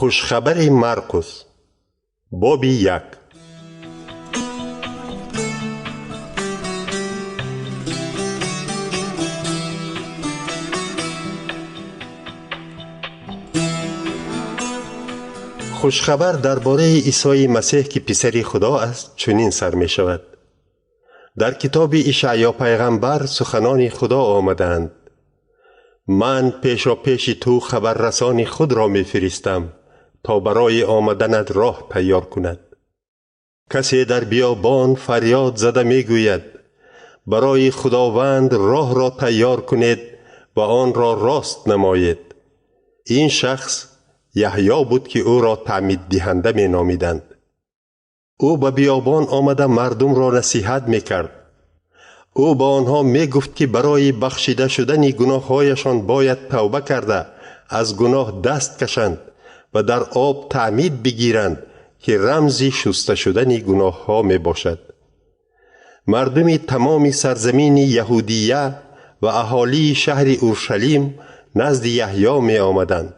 Хушхабари Марқус, боби 1. Хушхабар дар бораи Исои Масеҳ, ки писари Худо аст, чунин сар мешавад. Дар китоби Ишаъё пайғамбар суханони Худо омадаанд: ман пешопеши ту хабаррасони худро мефиристам, то барои омаданат роҳ тайёр кунад. Касе дар биёбон фарёд зада мегӯяд: барои Худованд роҳро тайёр кунед ва онро рост намоед. Ин шахс Яҳьё буд, ки ӯро таъмиддиҳанда меномиданд. Ӯ ба биёбон омада мардумро насиҳат мекард. Ӯ ба онҳо мегуфт, ки барои бахшида шудани гуноҳҳояшон бояд тавба карда, аз гуноҳ даст кашанд ва дар об таъмид бигиранд, ки рамзи шуста шудани гуноҳҳо мебошад. Мардуми тамоми сарзамини Яҳудия ва аҳолии шаҳри Уршалим назди Яҳьё меомаданд.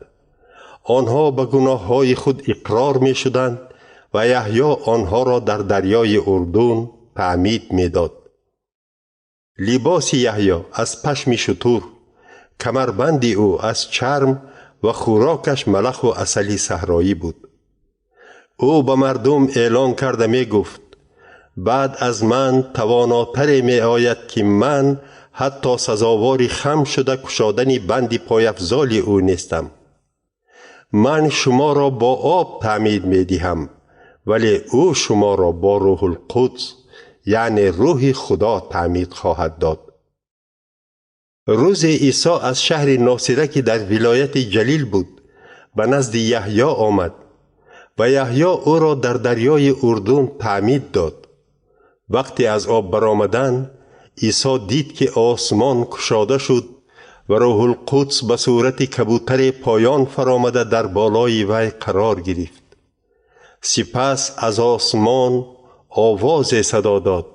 Онҳо ба гуноҳҳои худ иқрор мешуданд ва Яҳьё онҳоро дар дарёи Урдун таъмид медод. Либоси Яҳьё аз пашми шутур, камарбанди ӯ аз чарм ва хӯрокаш малаху асали саҳроӣ буд. Ӯ ба мардум эълон карда мегуфт: баъд аз ман тавонотаре меояд, ки ман ҳатто сазовори хам шуда кушодани банди пойафзоли ӯ нестам. Ман шуморо бо об таъмид медиҳам, вале ӯ шуморо бо Рӯҳулқудс, яъне Рӯҳи Худо, таъмид хоҳад дод. Рӯзе Исо аз шаҳри Носира, ки дар вилояти Ҷалил буд, ба назди Яҳьё омад ва Яҳьё ӯро дар дарёи Урдун таъмид дод. Вақте аз об баромадан, Исо дид, ки осмон кушода шуд ва Рӯҳулқудс ба сурати кабутаре поён фаромада дар болои вай қарор гирифт. Сипас аз осмон овозе садо дод: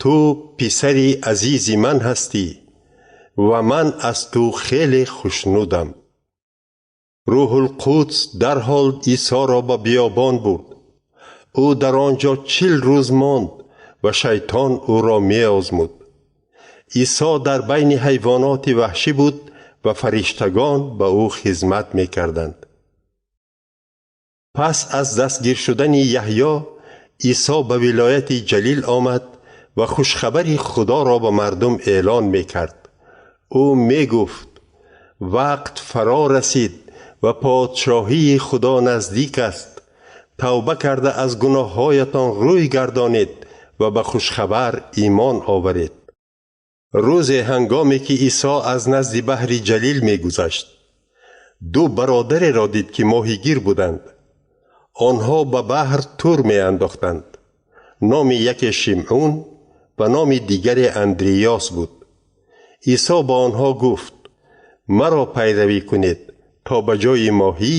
ту писари азизи ман ҳастӣ ва ман аз ту хеле хушнудам. Рӯҳулқудс дарҳол Исоро ба биёбон бурд. Ӯ дар он ҷо 40 рӯз монд ва шайтон ӯро меозмуд. Исо дар байни ҳайвоноти ваҳшӣ буд ва фариштагон ба ӯ хизмат мекарданд. Пас аз дастгир шудани Яҳьё, Исо ба вилояти Ҷалил омад ва хушхабари Худоро ба мардум эълон мекард. Ӯ мегуфт: вақт фаро расид ва подшоҳии Худо наздик аст. Тавба карда аз гуноҳҳоятон рӯй гардонед ва ба хушхабар имон оваред. Рӯзе ҳангоме ки Исо аз назди баҳри Ҷалил мегузашт, ду бародареро дид, ки моҳигир буданд. Онҳо ба баҳр тур меандохтанд. Номи яке Шимъун ва номи дигаре Андриёс буд. Исо ба онҳо гуфт: маро пайравӣ кунед, то ба ҷои моҳӣ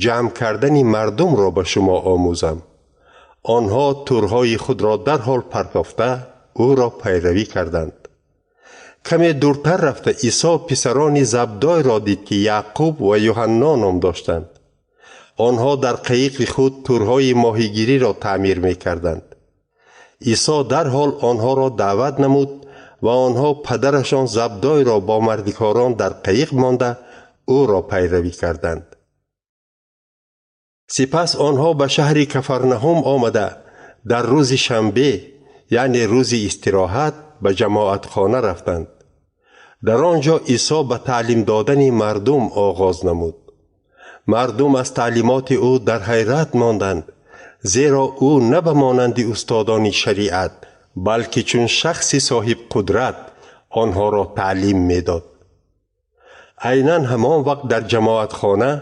ҷамъ кардани мардумро ба шумо омӯзам. Онҳо турҳои худро дарҳол партофта ӯро пайравӣ карданд. Каме дуртар рафта Исо писарони Забдойро дид, ки Яъқуб ва Юҳанно ном доштанд. Онҳо дар қаиқи худ турҳои моҳигириро таъмир мекарданд. Исо дарҳол онҳоро даъват намуд ва онҳо падарашон Забдойро бо мардикорон дар қаиқ монда ӯро пайравӣ карданд. Сипас онҳо ба шаҳри Кафарнаҳум омада дар рӯзи шанбе, яъне рӯзи истироҳат, ба ҷамоатхона рафтанд. Дар он ҷо Исо ба таълим додани мардум оғоз намуд. Мардум аз таълимоти ӯ дар ҳайрат монданд, зеро ӯ на ба монанди устодони шариат, балки чун шахси соҳибқудрат онҳоро таълим медод. Айнан ҳамон вақт дар ҷамоатхона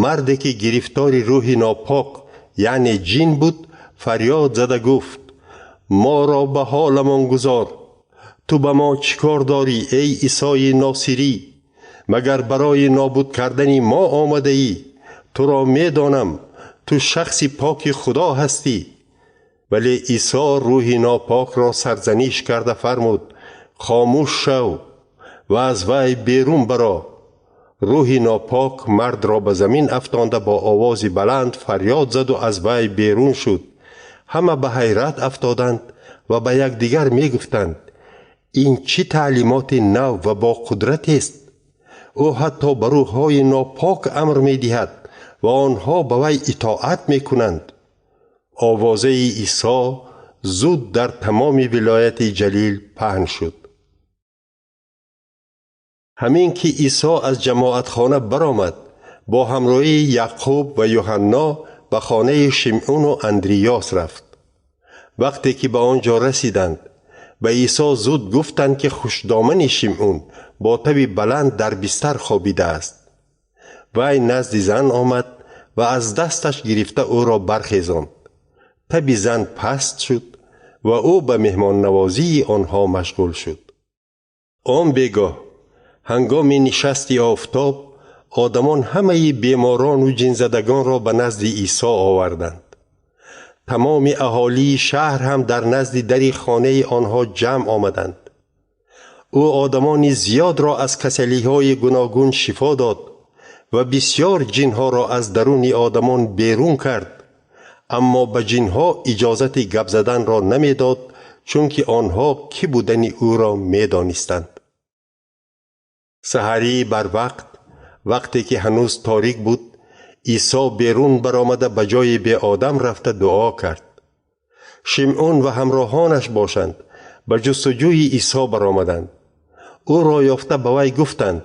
марде, ки гирифтори рӯҳи нопок, яъне ҷин буд, фарёд зада гуфт: моро ба ҳоламон гузор. Ту ба мо чӣ кор дорӣ, эй Исои Носирӣ? Магар барои нобуд кардани мо омадаӣ? Туро медонам, ту шахси поки Худо ҳастӣ. Вале Исо рӯҳи нопокро сарзаниш карда фармуд: хомӯш шав ва аз вай берун баро. Рӯҳи нопок мардро ба замин афтонда бо овози баланд фарёд заду аз вай берун шуд. Ҳама ба ҳайрат афтоданд ва ба якдигар мегуфтанд: ин чӣ таълимоти нав ва бо қудратест? Ӯ ҳатто ба рӯҳҳои нопок амр медиҳад ва онҳо ба вай итоат мекунанд. Овозаи Исо зуд дар тамоми вилояти Ҷалил паҳн шуд. Ҳамин ки Исо аз ҷамоатхона баромад, бо ҳамроҳии Яъқуб ва Юҳанно ба хонаи Шимъуну Андриёс рафт. Вақте ки ба он ҷо расиданд, ба Исо зуд гуфтанд, ки хушдомани Шимъун бо таби баланд дар бистар хобидааст. Вай назди зан омад ва аз дасташ гирифта ӯро бархезонд. Таби зан паст шуд ва ӯ ба меҳмоннавозии онҳо машғул шуд. Он бегоҳ ҳангоми нишасти офтоб одамон ҳамаи беморону ҷинзадагонро ба назди Исо оварданд. Тамоми аҳолии шаҳр ҳам дар назди дари хонаи онҳо ҷамъ омаданд. Ӯ одамони зиёдро аз касалиҳои гуногун шифо дод ва бисёр ҷинҳоро аз даруни одамон берун кард, аммо ба ҷинҳо иҷозати гап заданро намедод, чунки онҳо кӣ будани ӯро медонистанд. Саҳарии барвақт, вақте ки ҳанӯз торик буд, Исо берун баромада ба ҷои беодам рафта дуо кард. Шимъун ва ҳамроҳонаш бошанд, ба ҷустуҷӯи Исо баромаданд. Ӯро ёфта ба вай гуфтанд: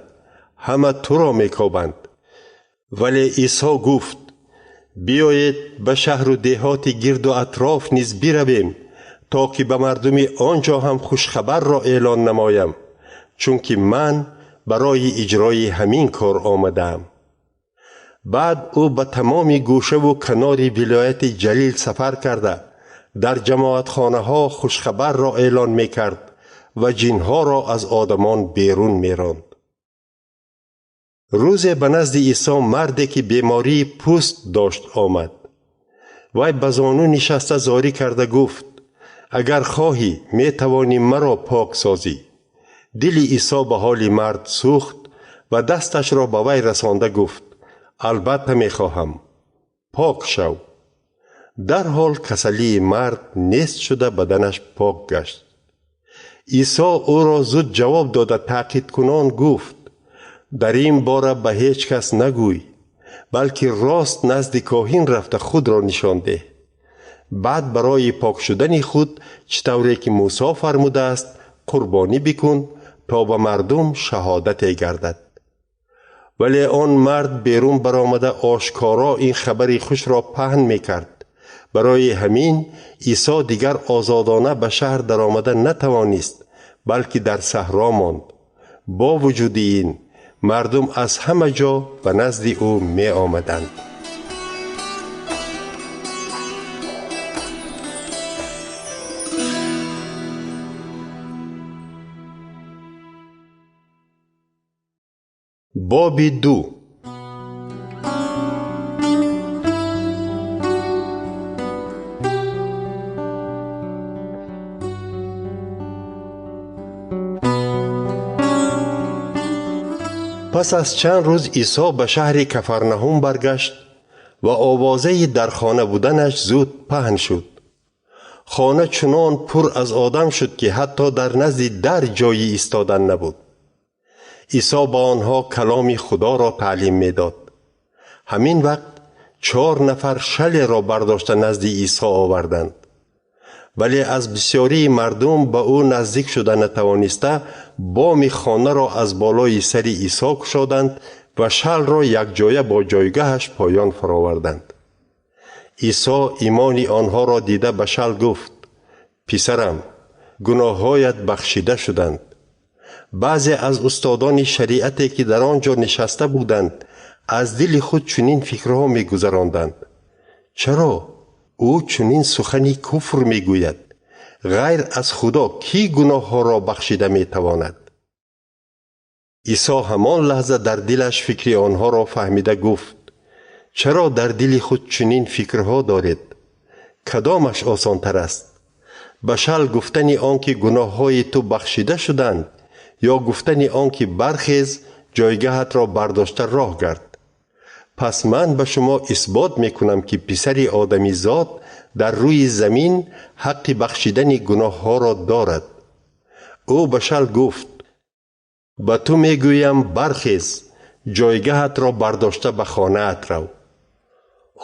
ҳама туро мекобанд. Вале Исо гуфт: биёед ба шаҳру деҳоти гирду атроф низ биравем, то ки ба мардуми он ҷо ҳам хушхабарро эълон намоям, чунки ман барои иҷрои ҳамин кор омадаам. Баъд ӯ ба тамоми гӯшаву канори вилояти Ҷалил сафар карда, дар ҷамоатхонаҳо хушхабарро эълон мекард ва ҷинҳоро аз одамон берун меронд. Рӯзе ба назди Исо марде ки бемории пӯст дошт омад. Вай ба зону нишаста зорӣ карда гуфт: агар хоҳӣ, метавонӣ маро пок созӣ. Дили Исо ба ҳоли мард сӯхт ва дасташро ба вай расонда гуфт: албатта мехоҳам, пок шав. Дарҳол касалии мард нест шуда баданаш пок гашт. Исо ӯро зуд ҷавоб дода таъқидкунон гуфт: дар ин бора ба ҳеҷ кас нагӯй, балки рост назди коҳин рафта худро нишон деҳ. Баъд барои пок шудани худ чӣ тавре ки Мусо фармудааст қурбонӣ бикун, то ба мардум шаҳодате гардад. Вале он мард берун баромада ошкоро ин хабари хушро паҳн мекард. Барои ҳамин Исо дигар озодона ба шаҳр даромада натавонист, балки дар саҳро монд. Бо вуҷуди ин мардум аз ҳама ҷо ба назди ӯ меомаданд. Боби 2. Пас аз чанд рӯз Исо ба шаҳри Кафарнаҳум баргашт ва овозаи дар хона буданаш зуд паҳн шуд. Хона чунон пур аз одам шуд, ки ҳатто дар назди дар ҷойи истодан набуд. Исо ба онҳо каломи Худоро таълим медод. Ҳамин вақт 4 нафар шалеро бардошта назди Исо оварданд. Вале аз бисёрии мардум ба ӯ наздик шуда натавониста, боми хонаро аз болои сари Исо кушоданд ва шалро якҷоя бо ҷойгаҳаш поён фароварданд. Исо имони онҳоро дида ба шал гуфт: писарам, гуноҳҳоят бахшида шуданд. Баъзе аз устодони шариате ки дар он ҷо нишаста буданд, аз дили худ чунин фикрҳо мегузаронданд: чаро ӯ чунин сухани куфр мегӯяд? Ғайр аз Худо кӣ гуноҳҳоро бахшида метавонад? Исо ҳамон лаҳза дар дилаш фикри онҳоро фаҳмида гуфт: чаро дар дили худ чунин фикрҳо доред? Кадомаш осонтар аст? Ба шал гуфтани он ки гуноҳҳои ту бахшида шуданд, ё гуфтани он ки бархез, ҷойгаҳатро бардошта роҳ гард. Пас ман ба шумо исбот мекунам, ки писари одамизод дар рӯи замин ҳаққи бахшидани гуноҳҳоро дорад. Ӯ ба шал гуфт: ба ту мегӯям, бархез, ҷойгаҳатро бардошта ба хонаат рав.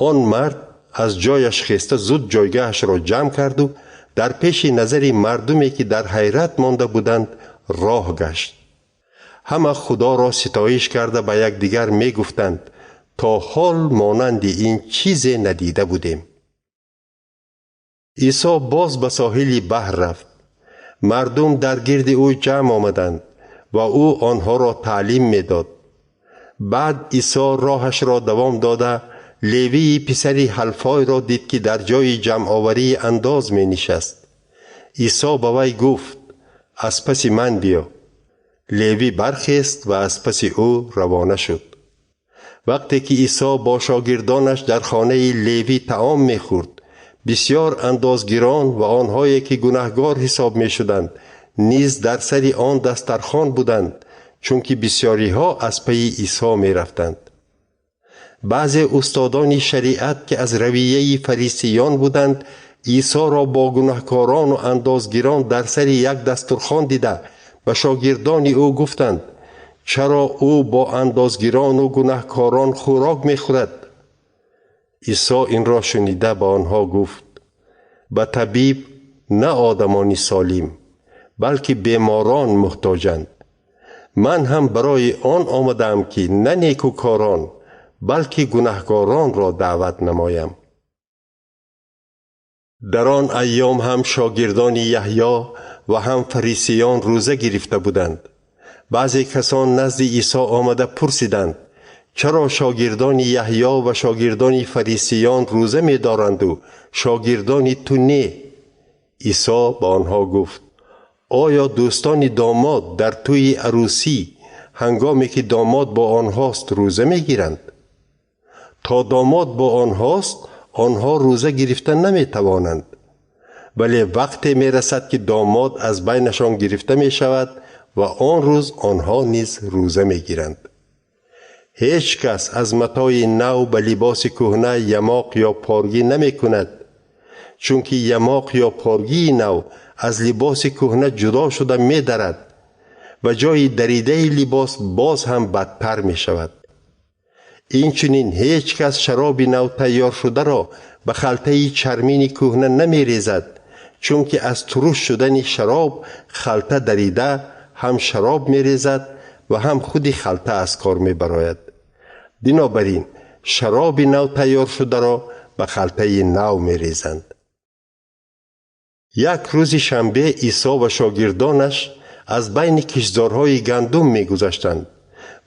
Он мард аз ҷояш хеста зуд ҷойгаҳашро ҷамъ карду дар пеши назари мардуме, ки дар ҳайрат монда буданд, роҳ гашт. Ҳама Худоро ситоиш карда ба якдигар мегуфтанд: то ҳол монанди ин чизе надида будем. Исо боз ба соҳили баҳр рафт. Мардум дар гирди ӯ ҷамъ омаданд ва ӯ онҳоро таълим медод. Баъд Исо роҳашро давом дода, Левии писари Ҳалфойро дид, ки дар ҷои ҷамъоварии андоз менишаст. Исо ба вай гуфт: аз паси ман биё. Левӣ бархест ва аз паси ӯ равона шуд. Вақте ки Исо бо шогирдонаш дар хонаи Левӣ таом мехӯрд, бисёр андозгирон ва онҳое, ки гунаҳгор ҳисоб мешуданд, низ дар сари он дастархон буданд, чунки бисёриҳо аз пайи Исо мерафтанд. Баъзе устодони шариат, ки аз равияи фарисиён буданд, Исоро бо гунаҳкорону андозгирон дар сари як дастурхон дида, ба шогирдони ӯ гуфтанд: чаро ӯ бо андозгирону гунаҳкорон хӯрок мехӯрад? Исо инро шунида ба онҳо гуфт: ба табиб на одамони солим, балки беморон муҳтоҷанд. Ман ҳам барои он омадаам, ки на некӯкорон, балки гунаҳкоронро даъват намоям. Дар он айём ҳам шогирдони Яҳё ва ҳам фарисиён рӯза гирифта буданд. Баъзе касон назди Исо омада пурсиданд: чаро шогирдони Яҳё ва шогирдони фарисиён рӯза медоранду шогирдони ту не? Исо ба онҳо гуфт: оё дӯстони домод дар тӯи арӯсӣ, ҳангоме ки домод бо онҳост, рӯза мегиранд? То домод бо онҳост, онҳо рӯза гирифта наметавонанд. Вале вақте мерасад, ки домод аз байнашон гирифта мешавад ва он рӯз онҳо низ рӯза мегиранд. Ҳеҷ кас аз матои нав ба либоси кӯҳна ямоқ ё поргӣ намекунад, чунки ямоқ ё поргии нав аз либоси кӯҳна ҷудо шуда медарад ва ҷои даридаи либос боз ҳам бадтар мешавад. Инчунин ҳеҷ кас шароби нав тайёр шударо ба халтаи чармини кӯҳна намерезад, чунки аз туруш шудани шароб халта дарида ҳам шароб мерезад ва ҳам худи халта аз кор мебарояд. Бинобар ин шароби нав тайёр шударо ба халтаи нав мерезанд. Як рӯзи шанбе Исо ва шогирдонаш аз байни киштзорҳои гандум мегузаштанд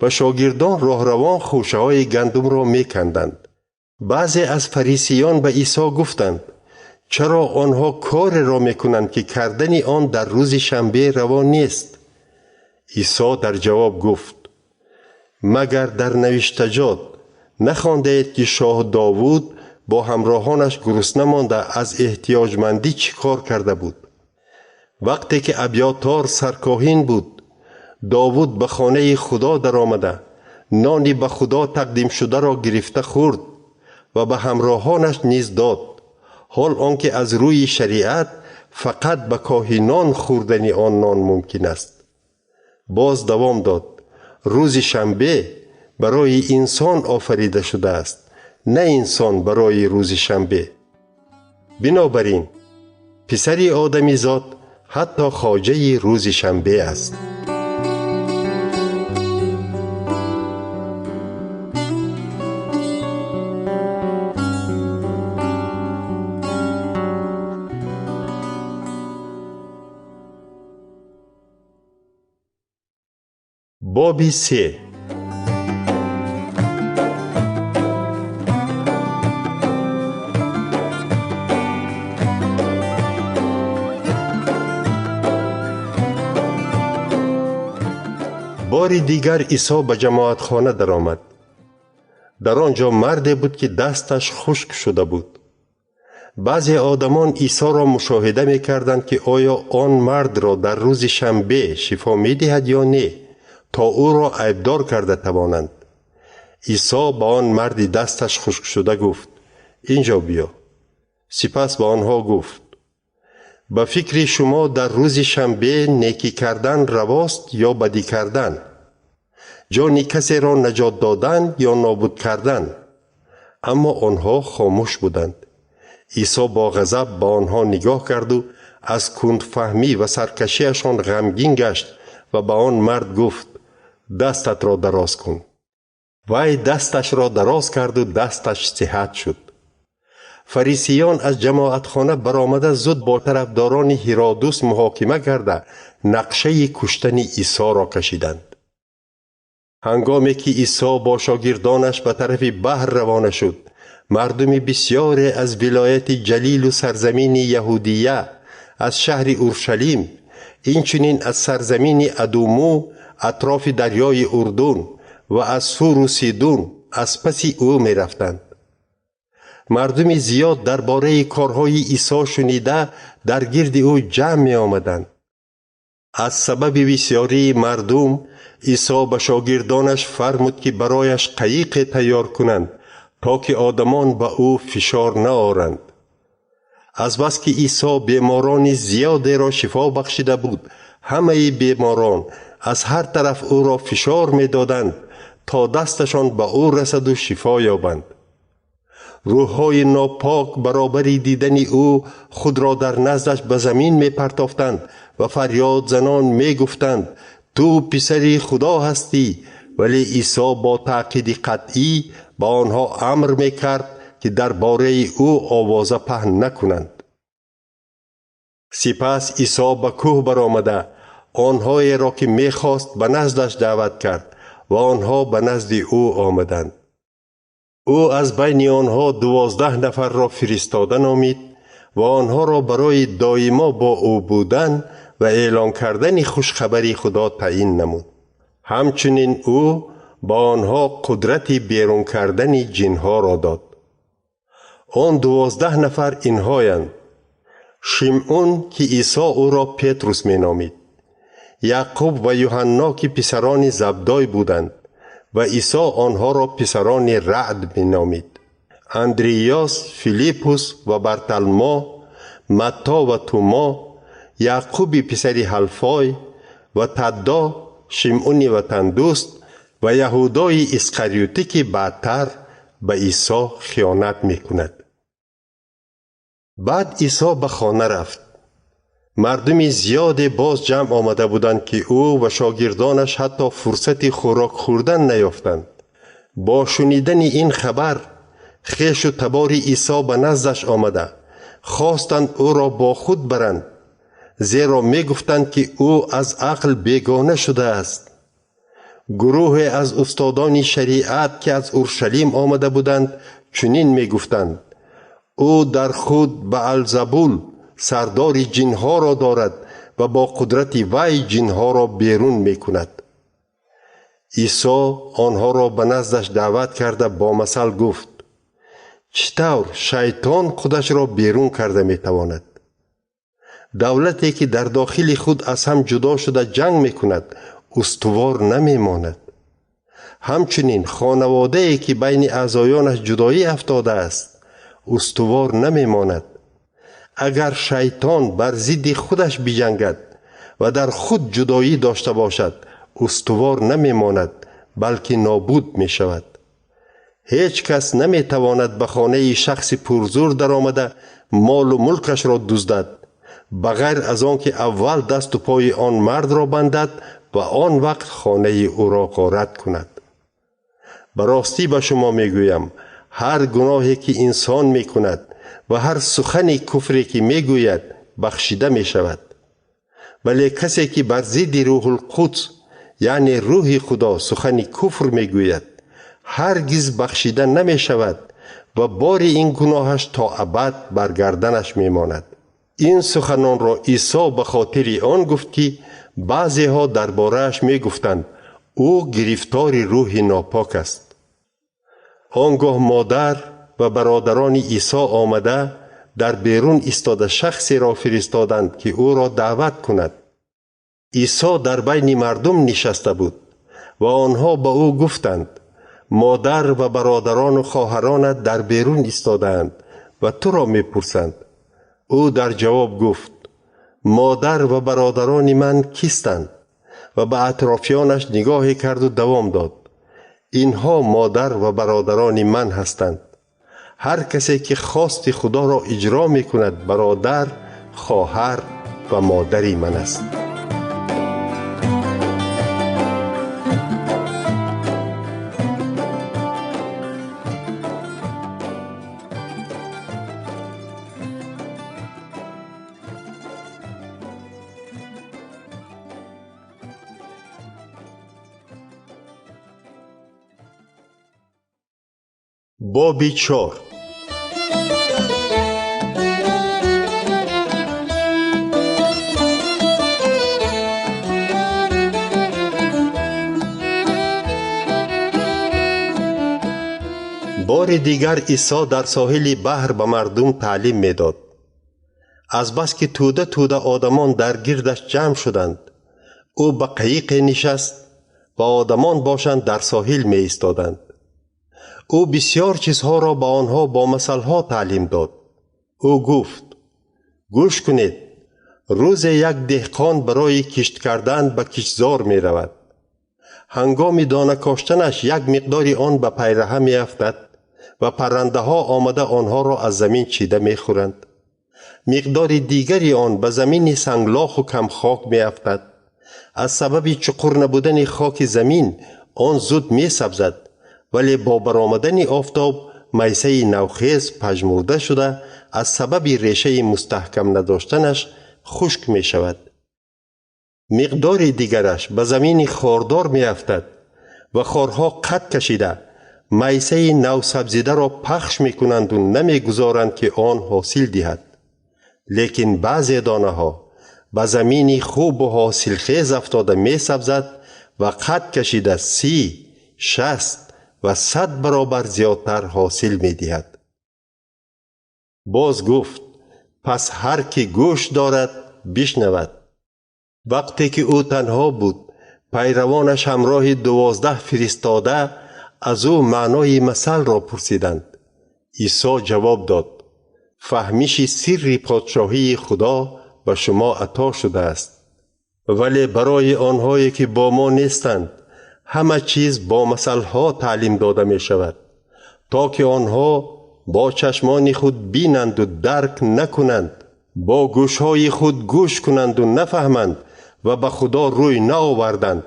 ва шогирдон роҳравон хӯшаҳои гандумро меканданд. Баъзе аз фарисиён ба Исо гуфтанд: чаро онҳо кореро мекунанд, ки кардани он дар рӯзи шанбе раво нест? Исо дар ҷавоб гуфт: магар дар навиштаҷот нахондаед, ки шоҳ Довуд бо ҳамроҳонаш гурусна монда аз эҳтиёҷмандӣ чӣ кор карда буд? Вақте ки Абётор саркоҳин буд, Довуд ба хонаи Худо даромада, нони ба Худо тақдим шударо гирифта хӯрд ва ба ҳамроҳонаш низ дод, ҳол он ки аз рӯи шариат фақат ба коҳинон хӯрдани он нон мумкин аст. Боз давом дод: рӯзи шанбе барои инсон офарида шудааст, на инсон барои рӯзи шанбе. Бинобар ин писари одамизод ҳатто хоҷаи рӯзи шанбе аст. Боби се. Бори дигар Исо ба ҷамоатхона даромад. Дар он ҷо марде буд, ки дасташ хушк шуда буд. Баъзе одамон Исоро мушоҳида мекарданд, ки оё он мардро дар рӯзи шанбе шифо медиҳад ё не, то ӯро айбдор карда тавонанд. Исо ба он марди дасташ хушкшуда гуфт: «Инҷо биё». Сипас ба онҳо гуфт: «Ба фикри шумо дар рӯзи шанбе некӣ кардан равост ё бадӣ кардан? Ҷони касеро наҷот додан ё нобуд кардан?» Аммо онҳо хомӯш буданд. Исо бо ғазаб ба онҳо нигоҳ карду аз кундфаҳмӣ ва саркашиашон ғамгин гашт ва ба он мард гуфт: «Дастатро дароз кун». Вай дасташро дароз карду дасташ сиҳат шуд. Фарисиён аз ҷамоатхона баромада, зуд бо тарафдорони Ҳиродус муҳокима карда, нақшаи куштани Исоро кашиданд. Ҳангоме ки Исо бо шогирдонаш ба тарафи баҳр равона шуд, мардуми бисьёре аз вилояти Ҷалилу сарзамини Яҳудия, аз шаҳри Уршалим, инчунин аз сарзамини Адуму атрофи дарёи Урдун ва аз Суру Сидун аз паси ӯ мерафтанд. Мардуми зиёд дар бораи корҳои Исо шунида, дар гирди ӯ ҷамъ меомаданд. Аз сабаби бисьёрии мардум Исо ба шогирдонаш фармуд, ки барояш қаиқе тайёр кунанд, то ки одамон ба ӯ фишор наоранд. Азбаски Исо беморони зиёдеро шифо бахшида буд, ҳамаи беморон аз ҳар тараф ӯро фишор медоданд, то дасташон ба ӯ расаду шифо ёбанд. Рӯҳҳои нопок баробари дидани ӯ худро дар наздаш ба замин мепартофтанд ва фарёдзанон мегуфтанд: «Ту писари Худо ҳастӣ». Вале Исо бо таъқиди қатъӣ ба онҳо амр мекард, ки дар бораи ӯ овоза паҳн накунанд. Сипас Исо ба кӯҳ баромада, онҳоеро, ки мехост, ба наздаш даъват кард ва онҳо ба назди ӯ омаданд. Ӯ аз байни онҳо 12 нафарро фиристода номид ва онҳоро барои доимо бо ӯ будан ва эълон кардани хушхабари Худо таъин намуд. Ҳамчунин ӯ ба онҳо қудрати берун кардани ҷинҳоро дод. Он 12 нафар инҳоянд: Шимъун, ки Исо ӯро Петрус меномид, Яъқуб ва Юҳанно, ки писарони Забдой буданд ва Исо онҳоро писарони Раъд меномид, Андриёс, Филиппус ва Барталмо, Матто ва Тумо, Яъқуби писари Ҳалфой ва Таддо, Шимъуни ватандӯст ва Яҳудои Исқариётӣ, ки баъдтар ба Исо хиёнат мекунад. Баъд Исо ба хона рафт. Мардуми зиёде боз ҷамъ омада буданд, ки ӯ ва шогирдонаш ҳатто фурсати хӯрок хӯрдан наёфтанд. Бо шунидани ин хабар хешу табори Исо ба наздаш омада, хостанд ӯро бо худ баранд, зеро мегуфтанд, ки ӯ аз ақл бегона шудааст. Гурӯҳе аз устодони шариат, ки аз Уршалим омада буданд, чунин мегуфтанд: «Ӯ дар худ Баалзабул, сардори ҷинҳоро дорад ва бо қудрати вай ҷинҳоро берун мекунад». Исо онҳоро ба наздаш даъват карда, бо масал гуфт: «Чӣ тавр шайтон худашро берун карда метавонад? Давлате, ки дар дохили худ аз ҳам ҷудо шуда ҷанг мекунад, устувор намемонад. Ҳамчунин хонаводае, ки байни аъзоёнаш ҷудоӣ афтодааст, устувор намемонад. Агар шайтон бар зидди худаш биҷангад ва дар худ ҷудоӣ дошта бошад, устувор намемонад, балки нобуд мешавад. Ҳеҷ кас наметавонад ба хонаи шахси пурзур даромада, молу мулкашро дуздад, ба ғайр аз он ки аввал дасту пои он мардро бандад ва он вақт хонаи ӯро ғорат кунад. Ба ростӣ ба шумо мегӯям, ҳар гуноҳе, ки инсон мекунад, ва ҳар сухани куфре, ки мегӯяд, бахшида мешавад. Вале касе, ки бар зидди Рӯҳулқудс, яъне Рӯҳи Худо, сухани куфр мегӯяд, ҳаргиз бахшида намешавад ва бори ин гуноҳаш то абад бар гарданаш мемонад». Ин суханонро Исо ба хотири он гуфт, ки баъзеҳо дар борааш мегуфтанд: «Ӯ гирифтори рӯҳи нопок аст». Он гоҳ модар ва бародарони Исо омада, дар берун истода, шахсеро фиристоданд, ки ӯро даъват кунад. Исо дар байни мардум нишаста буд. ва онҳо ба ӯ гуфтанд: модар ва бародарону хоҳаронат дар берун истодаанд ва туро мепурсанд. Ӯ дар ҷавоб гуфт: модар ва бародарони ман кистанд? Ва ба атрофиёнаш нигоҳе карду давом дод: инҳо модар ва бародарони ман ҳастанд. Ҳар касе ки хости Худоро иҷро мекунад, бародар, хоҳар ва модари ман аст. Боби 4. Бори дигар Исо дар соҳили баҳр ба мардум таълим медод. Азбаски тӯда-тӯда одамон дар гирдаш ҷамъ шуданд, ӯ ба қаиқе нишаст ва одамон бошанд дар соҳил меистоданд. Ӯ бисёр чизҳоро ба онҳо бо масалҳо таълим дод. Ӯ гуфт: гӯш кунед, рӯзе як деҳқон барои кишт кардан ба киштзор меравад. Ҳангоми дона коштанаш як миқдори он ба пайраҳа меафтад ва паррандаҳо омада онҳоро аз замин чида мехӯранд. Миқдори дигари он ба замини санглоху камхок меафтад. Аз сабаби чуқур набудани хоки замин он зуд месабзад, вале бо баромадани офтоб майсаи навхез пажмурда шуда аз сабаби решаи мустаҳкам надоштанаш хушк мешавад. Миқдори дигараш ба замини хордор меафтад ва хорҳо қад кашида майсаи навсабзидаро пахш мекунанду намегузоранд ки он ҳосил диҳад. Лекин баъзе донаҳо ба замини хубу ҳосилхез афтода месабзад ва қад кашида 30, 60 ва 100 баробар зиёдтар ҳосил медиҳад. Боз гуфт: пас ҳар ки гӯш дорад бишнавад. Вақте ки ӯ танҳо буд, пайравонаш ҳамроҳи 12 фиристода аз ӯ маънои масалро пурсиданд. Исо ҷавоб дод: фаҳмиши сирри подшоҳии Худо ба шумо ато шудааст, вале барои онҳое ки бо мо нестанд, ҳама чиз бо масалҳо таълим дода мешавад, то ки онҳо бо чашмони худ бинанду дарк накунанд, бо гӯшҳои худ гӯш кунанду нафаҳманд ва ба Худо рӯй наоварданд,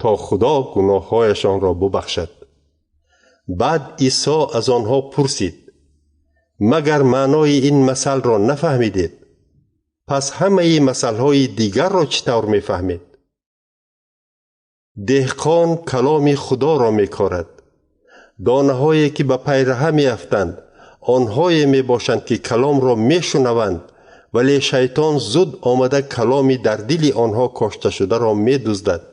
то Худо гуноҳҳояшонро бубахшад. Баъд Исо аз онҳо пурсид: магар маънои ин масалро нафаҳмидед? Пас ҳамаи масалҳои дигарро чӣ тавр мефаҳмед? Деҳқон каломи Худоро мекорад. Донаҳое ки ба пайраҳа меафтанд, онҳое мебошанд ки каломро мешунаванд, вале шайтон зуд омада каломи дар дили онҳо кошташударо медуздад.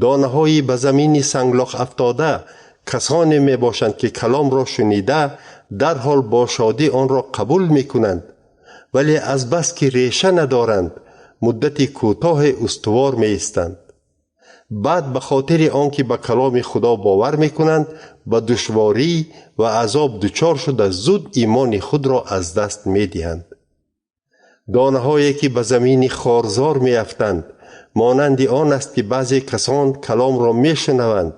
Донаҳои ба замини санглох афтода касоне мебошанд ки каломро шунида дарҳол бо шодӣ онро қабул мекунанд, вале азбаски реша надоранд, муддати кӯтоҳе устувор меистанд. Баъд ба хотири он ки ба каломи Худо бовар мекунанд, ба душворӣ ва азоб дучор шуда зуд имони худро аз даст медиҳанд. Донаҳое ки ба замини хорзор меафтанд, монанди он аст ки баъзе касон каломро мешунаванд,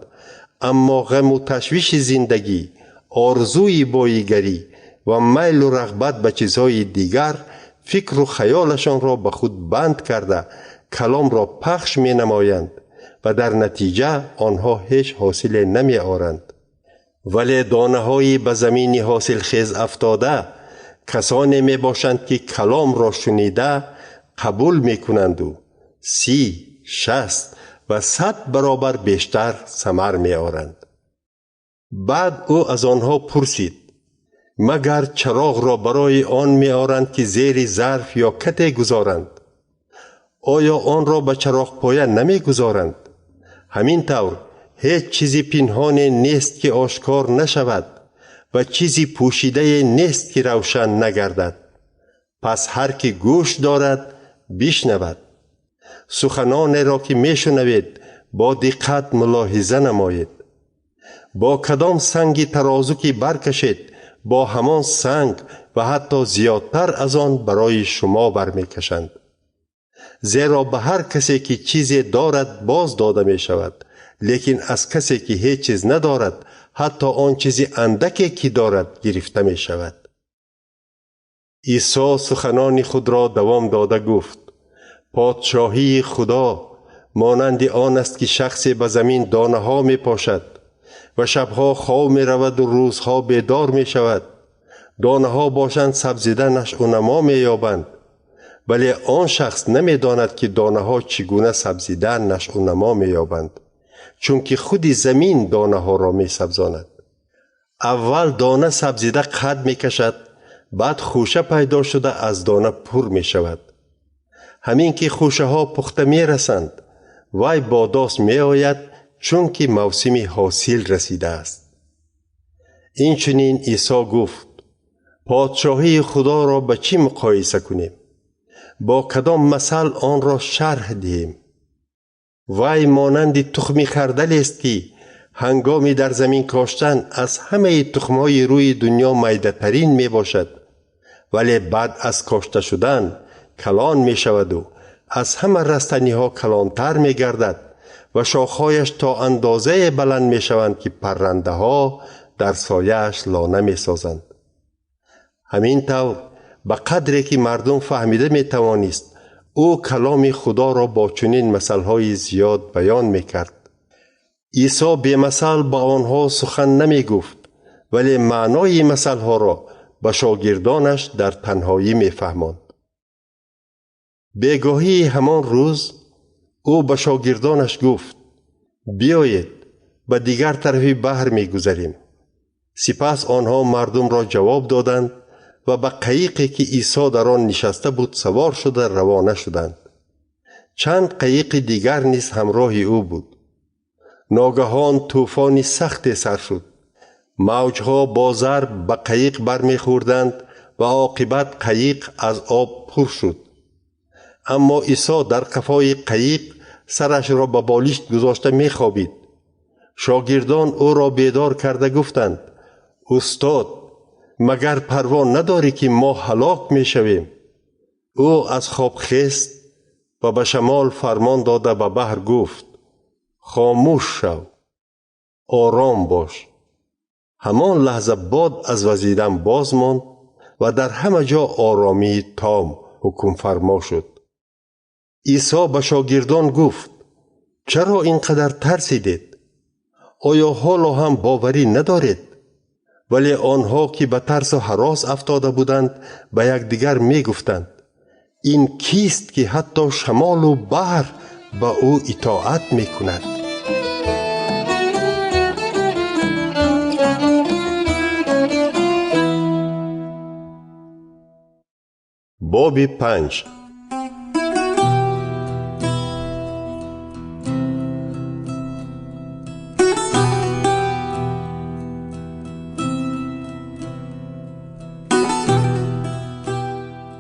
аммо ғаму ташвиши зиндагӣ, орзуи боигарӣ ва майлу рағбат ба чизҳои дигар фикру хаёлашонро ба худ банд карда каломро пахш менамоянд ва дар натиҷа онҳо ҳеҷ ҳосиле намеоранд. Вале донаҳои ба замини ҳосилхез афтода касоне мебошанд ки каломро шунида қабул мекунанду 30, 60 ва 100 баробар бештар самар меоранд. Баъд ӯ аз онҳо пурсид: магар чароғро барои он меоранд ки зери зарф ё кате гузоранд? Оё онро ба чароғпоя намегузоранд? Ҳамин тавр ҳеҷ чизи пинҳоне нест ки ошкор нашавад ва чизи пӯшидае нест ки равшан нагардад. Пас ҳар ки гӯш дорад бишнавад. Суханонеро ки мешунавед бо диққат мулоҳиза намоед. Бо кадом санги тарозу ки баркашед, бо ҳамон санг ва ҳатто зиёдтар аз он барои шумо бармекашанд. Зеро ба ҳар касе ки чизе дорад боз дода мешавад, лекин аз касе ки ҳеҷ чиз надорад, ҳатто он чизи андаке ки дорад гирифта мешавад. Исо суханони худро давом дода гуфт: подшоҳии Худо монанди он аст ки шахсе ба замин донаҳо мепошад ва шабҳо хов мераваду рӯзҳо бедор мешавад. Донаҳо бошанд сабзида нашъунамо меёбанд, вале он шахс намедонад ки донаҳо чӣ гуна сабзида нашъунамо меёбанд, чунки худи замин донаҳоро месабзонад. Аввал дона сабзида қад мекашад, баъд хӯша пайдо шуда аз дона пур мешавад. Ҳамин ки хӯшаҳо пухта мерасанд, вай бо дос меояд, чунки мавсими ҳосил расидааст. Инчунин Исо гуфт: подшоҳии Худоро ба чӣ муқоиса кунем? Бо кадом масал онро шарҳ диҳем? Вай монанди тухми хардалест ки ҳангоми дар замин коштан аз ҳамаи тухмҳои рӯи дунё майдатарин мебошад, вале баъд аз кошта шудан калон мешаваду аз ҳама растаниҳо калонтар мегардад ва шохҳояш то андозае баланд мешаванд ки паррандаҳо дар сояаш лона месозанд. Ҳамин тавр ба қадре ки мардум фаҳмида метавонист, ӯ каломи Худоро бо чунин масалҳои зиёд баён мекард. Исо бемасал ба онҳо сухан намегуфт, вале маънои масалҳоро ба шогирдонаш дар танҳоӣ мефаҳмонд. Бегоҳии ҳамон рӯз ӯ ба шогирдонаш гуфт: биёед, ба дигар тарафи баҳр мегузарем. Сипас онҳо мардумро ҷавоб доданд ва ба қаиқе ки Исо дар он нишаста буд савор шуда равона шуданд. Чанд қаиқи дигар низ ҳамроҳи ӯ буд. Ногаҳон тӯфони сахте сар шуд. Мавҷҳо бо зарб ба қаиқ бармехӯрданд ва оқибат қаиқ аз об пур шуд. Аммо Исо дар қафои қаиқ сарашро ба болишт гузошта мехобид. Шогирдон ӯро бедор карда гуфтанд: устод, магар парво надорӣ ки мо ҳалок мешавем? Ӯ аз хоб хест ва ба шамол фармон дода ба баҳр гуфт: хомӯш шав, ором бош. Ҳамон лаҳза бод аз вазидан боз монд ва дар ҳама ҷо оромии том ҳукмфармо шуд. Исо ба шогирдон гуфт: чаро ин қадар тарсидед? Оё ҳоло ҳам боварӣ надоред? Вале онҳо ки ба тарсу ҳарос афтода буданд, ба якдигар мегуфтанд: ин кист ки ҳатто шамолу баҳр ба ӯ итоат мекунад? Боби 5.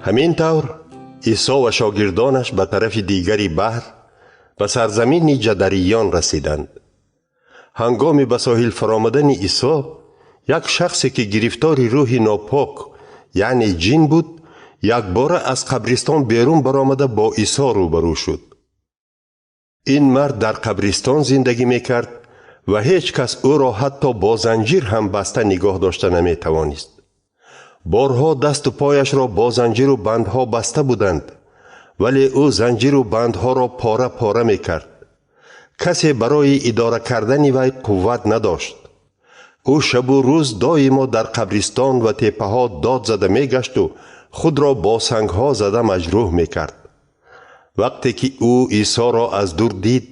Ҳамин тавр Исо ва шогирдонаш ба тарафи дигари баҳр ба сарзамини Ҷадариён расиданд. Ҳангоми ба соҳил фаромадани Исо, як шахсе ки гирифтори рӯҳи нопок, яъне ҷин буд, якбора аз қабристон берун баромада бо Исо рӯбарӯ шуд. Ин мард дар қабристон зиндагӣ мекард ва ҳеҷ кас ӯро ҳатто бо занҷир ҳам баста нигоҳ дошта наметавонист. Борҳо дасту пояшро бо занҷиру бандҳо баста буданд, вале ӯ занҷиру бандҳоро пора-пора мекард. Касе барои идора кардани вай қувват надошт. Ӯ шабу рӯз доимо дар қабристон ва теппаҳо дод зада мегашту худро бо сангҳо зада маҷрӯҳ мекард. Вақте ки ӯ Исоро аз дур дид,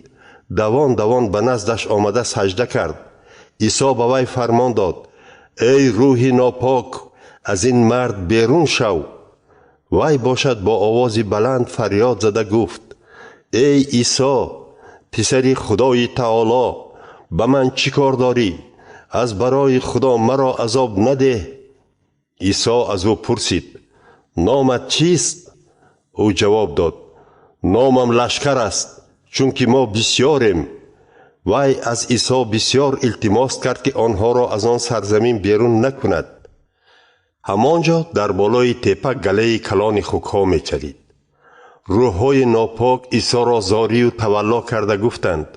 давон-давон ба наздаш омада саҷда кард. Исо ба вай фармон дод: эй рӯҳи нопок, аз ин мард берун шав. Вай бошад бо овози баланд фарёд зада гуфт: эй Исо, писари Худои Таоло, ба ман чӣ кор дорӣ? Аз барои Худо маро азоб надеҳ. Исо аз ӯ пурсид: номат чист? Ӯ ҷавоб дод: номам лашкар аст, чунки мо бисёрем. Вай аз Исо бисёр илтимос кард, ки онҳоро аз он сарзамин берун накунад. Ҳамон ҷо дар болои тепа галаи калони хукҳо мечарид. Рӯҳҳои нопок Исоро зорию тавалло карда гуфтанд: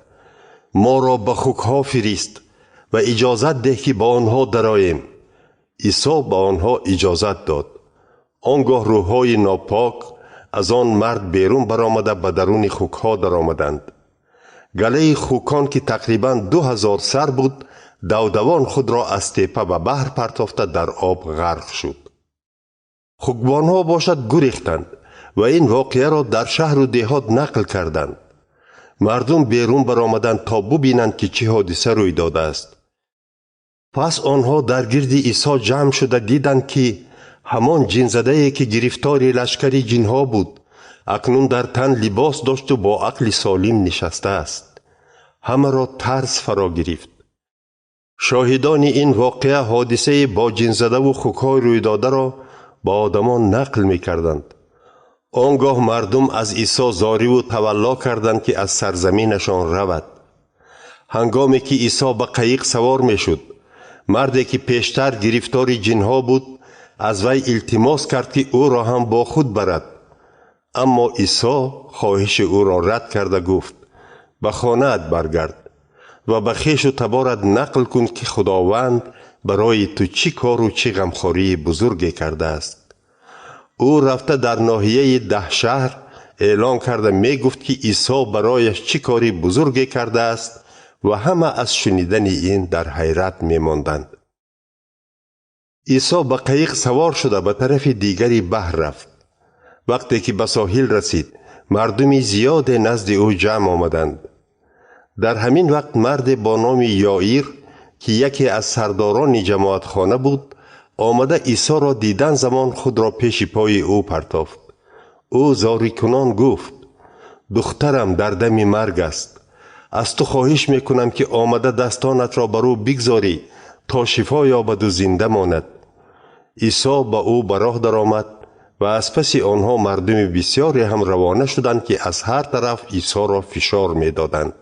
моро ба хукҳо фирист ва иҷозат деҳ, ки ба онҳо дароем. Исо ба онҳо иҷозат дод. Он гоҳ рӯҳҳои нопок аз он мард берун баромада ба даруни хукҳо даромаданд. Галаи хукон, ки тақрибан 2000 сар буд, давдавон худро аз тепа ба баҳр партофта дар об ғарқ шуд. Хукбонҳо бошад гурехтанд ва ин воқеаро дар шаҳру деҳот нақл карданд. Мардум берун баромаданд то бубинанд, ки чӣ ҳодиса рӯй додааст. Пас онҳо дар гирди Исо ҷамъ шуда диданд, ки ҳамон ҷинзадае, ки гирифтори лашкари ҷинҳо буд, акнун дар тан либос дошту бо ақли солим нишастааст. Ҳамаро тарс фаро гирифт. Шоҳидони ин воқеа ҳодисаи бо ҷинзадаву хукҳои рӯйдодаро ба одамон нақл мекарданд. Он гоҳ мардум аз Исо зориву тавалло карданд, ки аз сарзаминашон равад. Ҳангоме ки Исо ба қаиқ савор мешуд, марде ки пештар гирифтори ҷинҳо буд, аз вай илтимос кард, ки ӯро ҳам бо худ барад. Аммо Исо хоҳиши ӯро рад карда гуфт: ба хонаат баргард ва ба хешу таборат нақл кун, ки Худованд барои ту чӣ кору чӣ ғамхории бузурге кардааст. Ӯ рафта дар ноҳияи 10 шаҳр эълон карда мегуфт, ки Исо барояш чӣ кори бузурге кардааст ва ҳама аз шунидани ин дар ҳайрат мемонданд. Исо ба қаиқ савор шуда ба тарафи дигари баҳр рафт. Вақте ки ба соҳил расид, мардуми зиёде назди ӯ ҷамъ омаданд. Дар ҳамин вақт марде бо номи Ёир, ки яке аз сардорони ҷамоатхона буд, омада Исоро дидан замон худро пеши пои ӯ партофт. Ӯ зорикунон гуфт: духтарам дар дами марг аст. Аз ту хоҳиш мекунам, ки омада дастонатро бар ӯ бигзорӣ, то шифо ёбаду зинда монад. Исо ба ӯ ба роҳ даромад ва аз паси онҳо мардуми бисёре ҳам равона шуданд, ки аз ҳар тараф Исоро фишор медоданд.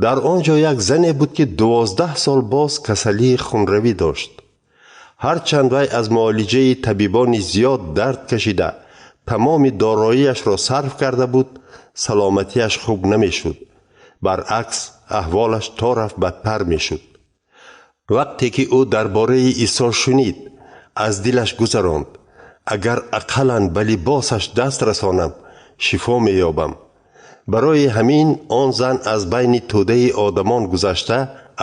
Дар он ҷо як зане буд, ки 12 сол боз касалии хунравӣ дошт. Ҳарчанд вай аз муолиҷаи табибони зиёд дард кашида, тамоми дороияшро сарф карда буд, саломатиаш хуб намешуд. Баръакс, аҳволаш то рафт бадтар мешуд. Вақте ки ӯ дар бораи Исо шунид, аз дилаш гузаронд: агар ақаллан ба либосаш даст расонам, шифо меёбам. Барои ҳамин он зан аз байни тӯдаи одамон гузашта,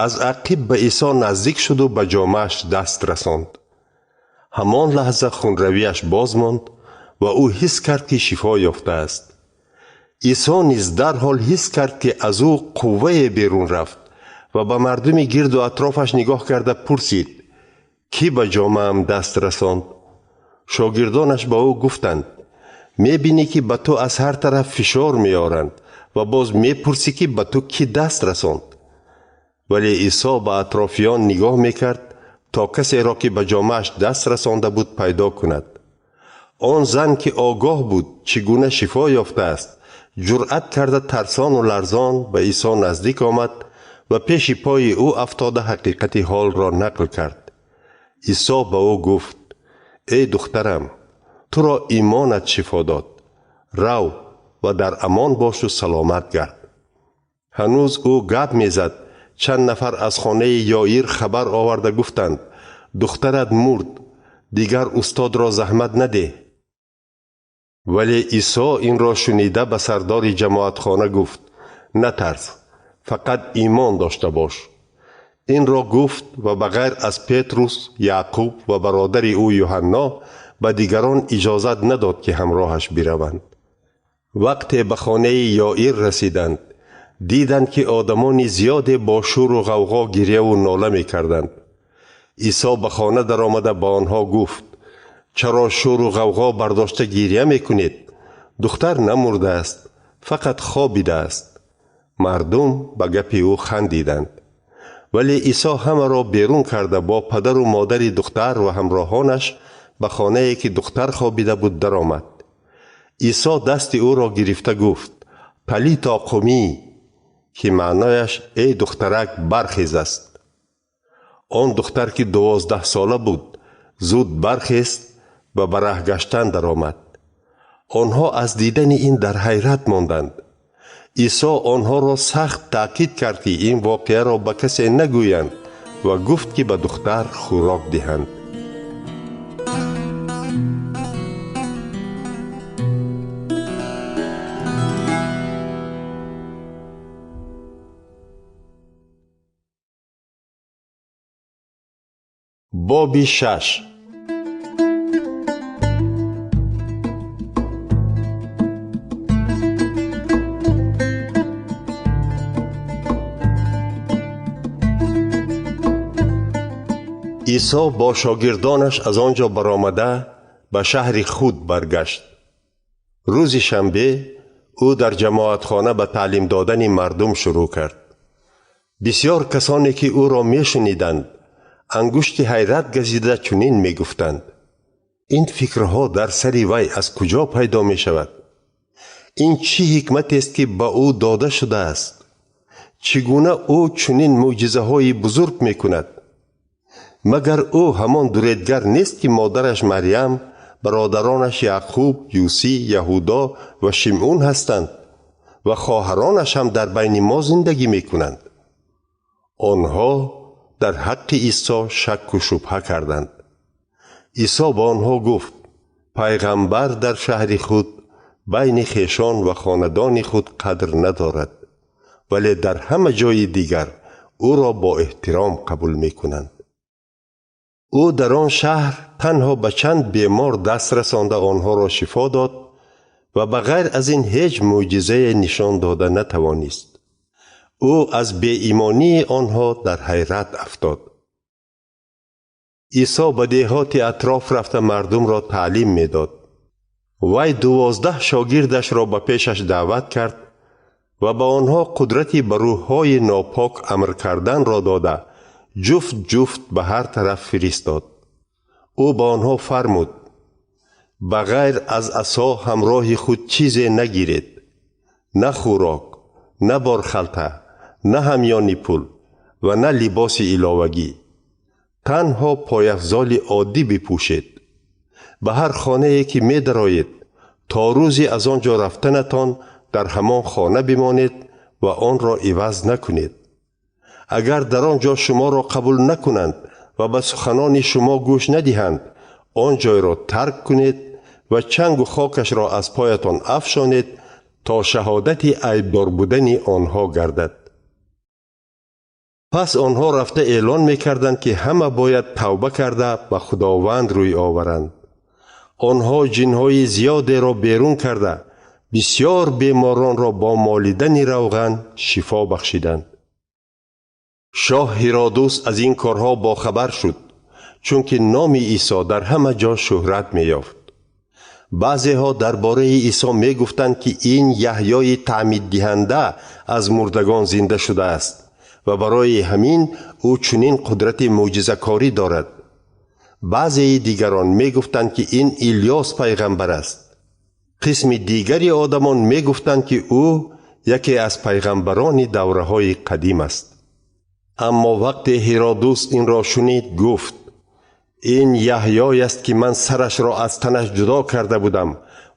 аз ақиб ба Исо наздик шуду ба ҷомааш даст расонд. Ҳамон лаҳза хунравиаш боз монд ва ӯ ҳис кард, ки шифо ёфтааст. Исо низ дарҳол ҳис кард, ки аз ӯ қуввае берун рафт ва ба мардуми гирду атрофаш нигоҳ карда пурсид: кӣ ба ҷомаам даст расонд? Шогирдонаш ба ӯ гуфтанд: мебинӣ, ки ба ту аз ҳар тараф фишор меоранд ва боз мепурсӣ, ки ба ту кӣ даст расонд? Вале Исо ба атрофиён нигоҳ мекард, то касеро, ки ба ҷомааш даст расонда буд, пайдо кунад. Он зан, ки огоҳ буд, чӣ гуна шифо ёфтааст, ҷуръат карда тарсону ларзон ба Исо наздик омад ва пеши пои ӯ афтода ҳақиқати ҳолро нақл кард. Исо ба ӯ гуфт: эй духтарам, туро имонат шифо дод. Рав ва дар амон бошу саломат гард. Ҳанӯз ӯ гап мезад, чанд нафар аз хонаи Ёир хабар оварда гуфтанд: духтарат мурд, дигар устодро заҳмат надеҳ. Вале Исо инро шунида ба сардори ҷамоатхона гуфт: натарс, фақат имон дошта бош. Инро гуфт ва ба ғайр аз Петрус, Яъқуб ва бародари ӯ Юҳанно ба дигарон иҷозат надод, ки ҳамроҳаш бираванд. Вақте ба хонаи Ёир расиданд, диданд, ки одамони зиёде бо шӯру ғавғо гирьяву нола мекарданд. Исо ба хона даромада ба онҳо гуфт: чаро шӯру ғавғо бардошта гирья мекунед? Духтар намурдааст, фақат хобидааст. Мардум ба гапи ӯ хандиданд. Вале Исо ҳамаро берун карда бо падару модари духтар ва ҳамроҳонаш ба хонае, ки духтар хобида буд, даромад. Исо дасти ӯро гирифта гуфт: талито қумӣ, ки маънояш эй духтарак, бархез аст. Он духтар, ки 12 сола буд, зуд бархест ва ба раҳ гаштан даромад. Онҳо аз дидани ин дар ҳайрат монданд. Исо онҳоро сахт таъкид кард, ки ин воқеаро ба касе нагӯянд, ва гуфт, ки ба духтар хӯрок диҳанд. Боби 6. Исо бо шогирдонаш аз он ҷо баромада, ба шаҳри худ баргашт. Рӯзи шанбе ӯ дар ҷамоатхона ба таълим додани мардум шурӯъ кард. Бисьёр касоне, ки ӯро мешуниданд, ангушти ҳайрат газида чунин мегуфтанд: «Ин фикрҳо дар сари вай аз куҷо пайдо мешавад? Ин чӣ ҳикматест, ки ба ӯ дода шудааст? Чӣ гуна ӯ чунин мӯъҷизаҳои бузург мекунад? Магар ӯ ҳамон дуредгар нест, ки модараш Марьям, бародаронаш Яъқуб, Юсӣ, Яҳудо ва Шимъун ҳастанд ва хоҳаронаш ҳам дар байни мо зиндагӣ мекунанд?» Онҳо дар ҳаққи Исо шакку шубҳа карданд. Исо ба онҳо гуфт: «Пайғамбар дар шаҳри худ, байни хешон ва хонадони худ қадр надорад, вале дар ҳама ҷои дигар ӯро бо эҳтиром қабул мекунанд». Ӯ дар он шаҳр танҳо ба чанд бемор даст расонда, онҳоро шифо дод ва ба ғайр аз ин ҳеҷ мӯъҷизае нишон дода натавонист. Ӯ аз беимонии онҳо дар ҳайрат афтод. Исо ба деҳоти атроф рафта, мардумро таълим медод. Вай 12 шогирдашро ба пешаш даъват кард ва ба онҳо қудрати ба рӯҳҳои нопок амр карданро дода, ҷуфт ҷуфт ба ҳар тараф фиристод. Ӯ ба онҳо фармуд: «Ба ғайр аз асо ҳамроҳи худ чизе нагиред: на хӯрок, на борхалта, на ҳамёни пул ва на либоси иловагӣ. Танҳо пойафзоли оддӣ бипӯшед. Ба ҳар хонае ки медароед, то рӯзи аз он ҷо рафтанатон дар ҳамон хона бимонед ва онро иваз накунед. Агар дар он ҷо шуморо қабул накунанд ва ба суханони шумо гӯш надиҳанд, он ҷойро тарк кунед ва чангу хокашро аз поятон афшонед, то шаҳодати айбдор будани онҳо гардад». Пас онҳо рафта эълон мекарданд, ки ҳама бояд тавба карда, ба Худованд рӯй оваранд. Онҳо ҷинҳои зиёдеро берун карда, бисьёр беморонро бо молидани равған шифо бахшиданд. Шоҳ Ҳиродус аз ин корҳо бохабар шуд, чунки номи Исо дар ҳама ҷо шӯҳрат меёфт. Баъзеҳо дар бораи Исо мегуфтанд, ки ин Яҳёи таъмиддиҳанда аз мурдагон зинда шудааст ва барои ҳамин ӯ чунин қудрати мӯъҷизакорӣ дорад. Баъзеи дигарон мегуфтанд, ки ин Илёс пайғамбар аст. Қисми дигари одамон мегуфтанд, ки ӯ яке аз пайғамбарони давраҳои қадим аст. Аммо вақте Ҳиродус инро шунид, гуфт: «Ин Яҳёест, ки ман сарашро аз танаш ҷудо карда будам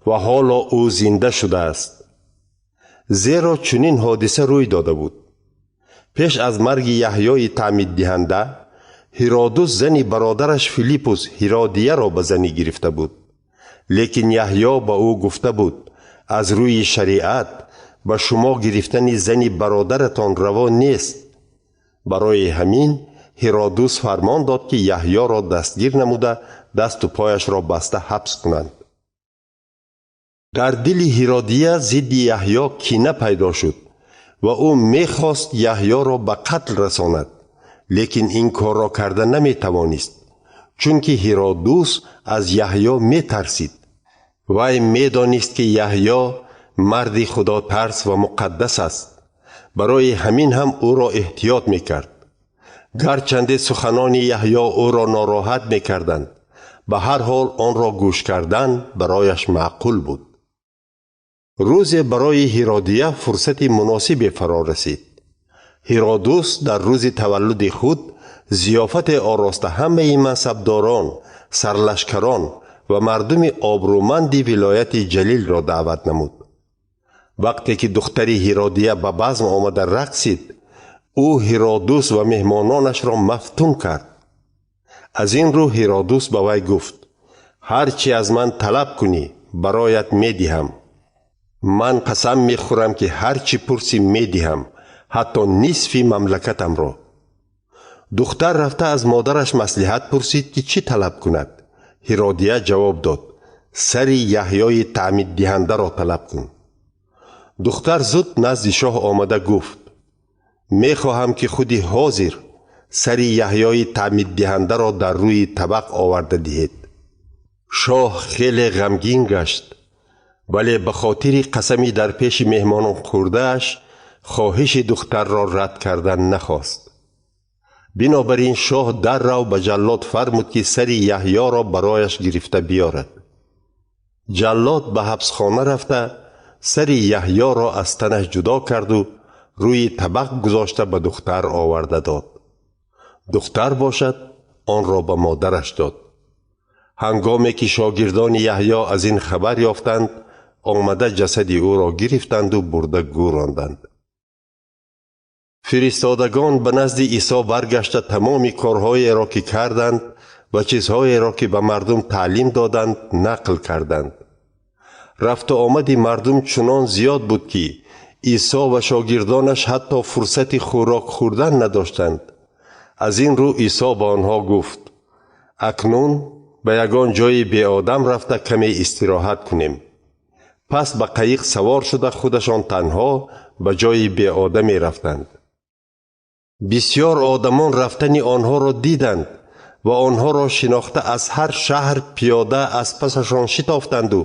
ва ҳоло ӯ зинда шудааст». Зеро чунин ҳодиса рӯй дода буд: пеш аз марги Яҳёи таъмиддиҳанда Ҳиродус зани бародараш Филиппус Ҳиродияро ба занӣ гирифта буд. Лекин Яҳё ба ӯ гуфта буд: «Аз рӯи шариат ба шумо гирифтани зани бародаратон раво нест». Барои ҳамин Ҳиродус фармон дод, ки Яҳёро дастгир намуда, дасту пояшро баста ҳабс кунанд. Дар дили Ҳиродия зидди Яҳё кина пайдо шуд ва ӯ мехост Яҳёро ба қатл расонад, лекин ин корро карда наметавонист, чунки Ҳиродус аз Яҳё метарсид. Вай медонист, ки Яҳё марди худотарс ва муқаддас аст, барои ҳамин ҳам ӯро эҳтиёт мекард. Гарчанде суханони Яҳё ӯро нороҳат мекарданд, ба ҳар ҳол онро гӯш кардан барояш маъқул буд. Рӯзе барои Ҳиродия фурсати муносибе фаро расид. Ҳиродус дар рӯзи таваллуди худ зиёфате ороста ҳамаи мансабдорон, сарлашкарон ва мардуми обрӯманди вилояти Ҷалилро даъват намуд. Вақте ки духтари Ҳиродия ба базм омада рақсид, ӯ Ҳиродус ва меҳмононашро мафтун кард. Аз ин рӯ Ҳиродус ба вай гуфт: ҳар чӣ аз ман талаб кунӣ, бароят медиҳам. Ман қасам мехӯрам, ки ҳар чӣ пурсӣ медиҳам, ҳатто нисфи мамлакатамро. Духтар рафта аз модараш маслиҳат пурсид, ки чӣ талаб кунад. Ҳиродия ҷавоб дод: сари Яҳёи таъмиддиҳандаро талаб кун. Духтар зуд назди шоҳ омада гуфт: мехоҳам, ки худи ҳозир сари Яҳёи таъмиддиҳандаро дар рӯи табақ оварда диҳед. Шоҳ хеле ғамгин гашт, вале ба хотири қасами дар пеши меҳмонон хӯрдааш хоҳиши духтарро рад кардан нахост. Бинобар ин шоҳ даррав ба ҷаллод фармуд, ки сари Яҳёро барояш гирифта биёрад. Ҷаллод ба ҳабсхона рафта сари Яҳёро аз танаш ҷудо карду рӯи табақ гузошта ба духтар оварда дод. Духтар бошад онро ба модараш дод. Ҳангоме ки шогирдони Яҳё аз ин хабар ёфтанд, омада ҷасади ӯро гирифтанду бурда гӯронданд. Фиристодагон ба назди Исо баргашта тамоми корҳоеро, ки карданд ва чизҳоеро, ки ба мардум таълим доданд, нақл карданд. Рафту омади мардум чунон зиёд буд, ки Исо ва шогирдонаш ҳатто фурсати хӯрок хӯрдан надоштанд. Аз ин рӯ Исо ба онҳо гуфт: акнун ба ягон ҷои беодам рафта каме истироҳат кунем. Пас ба қайиқ савор шуда худашон танҳо ба ҷои беодаме рафтанд. Бисьёр одамон рафтани онҳоро диданд ва онҳоро шинохта аз ҳар шаҳр пиёда аз пасашон шитофтанду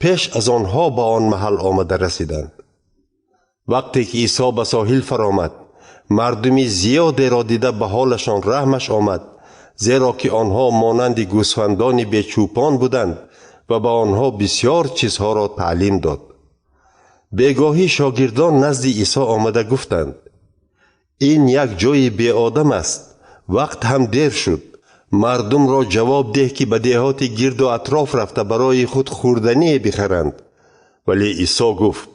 пеш аз онҳо ба он маҳал омада расиданд. Вақте ки Исо ба соҳил фаромад, мардуми зиёдеро дида ба ҳолашон раҳмаш омад, зеро ки онҳо монанди гӯсфандони бечӯпон буданд ва ба онҳо бисьёр чизҳоро таълим дод. Бегоҳӣ шогирдон назди Исо омада гуфтанд: ин як ҷои беодам аст, вақт ҳам дер шуд. Мардумро ҷавоб деҳ, ки ба деҳоти гирду атроф рафта барои худ хӯрдание бихаранд. Вале Исо гуфт: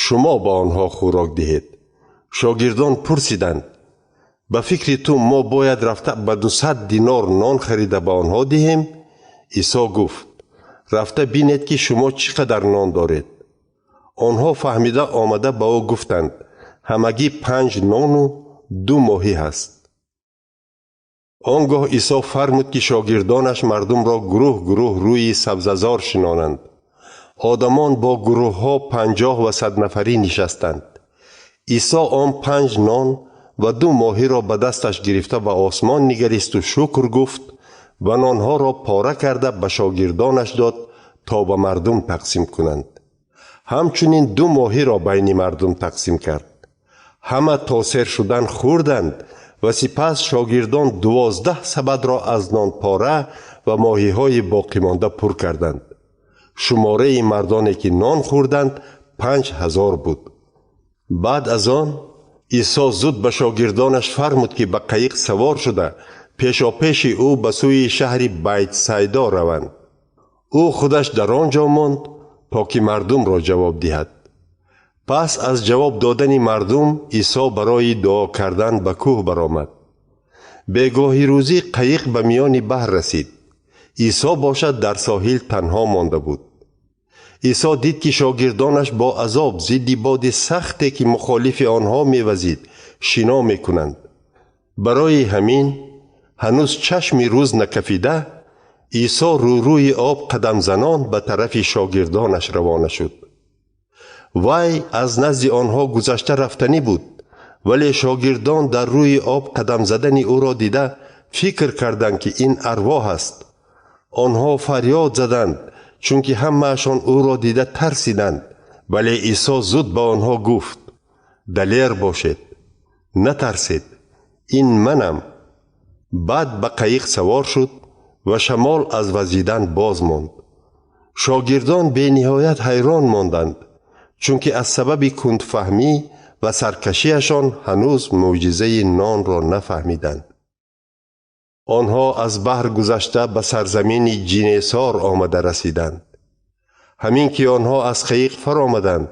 шумо ба онҳо хӯрок диҳед. Шогирдон пурсиданд: ба фикри ту мо бояд рафта ба 200 динор нон харида ба онҳо диҳем? Исо гуфт: рафта бинед, ки шумо чӣ қадар нон доред. Онҳо фаҳмида омада ба ӯ гуфтанд: ҳамагӣ 5 нону 2 моҳӣ ҳаст. Он гоҳ Исо фармуд, ки шогирдонаш мардумро гурӯҳ гурӯҳ рӯи сабзазор шинонанд. Одамон бо гурӯҳҳо 50 ва 100 нафарӣ нишастанд. Исо он 5 нон ва 2 моҳиро ба дасташ гирифта ба осмон нигаристу шукр гуфт ва нонҳоро пора карда ба шогирдонаш дод, то ба мардум тақсим кунанд. Ҳамчунин 2 моҳиро байни мардум тақсим кард. Ҳама то сер шудан хӯрданд ва сипас шогирдон 12 сабадро аз нонпора ва моҳиҳои боқимонда пур карданд. Шумораи мардоне, ки нон хӯрданд, 5000 буд. Баъд аз он Исо зуд ба шогирдонаш фармуд, ки ба қайиқ савор шуда пешопеши ӯ ба сӯи шаҳри Байтсайдо раванд. Ӯ худаш дар он ҷо монд, то ки мардумро ҷавоб диҳад. Пас аз ҷавоб додани мардум Исо барои дуо кардан ба кӯҳ баромад. Бегоҳи рӯзӣ қайиқ ба миёни баҳр расид. Исо бошад дар соҳил танҳо монда буд. Исо дид, ки шогирдонаш бо азоб зидди боди сахте, ки мухолифи онҳо мевазид, шино мекунанд. Барои ҳамин ҳанӯз чашми рӯз накафида, Исо рӯрӯи об қадамзанон ба тарафи шогирдонаш равона шуд. Вай аз назди онҳо гузашта рафтанӣ буд, вале шогирдон дар рӯи об қадам задани ӯро дида фикр карданд, ки ин арвоҳ аст. Онҳо фарёд заданд, чунки ҳамаашон ӯро дида тарсиданд. Вале Исо зуд ба онҳо гуфт: далер бошед, натарсед, ин манам. Баъд ба қайиқ савор шуд ва шамол аз вазидан боз монд. Шогирдон бениҳоят ҳайрон монданд, чунки аз сабаби кундфаҳмӣ ва саркашиашон ҳанӯз мӯъҷизаи нонро нафаҳмиданд. Онҳо аз баҳр гузашта ба сарзамини Ҷинесор омада расиданд. Ҳамин ки онҳо аз қайиқ фаромаданд,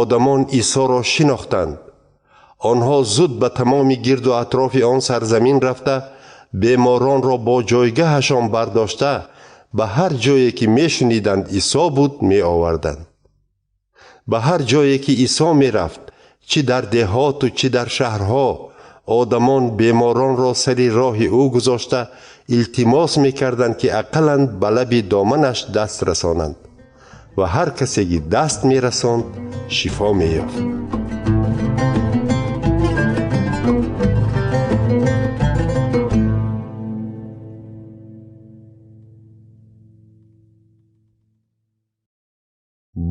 одамон Исоро шинохтанд. Онҳо зуд ба тамоми гирду атрофи он сарзамин рафта, беморонро бо ҷойгаҳашон бардошта, ба ҳар ҷое ки мешуниданд Исо буд меоварданд. Ба ҳар ҷое ки Исо мерафт, чӣ дар деҳоту чӣ дар шаҳрҳо, одамон беморонро сари роҳи ӯ гузошта илтимос мекарданд, ки ақаллан ба лаби доманаш даст расонанд ва ҳар касе ки даст мерасонд шифо меёфт.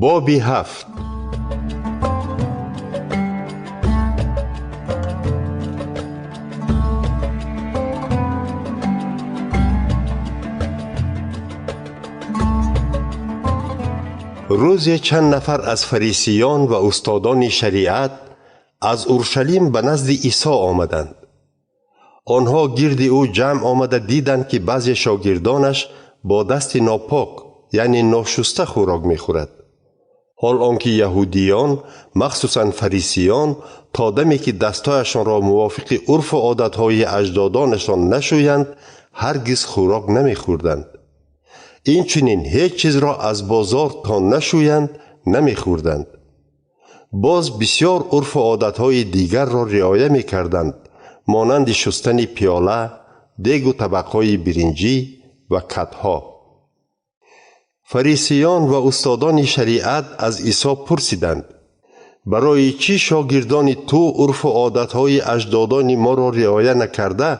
Боби 7. Рӯзе чанд нафар аз фарисиён ва устодони шариат аз Уршалим ба назди Исо омаданд. Онҳо гирди ӯ ҷамъ омада диданд, ки баъзе шогирдонаш бо дасти нопок, яъне ношуста хӯрок мехӯрад. Ҳол он ки яҳудиён, махсусан фарисиён, то даме ки дастҳояшонро мувофиқи урфу одатҳои аҷдодонашон нашӯянд, ҳаргиз хӯрок намехӯрданд. Инчунин ҳеҷ чизро аз бозор то нашӯянд намехӯрданд. Боз бисёр урфу одатҳои дигарро риоя мекарданд, монанди шустани пиёла, дегу табақҳои биринҷӣ ва катҳо. Фарисиён ва устодони шариат аз Исо пурсиданд: барои чӣ шогирдони ту урфу одатҳои аҷдодони моро риоя накарда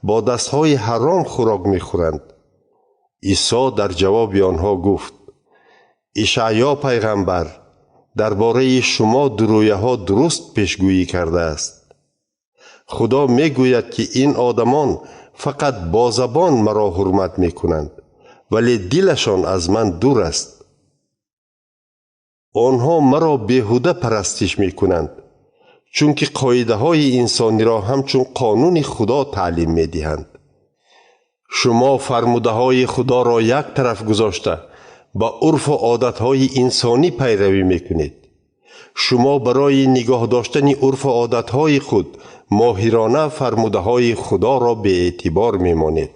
бо дастҳои ҳаром хӯрок мехӯранд? Исо дар ҷавоби онҳо гуфт: Ишаъё пайғамбар дар бораи шумо дурӯяҳо дуруст пешгӯӣ кардааст. Худо мегӯяд, ки ин одамон фақат бо забон маро ҳурмат мекунанд, вале дилашон аз ман дур аст. Онҳо маро беҳуда парастиш мекунанд, чунки қоидаҳои инсониро ҳамчун қонуни Худо таълим медиҳанд. Шумо фармудаҳои Худоро як тараф гузошта, ба урфу одатҳои инсонӣ пайравӣ мекунед. Шумо барои нигоҳ доштани урфу одатҳои худ моҳирона фармудаҳои Худоро беэътибор мемонед.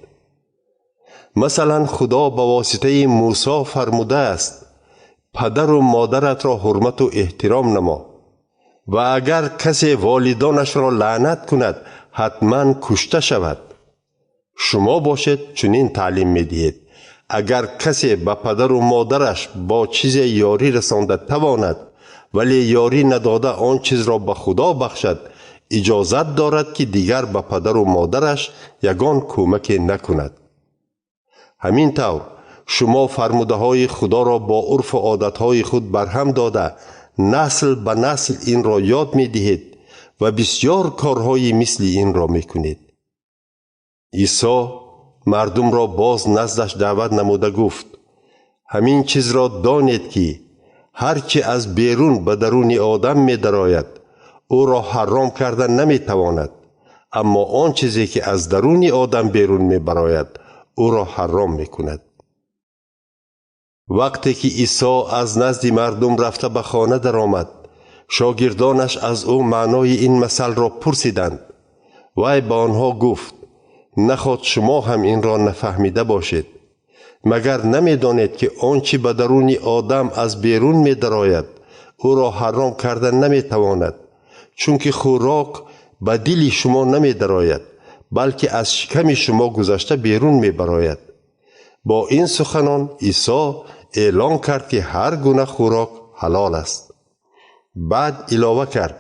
Масалан, Худо ба воситаи Мусо фармудааст: падару модаратро ҳурмату эҳтиром намо ва агар касе волидонашро лаънат кунад, ҳатман кушта шавад. Шумо бошед чунин таълим медиҳед: агар касе ба падару модараш бо чизе ёрӣ расонда тавонад, вале ёрӣ надода он чизро ба Худо бахшад, иҷозат дорад, ки дигар ба падару модараш ягон кӯмаке накунад. Ҳамин тавр шумо фармудаҳои Худоро бо урфу одатҳои худ барҳам дода, насл ба насл инро ёд медиҳед ва бисёр корҳои мисли инро мекунед. Исо мардумро боз наздаш даъват намуда гуфт: ҳамин чизро донед, ки ҳар чӣ аз берун ба даруни одам медарояд, ӯро ҳаром карда наметавонад, аммо он чизе ки аз даруни одам берун мебарояд, ӯро ҳаром мекунад. Вақте ки Исо аз назди мардум рафта ба хона даромад, шогирдонаш аз ӯ маънои ин масалро пурсиданд. Вай ба онҳо гуфт: наход шумо ҳам инро нафаҳмида бошед. Магар намедонед, ки он чӣ ба даруни одам аз берун медарояд, ӯро ҳаром карда наметавонад, чунки хӯрок ба дили шумо намедарояд, балки аз шиками шумо гузашта берун мебарояд. Бо ин суханон Исо эълон кард, ки ҳар гуна хӯрок ҳалол аст. Баъд илова кард: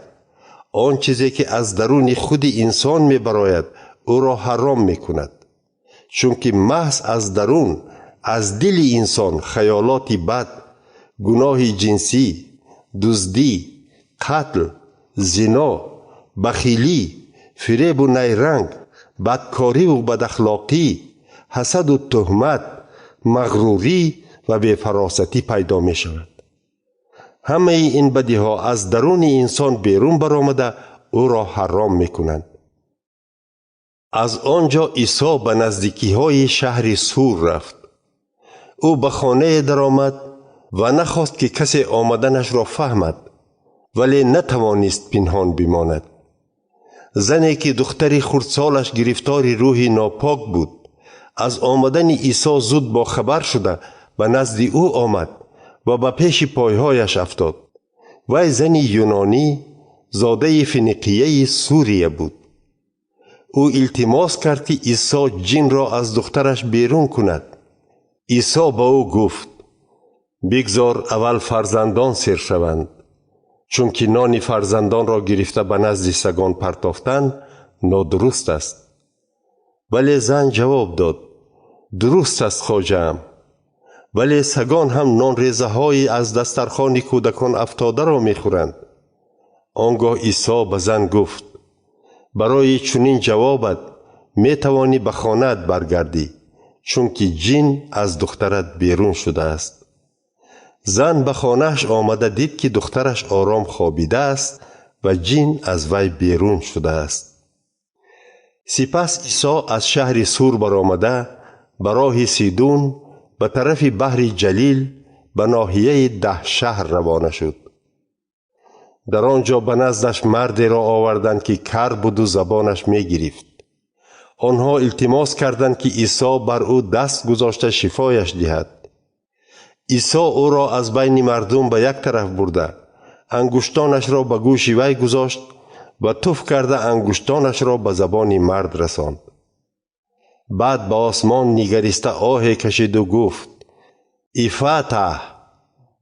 он чизе ки аз даруни худи инсон мебарояд, ӯро ҳаром мекунад, чунки маҳз аз дарун, аз дили инсон хаёлоти бад, гуноҳи ҷинсӣ, дуздӣ, қатл, зино, бахилӣ, фиребу найранг, бадкориву бадахлоқӣ, ҳасаду туҳмат, мағрурӣ ва бефаросатӣ пайдо мешавад. Ҳамаи ин бадиҳо аз даруни инсон берун баромада ӯро ҳаром мекунанд. Аз он ҷо Исо ба наздикиҳои шаҳри Сур рафт. Ӯ ба хонае даромад ва нахост ки касе омаданашро фаҳмад, вале натавонист пинҳон бимонад. Зане ки духтари хурдсолаш гирифтори рӯҳи нопок буд, аз омадани Исо зуд бохабар шуда ба назди ӯ омад ва ба пеши пойҳояш афтод. Вай зани юнонӣ, зодаи Финиқияи Сурия буд. Ӯ илтимос кард, ки Исо ҷинро аз духтараш берун кунад. Исо ба ӯ гуфт: бигзор аввал фарзандон сер шаванд, чунки нони фарзандонро гирифта ба назди сагон партофтан нодуруст аст. Вале зан ҷавоб дод: дуруст аст, хоҷаам, вале сагон ҳам нонрезаҳои аз дастархони кӯдакон афтодаро мехӯранд. Он гоҳ Исо ба зан гуфт: барои чунин ҷавобат метавонӣ ба хонаат баргардӣ, чунки ҷин аз духтарат берун шудааст. Зан ба хонааш омада дид, ки духтараш ором хобидааст ва ҷин аз вай берун шудааст. Сипас Исо аз шаҳри Сур баромада ба роҳи Сидун ба тарафи баҳри Ҷалил ба ноҳияи 10 шаҳр равона шуд. Дар он ҷо ба наздаш мардеро оварданд, ки кар буду забонаш мегирифт. Онҳо илтимос карданд, ки Исо бар ӯ даст гузошта шифояш диҳад. Исо ӯро аз байни мардум ба як тараф бурда, ангуштонашро ба гӯши вай гузошт ва туф карда ангуштонашро ба забони мард расонд. Баъд ба осмон нигариста оҳе кашиду гуфт: Ифатаҳ,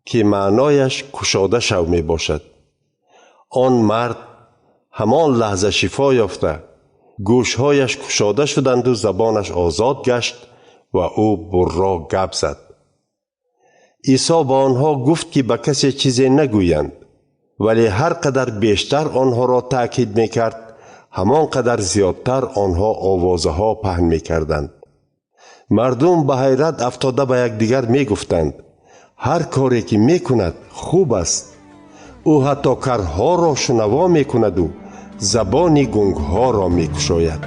ки маънояш кушода шав мебошад. Он мард ҳамон лаҳза шифо ёфта, гӯшҳояш кушода шуданду забонаш озод гашт ва ӯ бурро гап зад. Исо ба онҳо гуфт, ки ба касе чизе нагӯянд, вале ҳар қадар бештар онҳоро таъкид мекард, ҳамон қадар зиёдтар онҳо овозаҳо паҳн мекарданд. Мардум ба ҳайрат афтода ба якдигар мегуфтанд: ҳар коре ки мекунад хуб аст. Ӯ ҳатто карҳоро шунаво мекунаду забони гунгҳоро мекушояд.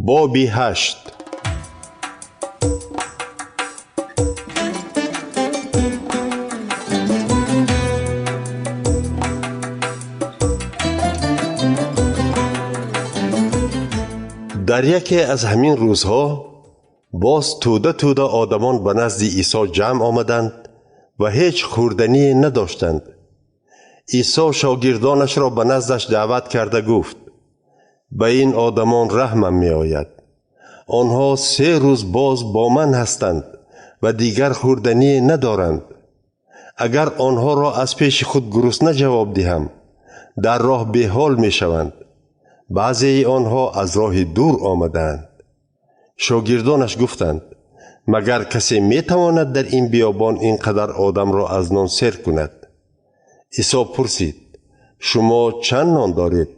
Боби 8. Дар яке аз ҳамин рӯзҳо боз тӯда-тӯда одамон ба назди Исо ҷамъ омаданд ва ҳеҷ хӯрдание надоштанд. Исо шогирдонашро ба наздаш даъват карда гуфт: ба ин одамон раҳмам меояд. Онҳо 3 рӯз боз бо ман ҳастанд ва дигар хӯрдание надоранд. Агар онҳоро аз пеши худ гурусна ҷавоб диҳам, дар роҳ беҳол мешаванд. Баъзеи онҳо аз роҳи дур омадаанд. Шогирдонаш гуфтанд: магар касе метавонад дар ин биёбон ин қадар одамро аз нон сер кунад? Исо пурсид: шумо чанд нон доред?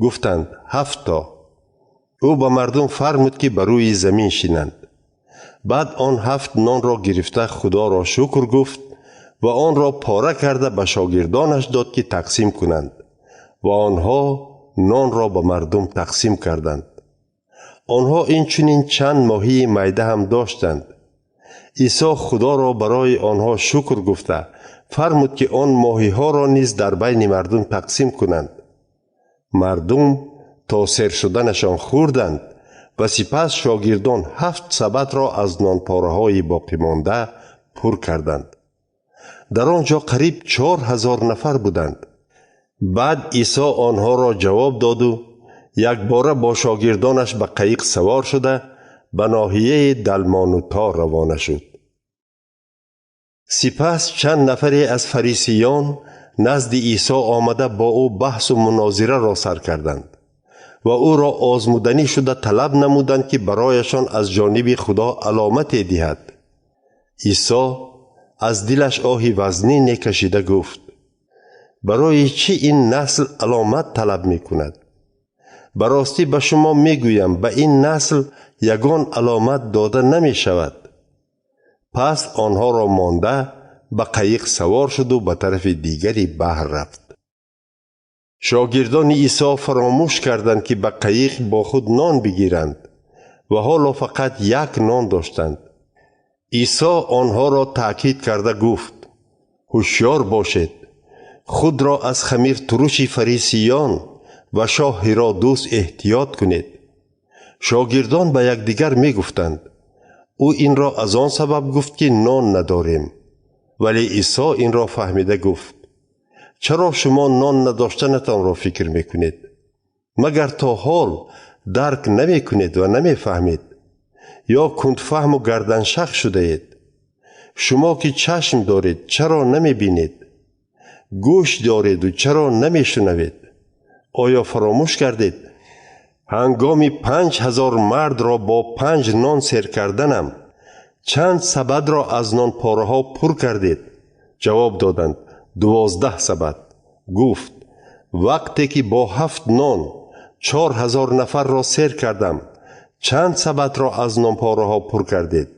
Гуфтанд: 7 то. Ӯ ба мардум фармуд, ки ба рӯи замин шинанд. Баъд он 7 нонро гирифта Худоро шукр гуфт ва онро пора карда ба шогирдонаш дод, ки тақсим кунанд, ва онҳо нонро ба мардум тақсим карданд. Онҳо инчунин чанд моҳии майда ҳам доштанд. Исо Худоро барои онҳо шукр гуфта фармуд, ки он моҳиҳоро низ дар байни мардум тақсим кунанд. Мардум то сер шуданашон хӯрданд ва сипас шогирдон 7 сабадро аз нонпораҳои боқимонда пур карданд. Дар он ҷо қариб 4000 нафар буданд. Баъд Исо онҳоро ҷавоб доду якбора бо шогирдонаш ба қаиқ савор шуда ба ноҳияи Далманута равона шуд. Сипас чанд нафаре аз фарисиён назди Исо омада бо ӯ баҳсу мунозираро сар карданд ва ӯро озмуданӣ шуда талаб намуданд, ки барояшон аз ҷониби Худо аломате диҳад. Исо аз дилаш оҳи вазнине кашида гуфт: барои чӣ ин насл аломат талаб мекунад? Ба ростӣ ба шумо мегӯям, ба ин насл ягон аломат дода намешавад. Пас онҳоро монда ба қайиқ савор шуду ба тарафи дигари баҳр рафт. Шогирдони Исо фаромӯш карданд, ки ба қайиқ бо худ нон бигиранд ва ҳоло фақат як нон доштанд. Исо онҳоро таъкид карда гуфт: ҳушёр бошед, худро аз хамиртуруши фарисиён ва шоҳ Ҳиродус эҳтиёт кунед. Шогирдон ба якдигар мегуфтанд: ӯ инро аз он сабаб гуфт, ки нон надорем. Вале Исо инро фаҳмида гуфт: чаро шумо нон надоштанатонро фикр мекунед? Магар то ҳол дарк намекунед ва намефаҳмед? Ё кундфаҳму гарданшах шудаед? Шумо ки чашм доред, чаро намебинед? Гӯш дореду чаро намешунавед? Оё фаромӯш кардед? Ҳангоми 5000 мардро бо 5 нон сер карданам, чанд сабадро аз нонпораҳо пур кардед? Ҷавоб доданд: 12 сабад. Гуфт: вақте ки бо 7 нон 4000 нафарро сер кардам, чанд сабадро аз нонпораҳо пур кардед?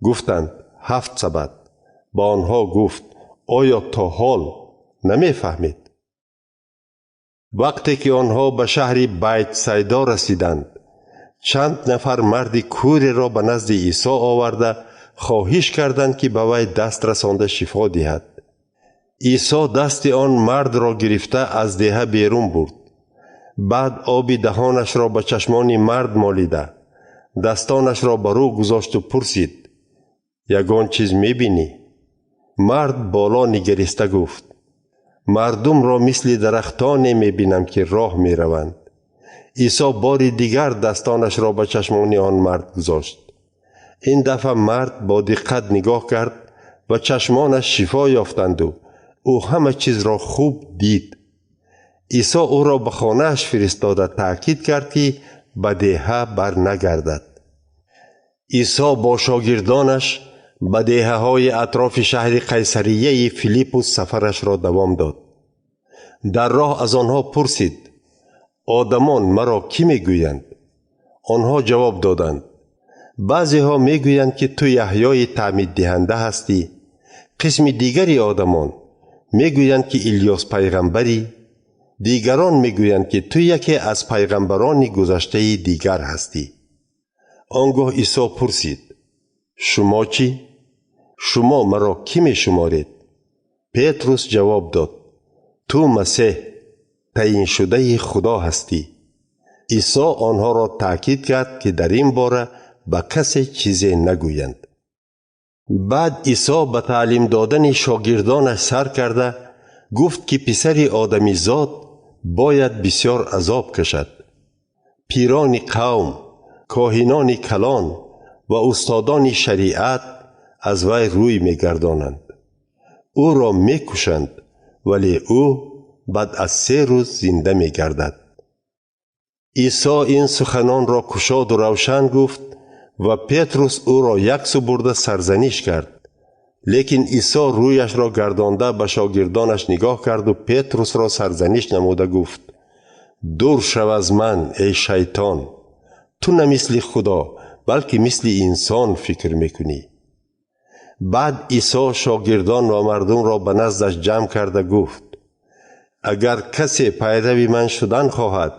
Гуфтанд: 7 сабад. Ба онҳо гуфт: оё то ҳол намефаҳмед? Вақте ки онҳо ба шаҳри Байтсайдо расиданд, чанд нафар марди кӯреро ба назди Исо оварда хоҳиш карданд, ки ба вай даст расонда шифо диҳад. Исо дасти он мардро гирифта аз деҳа берун бурд. Баъд оби даҳонашро ба чашмони мард молида, дастонашро ба рӯ гузошту пурсид: ягон чиз мебинӣ? Мард боло нигариста гуфт: мардумро мисли дарахтоне мебинам, ки роҳ мераванд. Исо бори дигар дастонашро ба чашмони он мард гузошт. Ин дафъа мард бо диққат нигоҳ кард ва чашмонаш шифо ёфтанду ӯ ҳама чизро хуб дид. Исо ӯро ба хонааш фиристода таъкид кард, ки ба деҳа барнагардад. Исо бо шогирдонаш ба деҳаҳои атрофи шаҳри Қайсарияи Филиппус сафарашро давом дод. Дар роҳ аз онҳо пурсид: одамон маро кӣ мегӯянд? Онҳо ҷавоб доданд: баъзеҳо мегӯянд, ки ту Яҳёи таъмиддиҳанда ҳастӣ. Қисми дигари одамон мегӯянд, ки Илёс пайғамбарӣ. Дигарон мегӯянд, ки ту яке аз пайғамбарони гузаштаи дигар ҳастӣ. Он гоҳ Исо пурсид: шумо чӣ? Шумо маро кӣ мешуморед? Петрус ҷавоб дод: ту Масеҳ, таъйиншудаи Худо ҳастӣ. Исо онҳоро таъкид кард, ки дар ин бора ба касе чизе нагӯянд. Баъд Исо ба таълим додани шогирдонаш сар карда гуфт, ки писари одамизод бояд бисёр азоб кашад. Пирони қавм, коҳинони калон ва устодони шариат аз вай рӯй мегардонанд. Ӯро мекушанд, вале ӯ баъд аз 3 рӯз зинда мегардад. Исо ин суханонро кушоду равшан гуфт ва Петрус ӯро яксу бурда сарзаниш кард. Лекин Исо рӯяшро гардонда ба шогирдонаш нигоҳ карду Петрусро сарзаниш намуда гуфт: дур шав аз ман, эй шайтон! Ту на мисли Худо, балки мисли инсон фикр мекунӣ. Баъд Исо шогирдон ва мардумро ба наздаш ҷамъ карда гуфт: агар касе пайрави ман шудан хоҳад,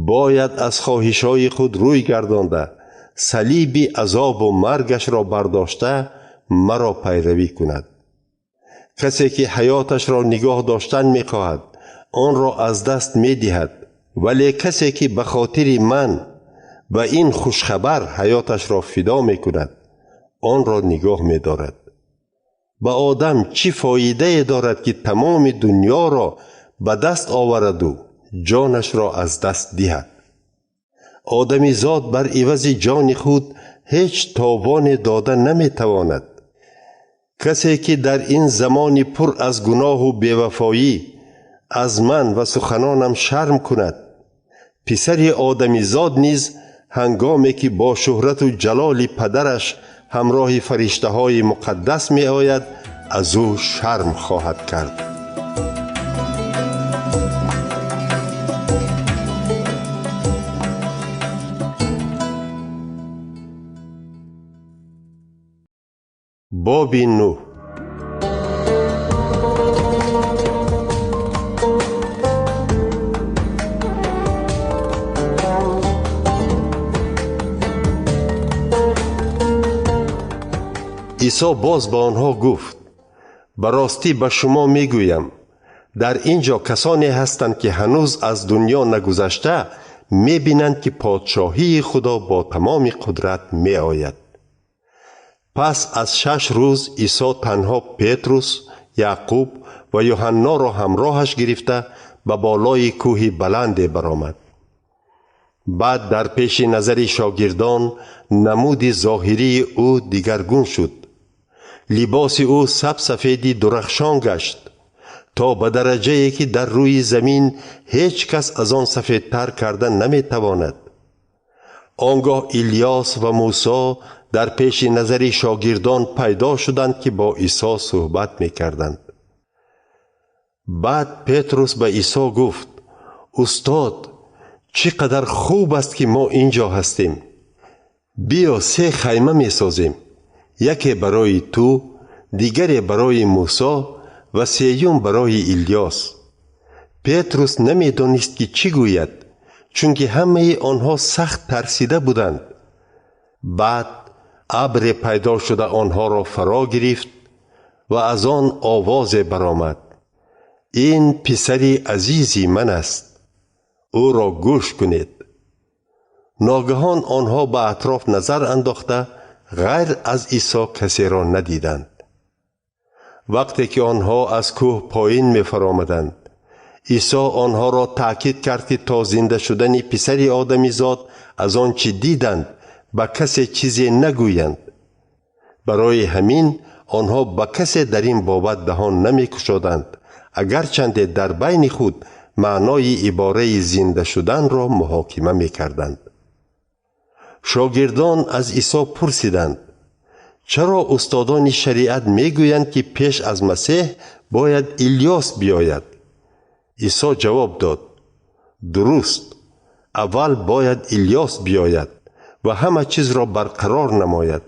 бояд аз хоҳишҳои худ рӯй гардонда, салиби азобу маргашро бардошта маро пайравӣ кунад. Касе ки ҳаёташро нигоҳ доштан мехоҳад, онро аз даст медиҳад, вале касе ки ба хотири ман ва ин хушхабар ҳаёташро фидо мекунад, онро нигоҳ медорад. Ба одам чӣ фоидае дорад, ки тамоми дунёро ба даст овараду ҷонашро аз даст диҳад? Одамизод бар ивази ҷони худ ҳеҷ тобоне дода наметавонад. Касе ки дар ин замони пур аз гуноҳу бевафоӣ аз ман ва суханонам шарм кунад, писари одамизод низ ҳангоме ки бо шуҳрату ҷалоли падараш ҳамроҳи фариштаҳои муқаддас меояд, аз ӯ шарм хоҳад кард. Боби нӯҳ. Исо боз ба онҳо гуфт: ба ростӣ ба шумо мегӯям, дар ин ҷо касоне ҳастанд, ки ҳанӯз аз дунё нагузашта мебинанд, ки подшоҳии Худо бо тамоми қудрат меояд. Пас аз 6 рӯз Исо танҳо Петрус, Яъқуб ва Юҳанноро ҳамроҳаш гирифта ба болои кӯҳи баланде баромад. Баъд дар пеши назари шогирдон намуди зоҳирии ӯ дигаргун шуд. Либоси ӯ сабсафеди дурахшон гашт, то ба дараҷае ки дар рӯи замин ҳеҷ кас аз он сафедтар карда наметавонад. Он гоҳ Илёс ва Мусо дар пеши назари шогирдон пайдо шуданд, ки бо Исо суҳбат мекарданд. Баъд Петрус ба Исо гуфт: устод, чӣ қадар хуб аст, ки мо ин ҷо ҳастем. Биё 3 хайма месозем, яке барои ту, дигаре барои Мусо ва сеюм барои Илёс. Петрус намедонист, ки чӣ гӯяд, чунки ҳамаи онҳо сахт тарсида буданд. Баъд абре пайдо шуда онҳоро фаро гирифт ва аз он овозе баромад: ин писари азизи ман аст, ӯро гӯш кунед. Ногаҳон онҳо ба атроф назар андохта ғайр аз Исо касеро надиданд. Вақте ки онҳо аз кӯҳ поин мефаромаданд, Исо онҳоро таъкид кард, ки то зинда шудани писари одамизод аз он чӣ диданд ба касе чизе нагӯянд. Барои ҳамин онҳо ба касе дар ин бобат даҳон намекушоданд, агарчанде дар байни худ маънои ибораи зинда шуданро муҳокима мекарданд. Шогирдон аз Исо пурсиданд: чаро устодони шариат мегӯянд, ки пеш аз Масеҳ бояд Илёс биёяд? Исо ҷавоб дод: дуруст, аввал бояд Илёс биёяд ва ҳама чизро барқарор намояд.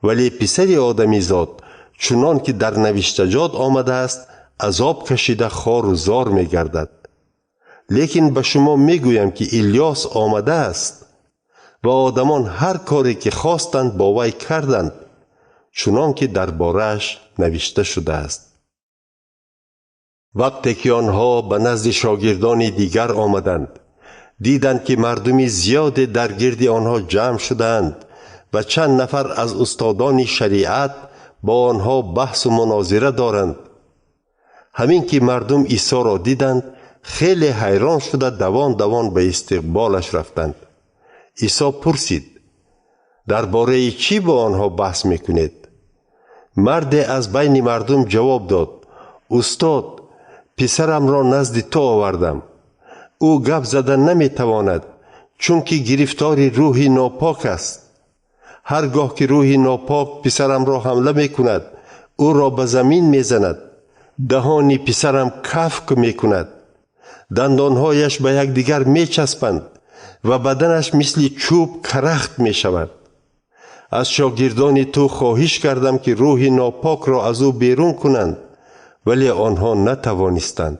Вале писари одамизод чунон ки дар навиштаҷот омадааст, азоб кашида хору зор мегардад. Лекин ба шумо мегӯям, ки Илёс омадааст ва одамон ҳар коре ки хостанд бо вай карданд, чунон ки дар борааш навишта шудааст. Вақте ки онҳо ба назди шогирдони дигар омаданд, диданд, ки мардуми зиёде дар гирди онҳо ҷамъ шудаанд ва чанд нафар аз устодони шариат бо онҳо баҳсу мунозира доранд. Ҳамин ки мардум Исоро диданд, хеле ҳайрон шуда давон давон ба истиқболаш рафтанд. Исо пурсид: дар бораи чӣ бо онҳо баҳс мекунед? Марде аз байни мардум ҷавоб дод: устод, писарамро назди ту овардам. Ӯ гап зада наметавонад, чунки гирифтори рӯҳи нопок аст. Ҳар гоҳ ки рӯҳи нопок писарамро ҳамла мекунад, ӯро ба замин мезанад. Даҳони писарам кафк мекунад, дандонҳояш ба якдигар мечаспанд ва баданаш мисли чӯб карахт мешавад. Аз шогирдони ту хоҳиш кардам, ки рӯҳи нопокро аз ӯ берун кунанд, вале онҳо натавонистанд.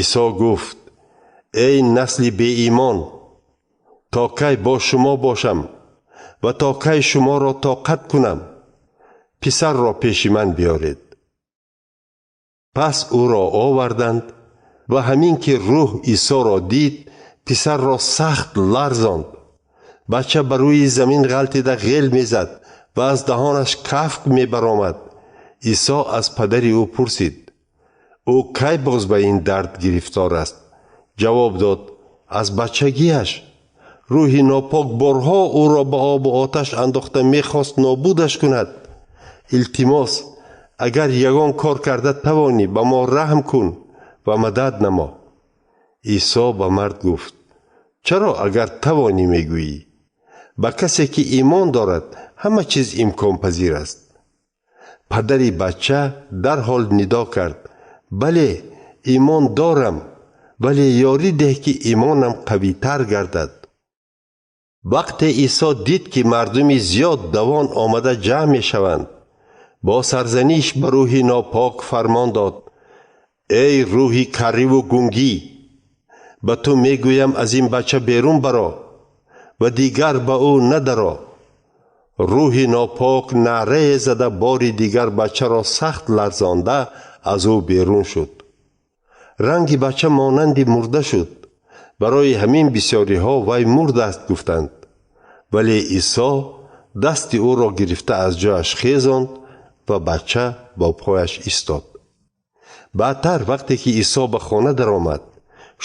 Исо гуфт: эй насли беимон, то кай бо шумо бошам ва то кай шуморо тоқат кунам? Писарро пеши ман биёред. Пас ӯро оварданд ва ҳамин ки рӯҳ Исоро дид, писарро сахт ларзонд. Бача ба рӯи замин ғалтида ғел мезад ва аз даҳонаш кафк мебаромад. Исо аз падари ӯ пурсид: ӯ кай боз ба ин дард гирифтор аст? Ҷавоб дод: аз бачагиаш. Рӯҳи нопок борҳо ӯро ба обу оташ андохта мехост нобудаш кунад. Илтимос, агар ягон кор карда тавонӣ, ба мо раҳм кун ва мадад намо. Исо ба мард гуфт: чаро агар тавонӣ мегӯӣ? Ба касе ки имон дорад, ҳама чиз имконпазир аст. Падари бача дарҳол нидо кард: бале, имон дорам, вале ёрӣ деҳ, ки имонам қавитар гардад. Вақте Исо дид, ки мардуми зиёд давон омада ҷамъ мешаванд, бо сарзаниш ба рӯҳи нопок фармон дод: эй рӯҳи карриву гунгӣ, ба ту мегӯям, аз ин бача берун баро ва дигар ба ӯ надаро. Рӯҳи нопок наърае зада бори дигар бачаро сахт ларзонда аз ӯ берун шуд. Ранги бача монанди мурда шуд. Барои ҳамин бисёриҳо вай мурд аст гуфтанд. Вале Исо дасти ӯро гирифта аз ҷояш хезонд ва бача бо пояш истод. Баъдтар вақте ки Исо ба хона даромад,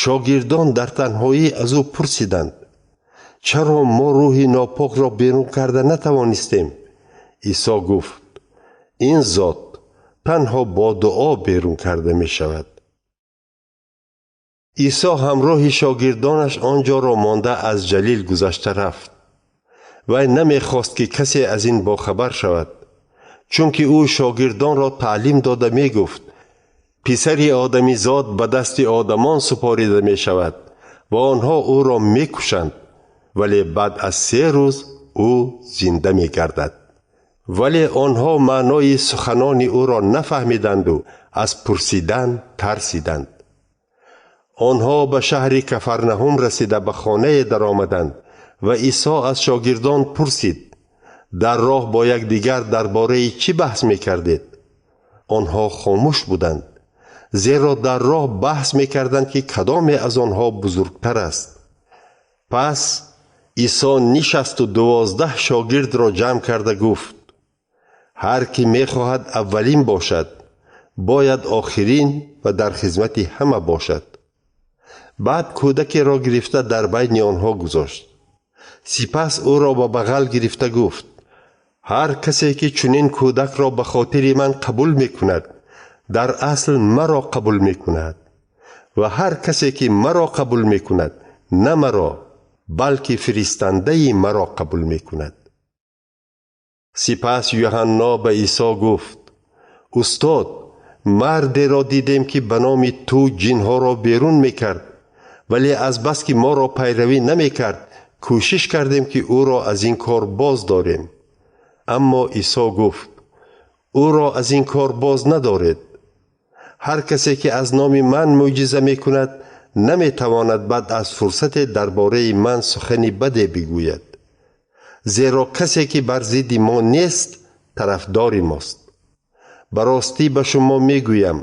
шогирдон дар танҳоӣ аз ӯ пурсиданд: чаро мо рӯҳи нопокро берун карда натавонистем? Исо гуфт: ин зот танҳо бо дуо берун карда мешавад. Исо ҳамроҳи шогирдонаш он ҷоро монда аз Ҷалил гузашта рафт. Вай намехост, ки касе аз ин бохабар шавад, чунки ӯ шогирдонро таълим дода мегуфт: писари одамизод ба дасти одамон супорида мешавад ва онҳо ӯро мекушанд, вале баъд аз 3 рӯз ӯ зинда мегардад. Вале онҳо маънои суханони ӯро нафаҳмиданду аз пурсидан тарсиданд. Онҳо ба шаҳри Кафарнаҳум расида ба хонае даромаданд ва Исо аз шогирдон пурсид: дар роҳ бо якдигар дар бораи чӣ баҳс мекардед? Онҳо хомӯш буданд, зеро дар роҳ баҳс мекарданд, ки кадоме аз онҳо бузургтар аст. Пас Исо нишасту 12 шогирдро ҷамъ карда гуфт: ҳар ки мехоҳад аввалин бошад, бояд охирин ва дар хизмати ҳама бошад. Баъд кӯдакеро гирифта дар байни онҳо гузошт. Сипас ӯро ба бағал гирифта гуфт: ҳар касе ки чунин кӯдакро ба хотири ман қабул мекунад, дар асл маро қабул мекунад, ва ҳар касе ки маро қабул мекунад, на маро, балки фиристандаи маро қабул мекунад. Сипас Юҳанно ба Исо гуфт: устод, мардеро дидем, ки ба номи ту ҷинҳоро берун мекард, вале азбаски моро пайравӣ намекард, кӯшиш кардем, ки ӯро аз ин кор боз дорем. Аммо Исо гуфт: ӯро аз ин кор боз надоред. Ҳар касе ки аз номи ман мӯъҷиза мекунад, наметавонад баъд аз фурсате дар бораи ман сухани баде бигӯяд. Зеро касе ки бар зидди мо нест, тарафдори мост. Ба ростӣ ба шумо мегӯям,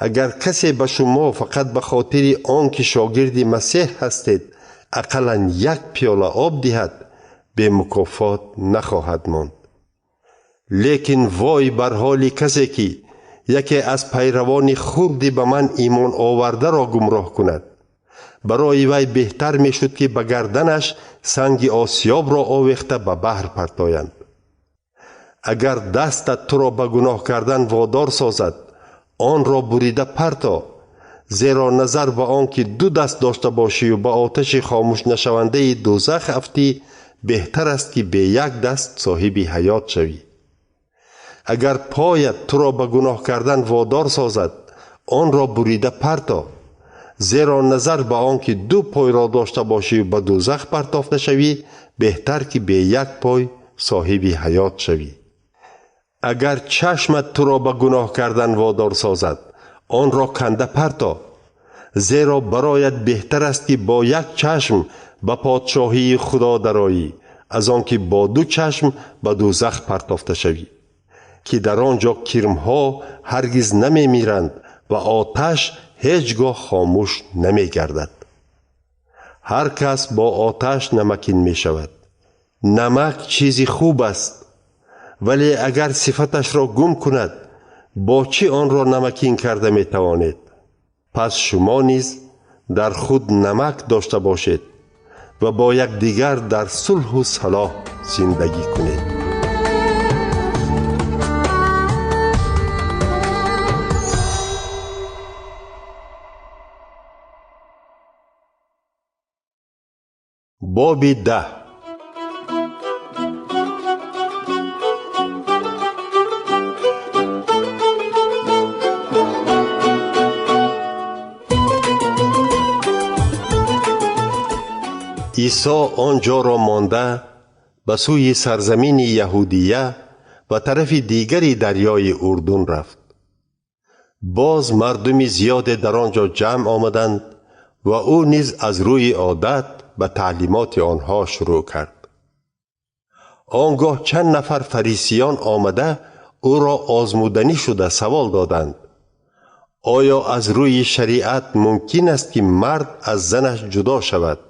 агар касе ба шумо фақат ба хотири он ки шогирди Масеҳ ҳастед, ақаллан як пиёла об диҳад, бемукофот нахоҳад монд. Лекин вой бар ҳоли касе ки яке аз пайравони хурди ба ман имон овардаро гумроҳ кунад. Барои вай беҳтар мешуд, ки ба гарданаш санги осиёбро овехта ба баҳр партоянд. Агар дастат туро ба гуноҳ кардан водор созад, онро бурида парто, зеро назар ба он ки ду даст дошта бошию ба оташи хомӯшнашавандаи дӯзах афтӣ, беҳтар аст, ки бе як даст соҳиби ҳаёт шавӣ. Агар поят туро ба гуноҳ кардан водор созад, онро бурида парто, зеро назар ба он ки ду пойро дошта бошию ба дӯзах партофта шавӣ, беҳтар ки бе як пой соҳиби ҳаёт шавӣ. Агар чашмат туро ба гуноҳ кардан водор созад, онро канда парто, зеро бароят беҳтар аст, ки бо як чашм ба подшоҳии Худо дароӣ, аз он ки бо ду чашм ба дӯзах партофта шавӣ, ки дар он ҷо кирмҳо ҳаргиз намемиранд ва оташ ҳеҷ гоҳ хомӯш намегардад. Ҳар кас бо оташ намакин мешавад. Намак чизи хуб аст, вале агар сифаташро гум кунад, бо чӣ онро намакин карда метавонед? Пас шумо низ дар худ намак дошта бошед ва бо якдигар дар сулҳу салоҳ зиндагӣ кунед. Боби 10. Исо он ҷоро монда ба сӯи сарзамини Яҳудия ва тарафи дигари дарёи Урдун рафт. Боз мардуми зиёде дар он ҷо ҷамъ омаданд ва ӯ низ аз рӯи одат ба таълимоти онҳо шурӯъ кард. Он гоҳ чанд нафар фарисиён омада ӯро озмуданӣ шуда савол доданд: оё аз рӯи шариат мумкин аст ки мард аз занаш ҷудо шавад?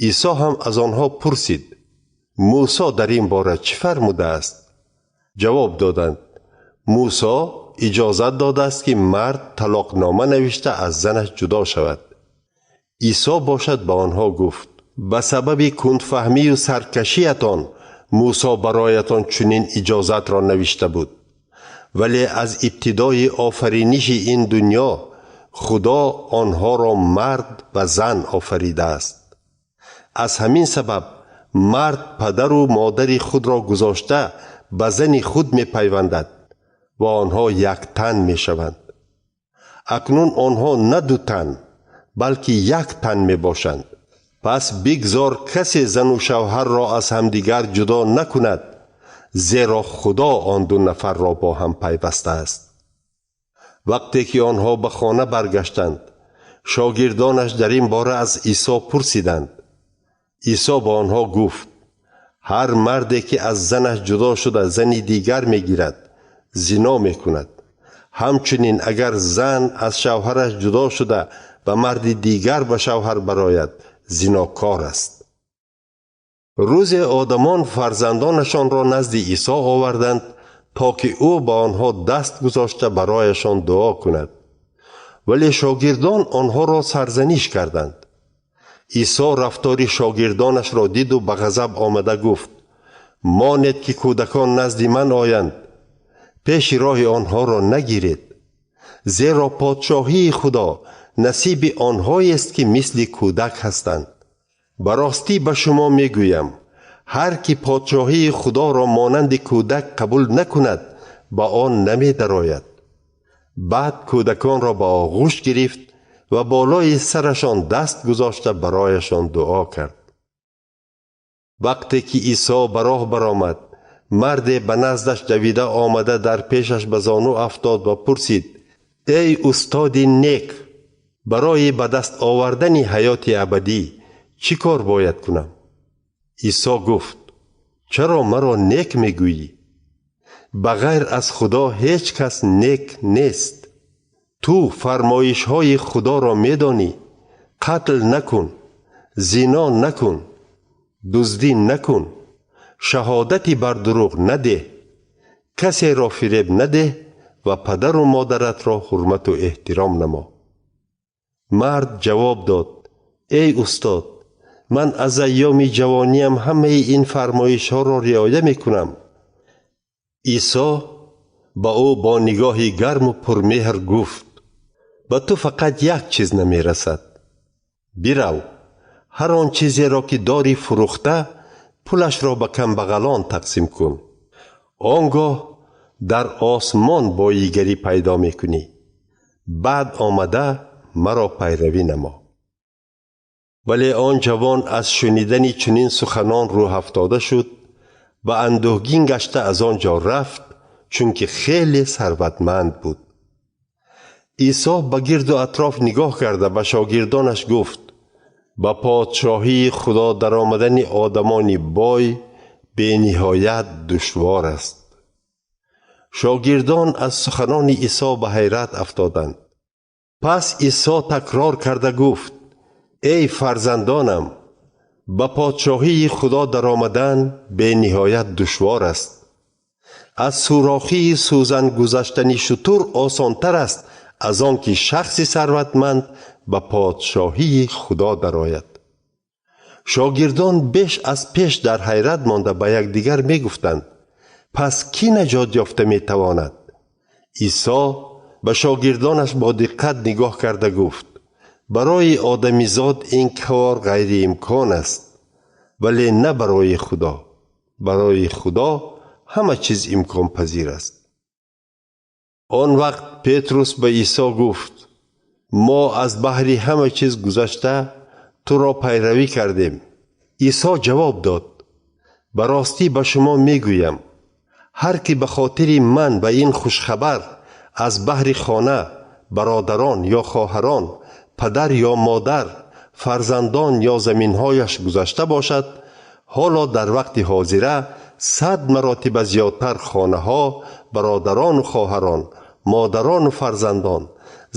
Исо ҳам аз онҳо пурсид: Мусо дар ин бора чӣ фармудааст? Ҷавоб доданд: Мусо иҷозат додааст ки мард талоқнома навишта аз занаш ҷудо шавад. Исо бошад ба онҳо гуфт: ба сабаби кундфаҳмию саркашиятон Мусо бароятон чунин иҷозатро навишта буд. Вале аз ибтидои офариниши ин дунё Худо онҳоро мард ва зан офаридааст. Аз ҳамин сабаб мард падару модари худро гузошта ба зани худ мепайвандад ва онҳо як тан мешаванд. Акнун онҳо на ду тан, балки як тан мебошанд. Пас бигзор касе зану шавҳарро аз ҳамдигар ҷудо накунад, зеро Худо он ду нафарро бо ҳам пайвастааст. Вақте ки онҳо ба хона баргаштанд, шогирдонаш дар ин бора аз Исо пурсиданд. Исо ба онҳо гуфт: ҳар марде ки аз занаш ҷудо шуда зани дигар мегирад, зино мекунад. Ҳамчунин агар зан аз шавҳараш ҷудо шуда ба марди дигар ба шавҳар барояд, зинокор аст. Рӯзе одамон фарзандонашонро назди Исо оварданд, то ки ӯ ба онҳо даст гузошта барояшон дуо кунад. Вале шогирдон онҳоро сарзаниш карданд. Исо рафтори шогирдонашро диду ба ғазаб омада гуфт: монед ки кӯдакон назди ман оянд, пеши роҳи онҳоро нагиред, зеро подшоҳии Худо насиби онҳоест ки мисли кӯдак ҳастанд. Ба ростӣ ба шумо мегӯям, ҳар ки подшоҳии Худоро монанди кӯдак қабул накунад, ба он намедарояд. Баъд кӯдаконро ба оғӯш гирифт ва болои сарашон даст гузошта барояшон дуо кард. Вақте ки Исо ба роҳ баромад, марде ба наздаш давида омада дар пешаш ба зону афтод ва пурсид: эй устоди нек, барои ба даст овардани ҳаёти абадӣ чӣ кор бояд кунам? Исо гуфт: чаро маро нек мегӯӣ? Ба ғайр аз Худо ҳеҷ кас нек нест. Ту фармоишҳои Худоро медонӣ: қатл накун, зино накун, дуздӣ накун, шаҳодати бар дурӯғ надеҳ, касеро фиреб надеҳ ва падару модаратро ҳурмату эҳтиром намо. Мард ҷавоб дод: эй устод, ман аз айёми ҷавониям ҳамаи ин фармоишҳоро риоя мекунам. Исо ба ӯ бо нигоҳи гарму пурмеҳр гуфт: ба ту фақат як чиз намерасад. Бирав, ҳар он чизеро ки дори фурӯхта, пулашро ба камбағалон тақсим кун. Он гоҳ дар осмон боигарӣ пайдо мекунӣ. Баъд омада маро пайравӣ намо. Вале он ҷавон аз шунидани чунин суханон рӯҳафтода шуд ва андӯҳгин гашта аз он ҷо рафт, чунки хеле сарватманд буд. Исо ба гирду атроф нигоҳ карда ба шогирдонаш гуфт: ба подшоҳии Худо даромадани одамони бой бениҳоят душвор аст. Шогирдон аз суханони Исо ба ҳайрат афтоданд. Пас Исо такрор карда гуфт: эй фарзандонам, ба подшоҳии Худо даромадан бениҳоят душвор аст. Аз сӯрохии сӯзан гузаштани шутур осонтар аст аз он ки шахси сарватманд ба подшоҳии Худо дарояд. Шогирдон беш аз пеш дар ҳайрат монда ба якдигар мегуфтанд: пас кӣ наҷот ёфта метавонад? Исо ба шогирдонаш бо диққат нигоҳ карда гуфт: барои одамизод ин кор ғайриимкон аст, вале на барои Худо. Барои Худо ҳама чиз имконпазир аст. Он вақт Петрус ба Исо гуфт: мо аз баҳри ҳама чиз гузашта туро пайравӣ кардем. Исо ҷавоб дод: ба ростӣ ба шумо мегӯям, ҳар ки ба хотири ман ва ин хушхабар аз баҳри хона, бародарон ё хоҳарон, падар ё модар, фарзандон ё заминҳояш гузашта бошад, ҳоло дар вақти ҳозира 100 маротиба зиёдтар хонаҳо, бародарону хоҳарон, модарону фарзандон,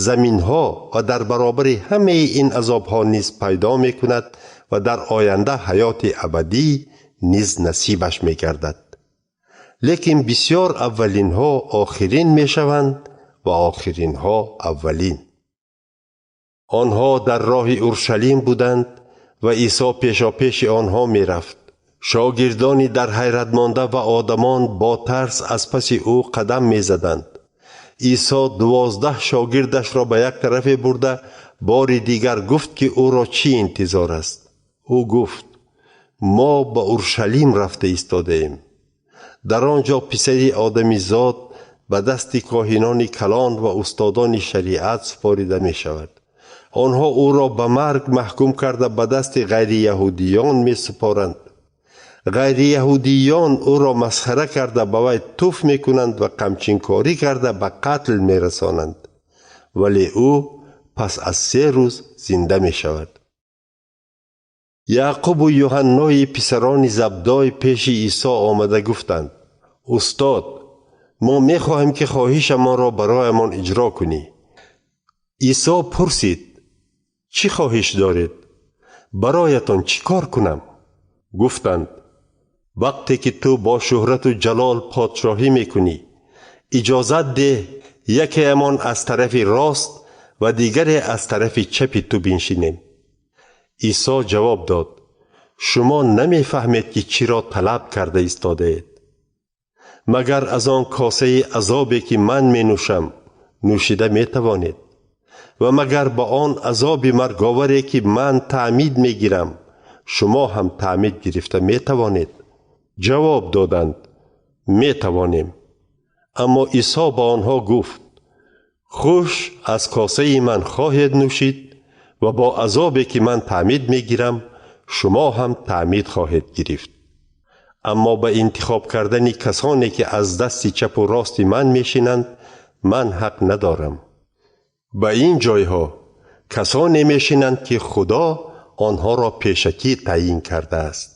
заминҳо ва дар баробари ҳамаи ин азобҳо низ пайдо мекунад ва дар оянда ҳаёти абадӣ низ насибаш мегардад. Лекин бисёр аввалинҳо охирин мешаванд ва охиринҳо аввалин. Онҳо дар роҳи Уршалим буданд ва Исо пешопеши онҳо мерафт. Шогирдони дар ҳайрат монда ва одамон бо тарс аз паси ӯ қадам мезаданд. Исо 12 шогирдашро ба як тарафе бурда, бори дигар гуфт ки ӯро чӣ интизор аст. Ӯ гуфт: мо ба Уршалим рафта истодаем. Дар он ҷо писари одамизод ба дасти коҳинони калон ва устодони шариат супорида мешавад. Онҳо ӯро ба марг маҳкум карда ба дасти ғайрияҳудиён месупоранд. Ғайрияҳудиён ӯро масхара карда ба вай туф мекунанд ва қамчинкорӣ карда ба қатл мерасонанд. Вале ӯ пас аз 3 рӯз зинда мешавад. Яъқубу Юҳаннои писарони Забдой пеши Исо омада гуфтанд: устод, мо мехоҳем ки хоҳишамонро бароямон иҷро кунӣ. Исо пурсид: чӣ хоҳиш доред? Бароятон чӣ кор кунам? Гуфтанд: вақте ки ту бо шӯҳрату ҷалол подшоҳӣ мекунӣ, иҷозат деҳ якеамон аз тарафи рост ва дигаре аз тарафи чапи ту биншинем. Исо ҷавоб дод: шумо намефаҳмед ки чиро талаб карда истодаед. Магар аз он косаи азобе ки ман менӯшам нӯшида метавонед? Ва магар ба он азоби марговаре ки ман таъмид мегирам шумо ҳам таъмид гирифта метавонед? Ҷавоб доданд: метавонем. Аммо Исо ба онҳо гуфт: хуш аз косаи ман хоҳед нӯшид ва бо азобе ки ман таъмид мегирам шумо ҳам таъмид хоҳед гирифт. Аммо ба интихоб кардани касоне ки аз дасти чапу рости ман мешинанд ман ҳақ надорам. Ба ин ҷойҳо касоне мешинанд ки Худо онҳоро пешакӣ таъйин кардааст.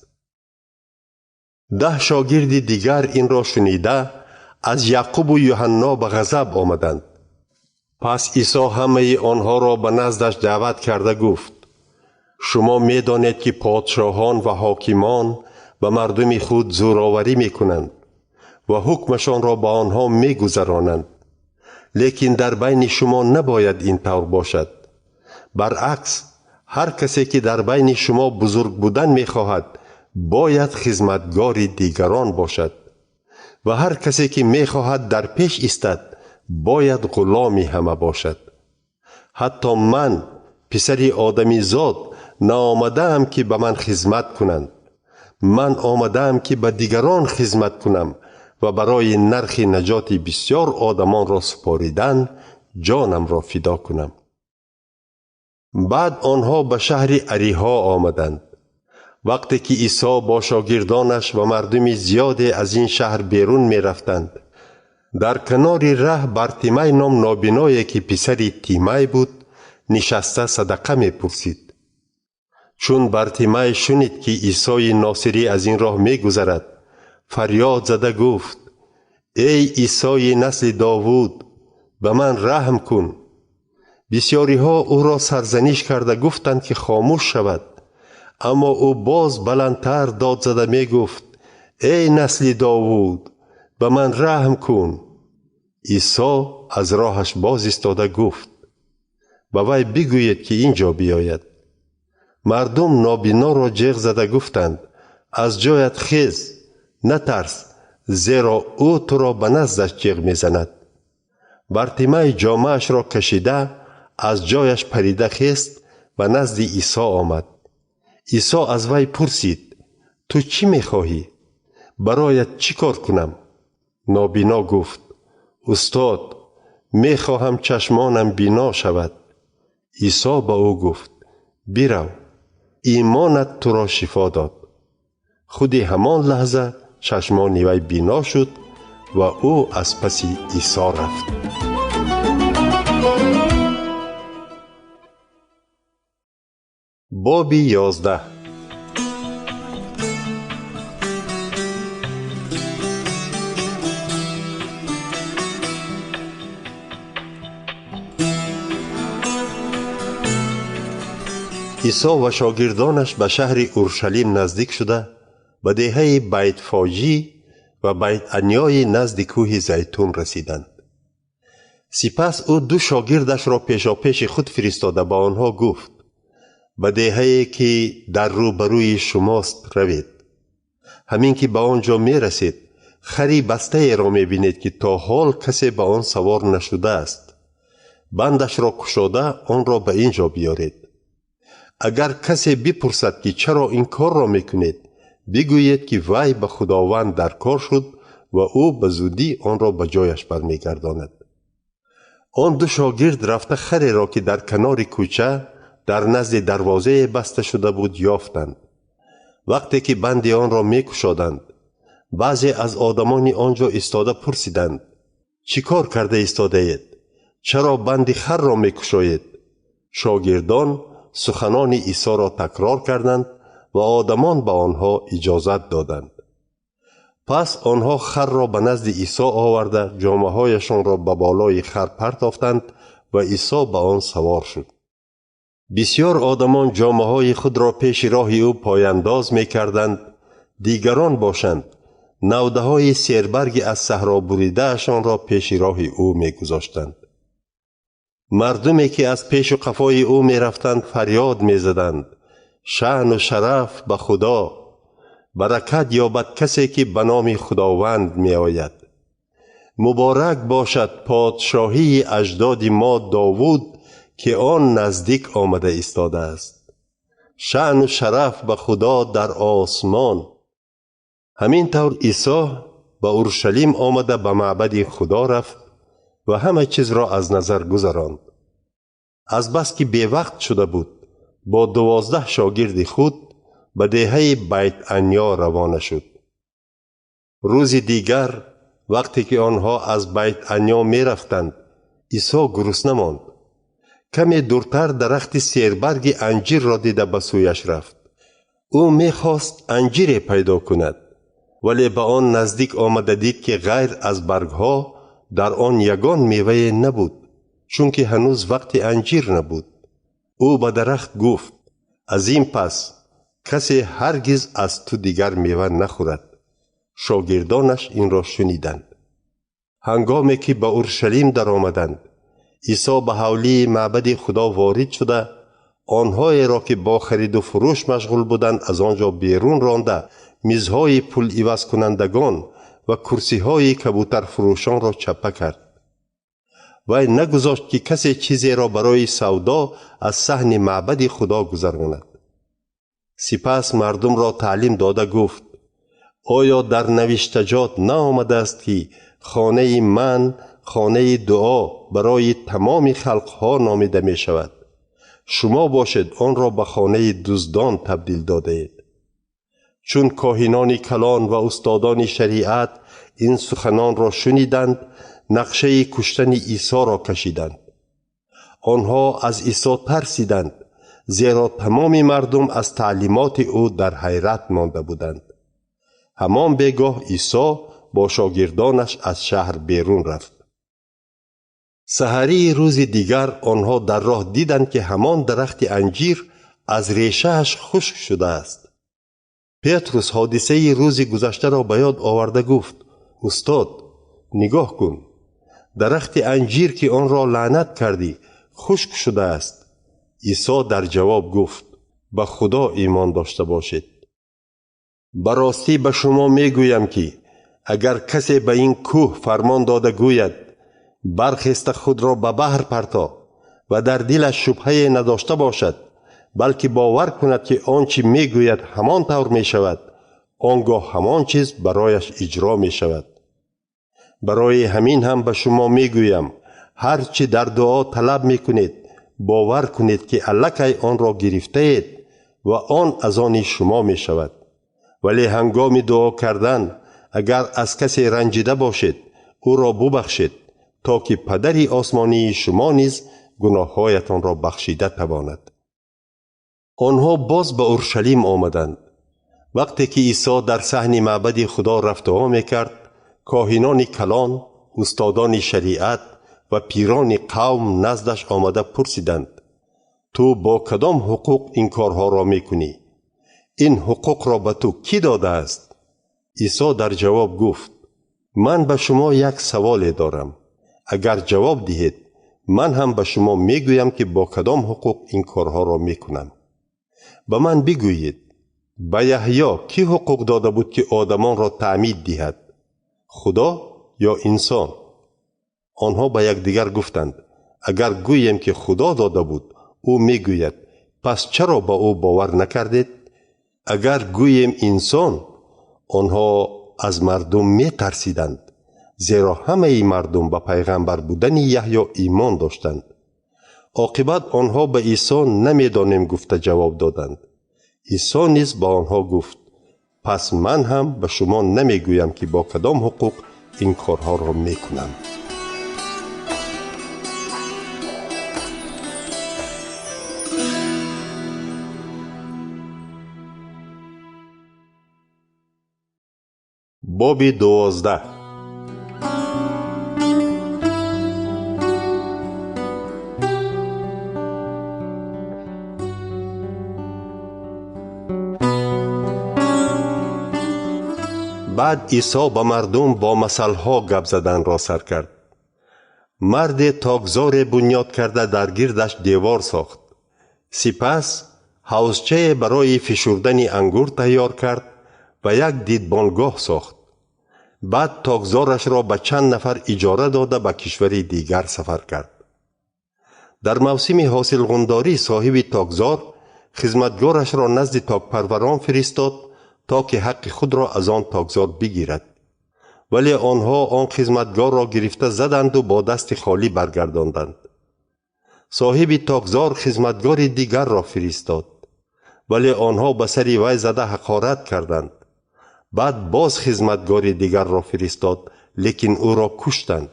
10 шогирди дигар инро шунида аз Яъқубу Юҳанно ба ғазаб омаданд. Пас Исо ҳамаи онҳоро ба наздаш даъват карда гуфт: шумо медонед ки подшоҳон ва ҳокимон ба мардуми худ зӯроварӣ мекунанд ва ҳукмашонро ба онҳо мегузаронанд. Лекин дар байни шумо набояд ин тавр бошад. Баръакс, ҳар касе ки дар байни шумо бузург будан мехоҳад, бояд хизматгори дигарон бошад. Ва ҳар касе ки мехоҳад дар пеш истад, бояд ғуломи ҳама бошад. Ҳатто ман, писари одамизод, наомадаам ки ба ман хизмат кунанд. Ман омадаам ки ба дигарон хизмат кунам ва барои нархи наҷоти бисёр одамонро супоридан ҷонамро фидо кунам. Баъд онҳо ба шаҳри Ариҳо омаданд. Вақте ки Исо бо шогирдонаш ва мардуми зиёде аз ин шаҳр берун мерафтанд, дар канори раҳ Бартимай ном нобиное ки писари Тимай буд, нишаста садақа мепурсид. Чун Бартимай шунид ки Исои Носирӣ аз ин роҳ мегузарад, фарёд зада гуфт: эй Исои насли Довуд, ба ман раҳм кун. Бисёриҳо ӯро сарзаниш карда гуфтанд ки хомӯш шавад, аммо ӯ боз баландтар дод зада мегуфт: эй насли Довуд, ба ман раҳм кун. Исо аз роҳаш боз истода гуфт: ба вай бигӯед ки ин ҷо биёяд. Мардум нобиноро ҷеғ зада гуфтанд: аз ҷоят хез, натарс, зеро ӯ туро ба наздаш ҷеғ мезанад. Бартимай ҷомаашро кашида аз ҷояш парида хест ба назди Исо омад. Исо аз вай пурсид: Ту чӣ мехоҳӣ? Бароят чӣ кор кунам? Нобино гуфт: Устод, мехоҳам чашмонам бино шавад. Исо ба ӯ гуфт: Бирав, имонат туро шифо дод. Худи ҳамон лаҳза чашмони вай бино шуд ва ӯ аз паси Исо рафт. Боби 11. Исо ва шогирдонаш ба шаҳри Уршалим наздик шуда, ба деҳаи Байтфоҷӣ ва Байтанёи назди кӯҳи Зайтун расиданд. Сипас ӯ ду шогирдашро пешопеши худ фиристода ба онҳо гуфт: ба деҳае ки дар рӯбарӯи шумост равед. Ҳамин ки ба он ҷо мерасед, хари бастаеро мебинед ки то ҳол касе ба он савор нашудааст. Бандашро кушода онро ба ин ҷо биёред. Агар касе бипурсад ки чаро ин корро мекунед, бигӯед ки вай ба Худованд дар кор шуд ва ӯ ба зудӣ онро ба ҷояш бармегардонад. Он ду шогирд рафта хареро ки дар канори кӯча дар назди дарвозае баста шуда буд ёфтанд. Вақте ки банди онро мекушоданд, баъзе аз одамони он ҷо истода пурсиданд: чӣ кор карда истодаед? Чаро банди харро мекушоед? Шогирдон суханони Исоро такрор карданд ва одамон ба онҳо иҷозат доданд. Пас онҳо харро ба назди Исо оварда, ҷомаҳояшонро ба болои хар партофтанд ва Исо ба он савор шуд. Бисёр одамон ҷомаҳои худро пеши роҳи ӯ пояндоз мекарданд, дигарон бошанд навдаҳои сербарги аз саҳро буридаашонро пеши роҳи ӯ мегузоштанд. Мардуме ки аз пешу қафои ӯ мерафтанд фарёд мезаданд: шаъну шараф ба Худо! Баракат ёбад касе ки ба номи Худованд меояд. Муборак бошад подшоҳии аҷдоди мо Довуд ки он наздик омада истодааст. Шаъну шараф ба Худо дар осмон. Ҳамин тавр Исо ба Уршалим омада ба маъбади Худо рафт ва ҳама чизро аз назар гузаронд. Азбаски бевақт шуда буд, бо 12 шогирди худ ба деҳаи Байтанё равона шуд. Рӯзи дигар вақте ки онҳо аз Байтанё мерафтанд, Исо гурусна монд. Каме дуртар дарахти сербарги анҷирро дида ба сӯяш рафт. Ӯ мехост анҷире пайдо кунад, вале ба он наздик омада дид ки ғайр аз баргҳо дар он ягон мевае набуд, чунки ҳанӯз вақти анҷир набуд. Ӯ ба дарахт гуфт: аз ин пас касе ҳаргиз аз ту дигар мева нахӯрад. Шогирдонаш инро шуниданд. Ҳангоме ки ба Уршалим даромаданд, Исо ба ҳавлии маъбади Худо ворид шуда, онҳоеро ки бо хариду фурӯш машғул буданд аз он ҷо берун ронда, мизҳои пуливазкунандагон ва курсиҳои кабутарфурӯшонро чаппа кард. Вай нагузошт ки касе чизеро барои савдо аз саҳни маъбади Худо гузаронад. Сипас мардумро таълим дода гуфт: оё дар навиштаҷот наомадааст ки хонаи ман хонаи дуо барои тамоми халқҳо номида мешавад? Шумо бошед онро ба хонаи дуздон табдил додаед. Чун коҳинони калон ва устодони шариат ин суханонро шуниданд, нақшаи куштани Исоро кашиданд. Онҳо аз Исо тарсиданд, зеро тамоми мардум аз таълимоти ӯ дар ҳайрат монда буданд. Ҳамон бегоҳ Исо бо шогирдонаш аз шаҳр берун рафт. Саҳарии рӯзи дигар онҳо дар роҳ диданд ки ҳамон дарахти анҷир аз решааш хушк шудааст. Петрус ҳодисаи рӯзи гузаштаро ба ёд оварда гуфт: устод, нигоҳ кун, дарахти анҷир ки онро лаънат кардӣ хушк шудааст. Исо дар ҷавоб гуфт: ба Худо имон дошта бошед. Ба ростӣ ба шумо мегӯям ки агар касе ба ин кӯҳ фармон дода гӯяд: бархеста худро ба баҳр парто, ва дар дилаш шубҳае надошта бошад, балки бовар кунад ки он чӣ мегӯяд ҳамон тавр мешавад, Он гоҳ ҳамон чиз барояш иҷро мешавад. Барои ҳамин ҳам ба шумо мегӯям, ҳар чӣ дар дуо талаб мекунед, бовар кунед, ки аллакай онро гирифтаед ва он аз они шумо мешавад. Вале ҳангоми дуо кардан, агар аз касе ранҷида бошед, ӯро бубахшед, то ки падари осмонии шумо низ гуноҳҳоятонро бахшида тавонад. Онҳо боз ба Уршалим омаданд. Вақте ки Исо дар саҳни маъбади Худо рафтуо мекард, коҳинони калон, устодони шариат ва пирони қавм наздаш омада пурсиданд: ту бо кадом ҳуқуқ ин корҳоро мекунӣ? Ин ҳуқуқро ба ту кӣ додааст? Исо дар ҷавоб гуфт: ман ба шумо як саволе дорам. Агар ҷавоб диҳед, ман ҳам ба шумо мегӯям, ки бо кадом ҳуқуқ ин корҳоро мекунам. Ба ман бигӯед, ба Яҳё кӣ ҳуқуқ дода буд, ки одамонро таъмид диҳад? Худо ё инсон? Онҳо ба якдигар гуфтанд: агар гӯем, ки Худо дода буд, ӯ мегӯяд: пас чаро ба ӯ бовар накардед? Агар гӯем инсон, онҳо аз мардум метарсиданд, зеро ҳамаи мардум ба пайғамбар будани Яҳё имон доштанд. Оқибат онҳо ба Исо намедонем гуфта ҷавоб доданд. Исо низ ба онҳо гуфт: пас ман ҳам ба шумо намегӯям, ки бо кадом ҳуқуқ ин корҳоро мекунам. Боби 12. Баъд Исо ба мардум бо масалҳо гап заданро сар кард. Марде токзоре бунёд карда дар гирдаш девор сохт. Сипас ҳавзчае барои фишурдани ангур тайёр кард ва як дидбонгоҳ сохт. Баъд токзорашро ба чанд нафар иҷора дода ба кишвари дигар сафар кард. Дар мавсими ҳосилғундорӣ соҳиби токзор хизматгорашро назди токпарварон фиристод, то ки ҳаққи худро аз он токзор бигирад. Вале онҳо он хизматгорро гирифта заданду бо дасти холӣ баргардонданд. Соҳиби токзор хизматгори дигарро фиристод, вале онҳо ба сари вай зада ҳақорат карданд. Баъд боз хизматгори дигарро фиристод, лекин ӯро куштанд.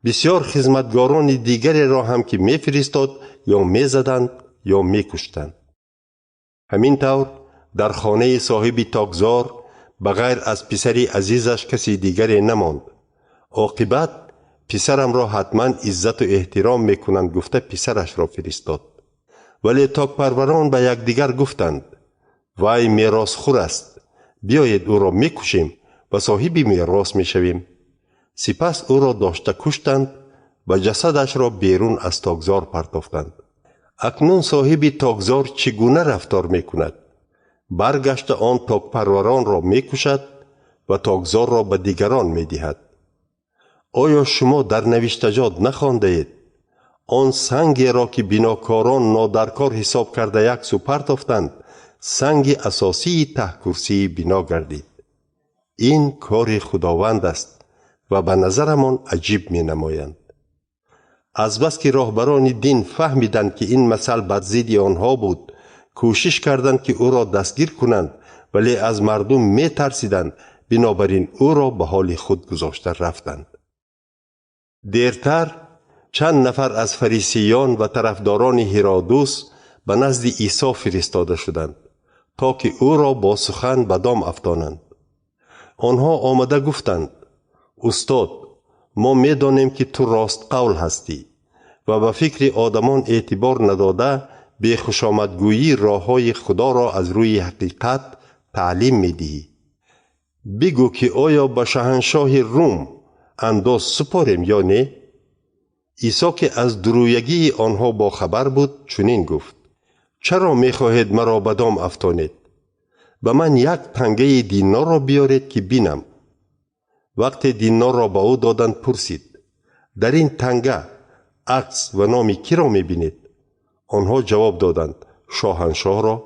Бисёр хизматгорони дигареро ҳам ки мефиристод, ё мезаданд, ё мекуштанд. Ҳамин тавр дар хонаи соҳиби токзор ба ғайр аз писари азизаш каси дигаре намонд. Оқибат писарамро ҳатман иззату эҳтиром мекунанд гуфта писарашро фиристод. Вале токпарварон ба якдигар гуфтанд: вай меросхӯр аст, биёед ӯро мекушем ва соҳиби мерос мешавем. Сипас ӯро дошта куштанд ва ҷасадашро берун аз токзор партофтанд. Акнун соҳиби токзор чӣ гуна рафтор мекунад? Баргашта он токпарваронро мекушад ва токзорро ба дигарон медиҳад. Оё шумо дар навиштаҷот нахондаед? Он сангеро, ки бинокорон нодаркор ҳисоб карда як сӯ партофтанд, санги асосии таҳкурсии бино гардид. Ин кори Худованд аст ва ба назарамон аҷиб менамоянд. Азбаски роҳбарони дин фаҳмиданд, ки ин масал бар зидди онҳо буд, кӯшиш карданд, ки ӯро дастгир кунанд, вале аз мардум метарсиданд, бинобар ин ӯро ба ҳоли худ гузошта рафтанд. Дертар чанд нафар аз фарисиён ва тарафдорони Ҳиродус ба назди Исо фиристода шуданд, то ки ӯро бо сухан ба дом афтонанд. Онҳо омада гуфтанд: устод, мо медонем, ки ту ростқавл ҳастӣ ва ба фикри одамон эътибор надода бехушомадгӯйӣ роҳҳои Худоро аз рӯи ҳақиқат таълим медиҳӣ. Бигӯ, ки оё ба шаҳаншоҳи Рум андоз супорем ё не? Исо, ки аз дурӯягии онҳо бохабар буд, чунин гуфт: чаро мехоҳед маро ба дом афтонед? Ба ман як тангаи динорро биёред, ки бинам. Вақте динорро ба ӯ доданд, пурсид: дар ин танга акс ва номи киро мебинед? Онҳо ҷавоб доданд: шоҳаншоҳро.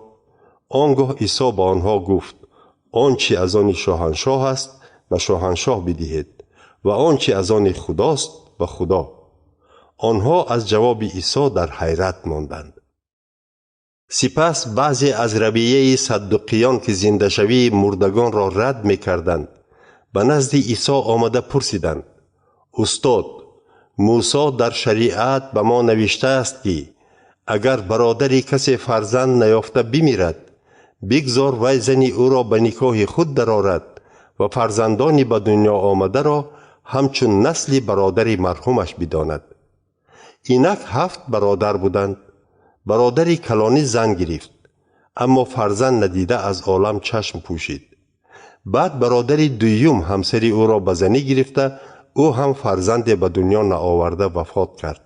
Он гоҳ Исо ба онҳо гуфт: Он чи аз они шоҳаншоҳ аст, ба шоҳаншоҳ бидиҳед ва он чи аз они Худост, ба Худо. Онҳо аз ҷавоби Исо дар ҳайрат монданд. Сипас баъзе аз равияи саддуқиён, ки зиндашавии мурдагонро рад мекарданд, ба назди Исо омада пурсиданд: Устод, Мусо дар шариат ба мо навиштааст, ки агар бародари касе фарзанд наёфта бимирад, бигзор вай зани ӯро ба никоҳи худ дарорад ва фарзандони ба дунё омадаро ҳамчун насли бародари марҳумаш бидонад. Инак 7 бародар буданд. Бародари калонӣ зан гирифт, аммо фарзанд надида аз олам чашм пӯшид. Баъд бародари дуюм ҳамсари ӯро ба занӣ гирифта, ӯ ҳам фарзанде ба дунё наоварда вафот кард.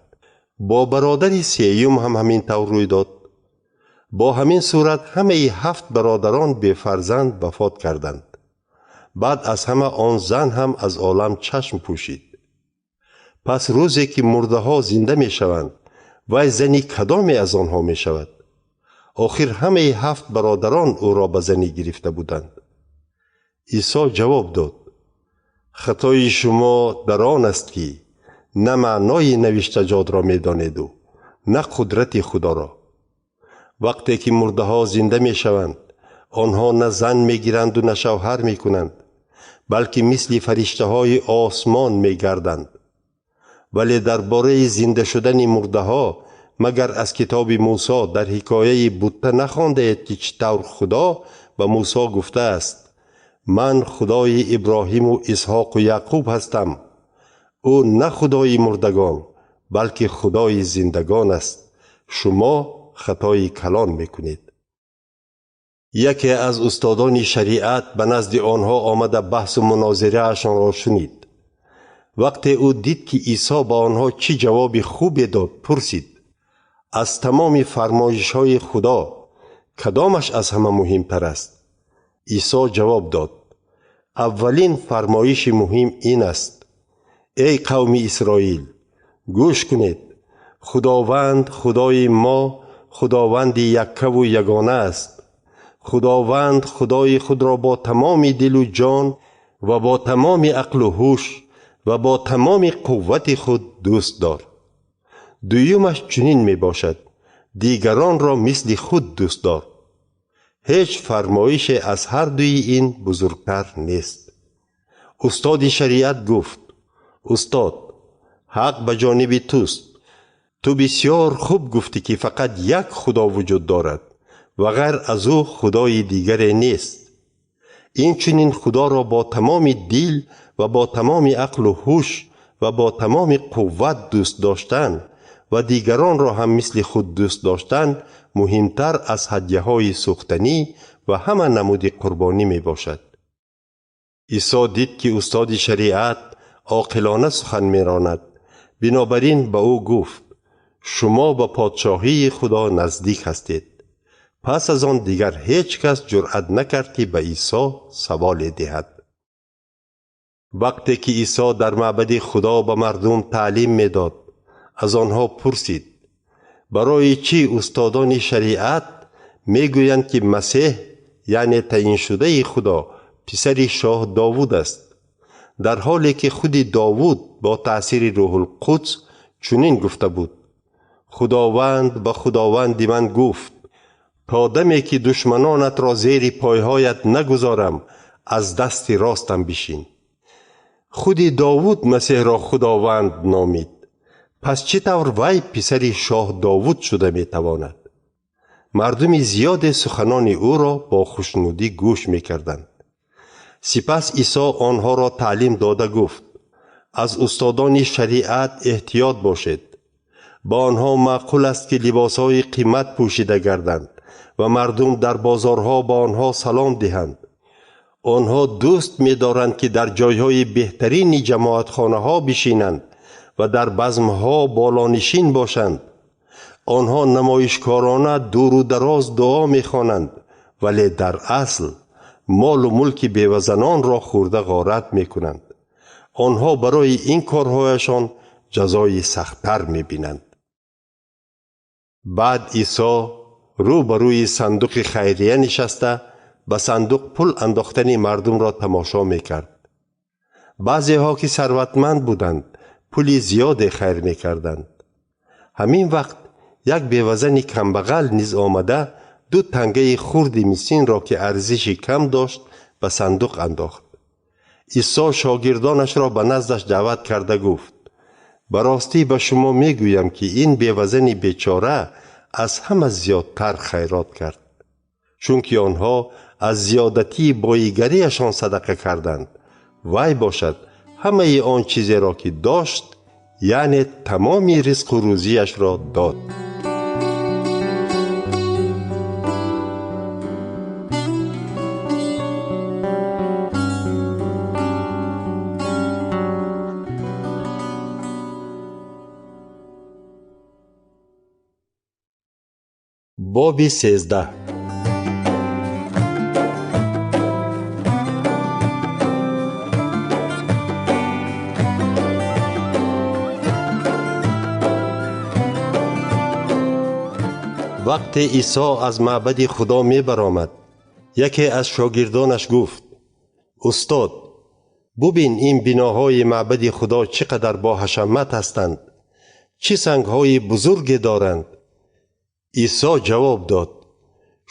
Бо бародари сеюм ҳам ҳамин тавр рӯй дод. Бо ҳамин сурат ҳамаи 7 бародарон бефарзанд вафот карданд. Баъд аз ҳама он зан ҳам аз олам чашм пӯшид. Пас рӯзе ки мурдаҳо зинда мешаванд, вай зани кадоме аз онҳо мешавад? Охир ҳамаи 7 бародарон ӯро ба занӣ гирифта буданд. Исо ҷавоб дод: хатои шумо дар он аст, ки на маънои навиштаҷотро медонеду, на қудрати Худоро. Вақте ки мурдаҳо зинда мешаванд, онҳо на зан мегиранду на шавҳар мекунанд, балки мисли фариштаҳои осмон мегарданд. Вале дар бораи зинда шудани мурдаҳо магар аз китоби Мусо дар ҳикояи бутта нахондаед, ки чӣ тавр Худо ба Мусо гуфтааст: ман Худои Иброҳиму Исҳоқу Яъқуб ҳастам. Ӯ на Худои мурдагон, балки Худои зиндагон аст. Шумо хатои калон мекунед. Яке аз устодони шариат ба назди онҳо омада баҳсу мунозираашонро шунид. Вақте ӯ дид, ки Исо ба онҳо чӣ ҷавоби хубе дод, пурсид: аз тамоми фармоишҳои Худо кадомаш аз ҳама муҳимтар аст? Исо ҷавоб дод: аввалин фармоиши муҳим ин аст: эй қавми Исроил, гӯш кунед, Худованд Худои мо Худованди яккаву ягона аст. Худованд Худои худро бо тамоми дилу ҷон ва бо тамоми ақлу ҳуш ва бо тамоми қуввати худ дӯст дор. Дуюмаш чунин мебошад: дигаронро мисли худ дӯст дор. Ҳеҷ фармоише аз ҳар дуи ин бузургтар нест. Устоди шариат гуфт: устод, ҳақ ба ҷониби туст. Ту бисёр хуб гуфтӣ, ки фақат як Худо вуҷуд дорад ва ғайр аз ӯ Худои дигаре нест. Инчунин Худоро бо тамоми дил ва бо тамоми ақлу ҳуш ва бо тамоми қувват дӯст доштан ва дигаронро ҳам мисли худ дӯст доштан муҳимтар аз ҳадяҳои сӯхтанӣ ва ҳама намуди қурбонӣ мебошад. Исо дид, ки устоди шариат оқилона сухан меронад. Бинобар ин ба ӯ гуфт: шумо ба подшоҳии Худо наздик ҳастед. Пас аз он дигар ҳеҷ кас ҷуръат накард, ки ба Исо саволе диҳад. Вақте ки Исо дар маъбади Худо ба мардум таълим медод, аз онҳо пурсид: барои чӣ устодони шариат мегӯянд, ки Масеҳ, яъне таъиншудаи Худо, писари шоҳ Довуд аст, дар ҳоле ки худи Довуд бо таъсири Рӯҳулқудс чунин гуфта буд: Худованд ба Худованди ман гуфт: то даме ки душманонатро зери пойҳоят нагузорам, аз дасти ростам бишин. Худи Довуд Масеҳро Худованд номид. Пас чӣ тавр вай писари шоҳ Довуд шуда метавонад? Мардуми зиёде суханони ӯро бо хушнудӣ гӯш мекарданд. Сипас Исо онҳоро таълим дода гуфт: аз устодони шариат эҳтиёт бошед. Ба онҳо маъқул аст, ки либосҳои қимат пӯшида гарданд ва мардум дар бозорҳо ба онҳо салом диҳанд. Онҳо дӯст медоранд, ки дар ҷойҳои беҳтарини ҷамоатхонаҳо бишинанд ва дар базмҳо болонишин бошанд. Онҳо намоишкорона дуру дароз дуо мехонанд, вале дар асл молу мулки бевазанонро хӯрда ғорат мекунанд. Онҳо барои ин корҳояшон ҷазои сахттар мебинанд. Баъд Исо рӯ ба рӯи сандуқи хайрия нишаста, ба сандуқ пул андохтани мардумро тамошо мекард. Баъзеҳо, ки сарватманд буданд, пули зиёде хайр мекарданд. Ҳамин вақт як бевазани камбағал низ омада ду тангаи хурди мисинро, ки арзиши кам дошт, ба сандуқ андохт. Исо шогирдонашро ба наздаш даъват карда гуфт: ба ростӣ ба шумо мегӯям, ки ин бевазани бечора аз ҳама зиёдтар хайрот кард, чунки онҳо аз зиёдатии боигариашон садақа карданд. Вай бошад ҳамаи он чизеро, ки дошт, яъне тамоми ризқу рӯзияшро дод. Боби 13. Вақте Исо аз маъбади Худо мебаромад, яке аз шогирдонаш гуфт: устод, бубин ин биноҳои маъбади Худо чӣ қадар боҳашамат ҳастанд, чӣ сангҳои бузурге доранд. Исо ҷавоб дод: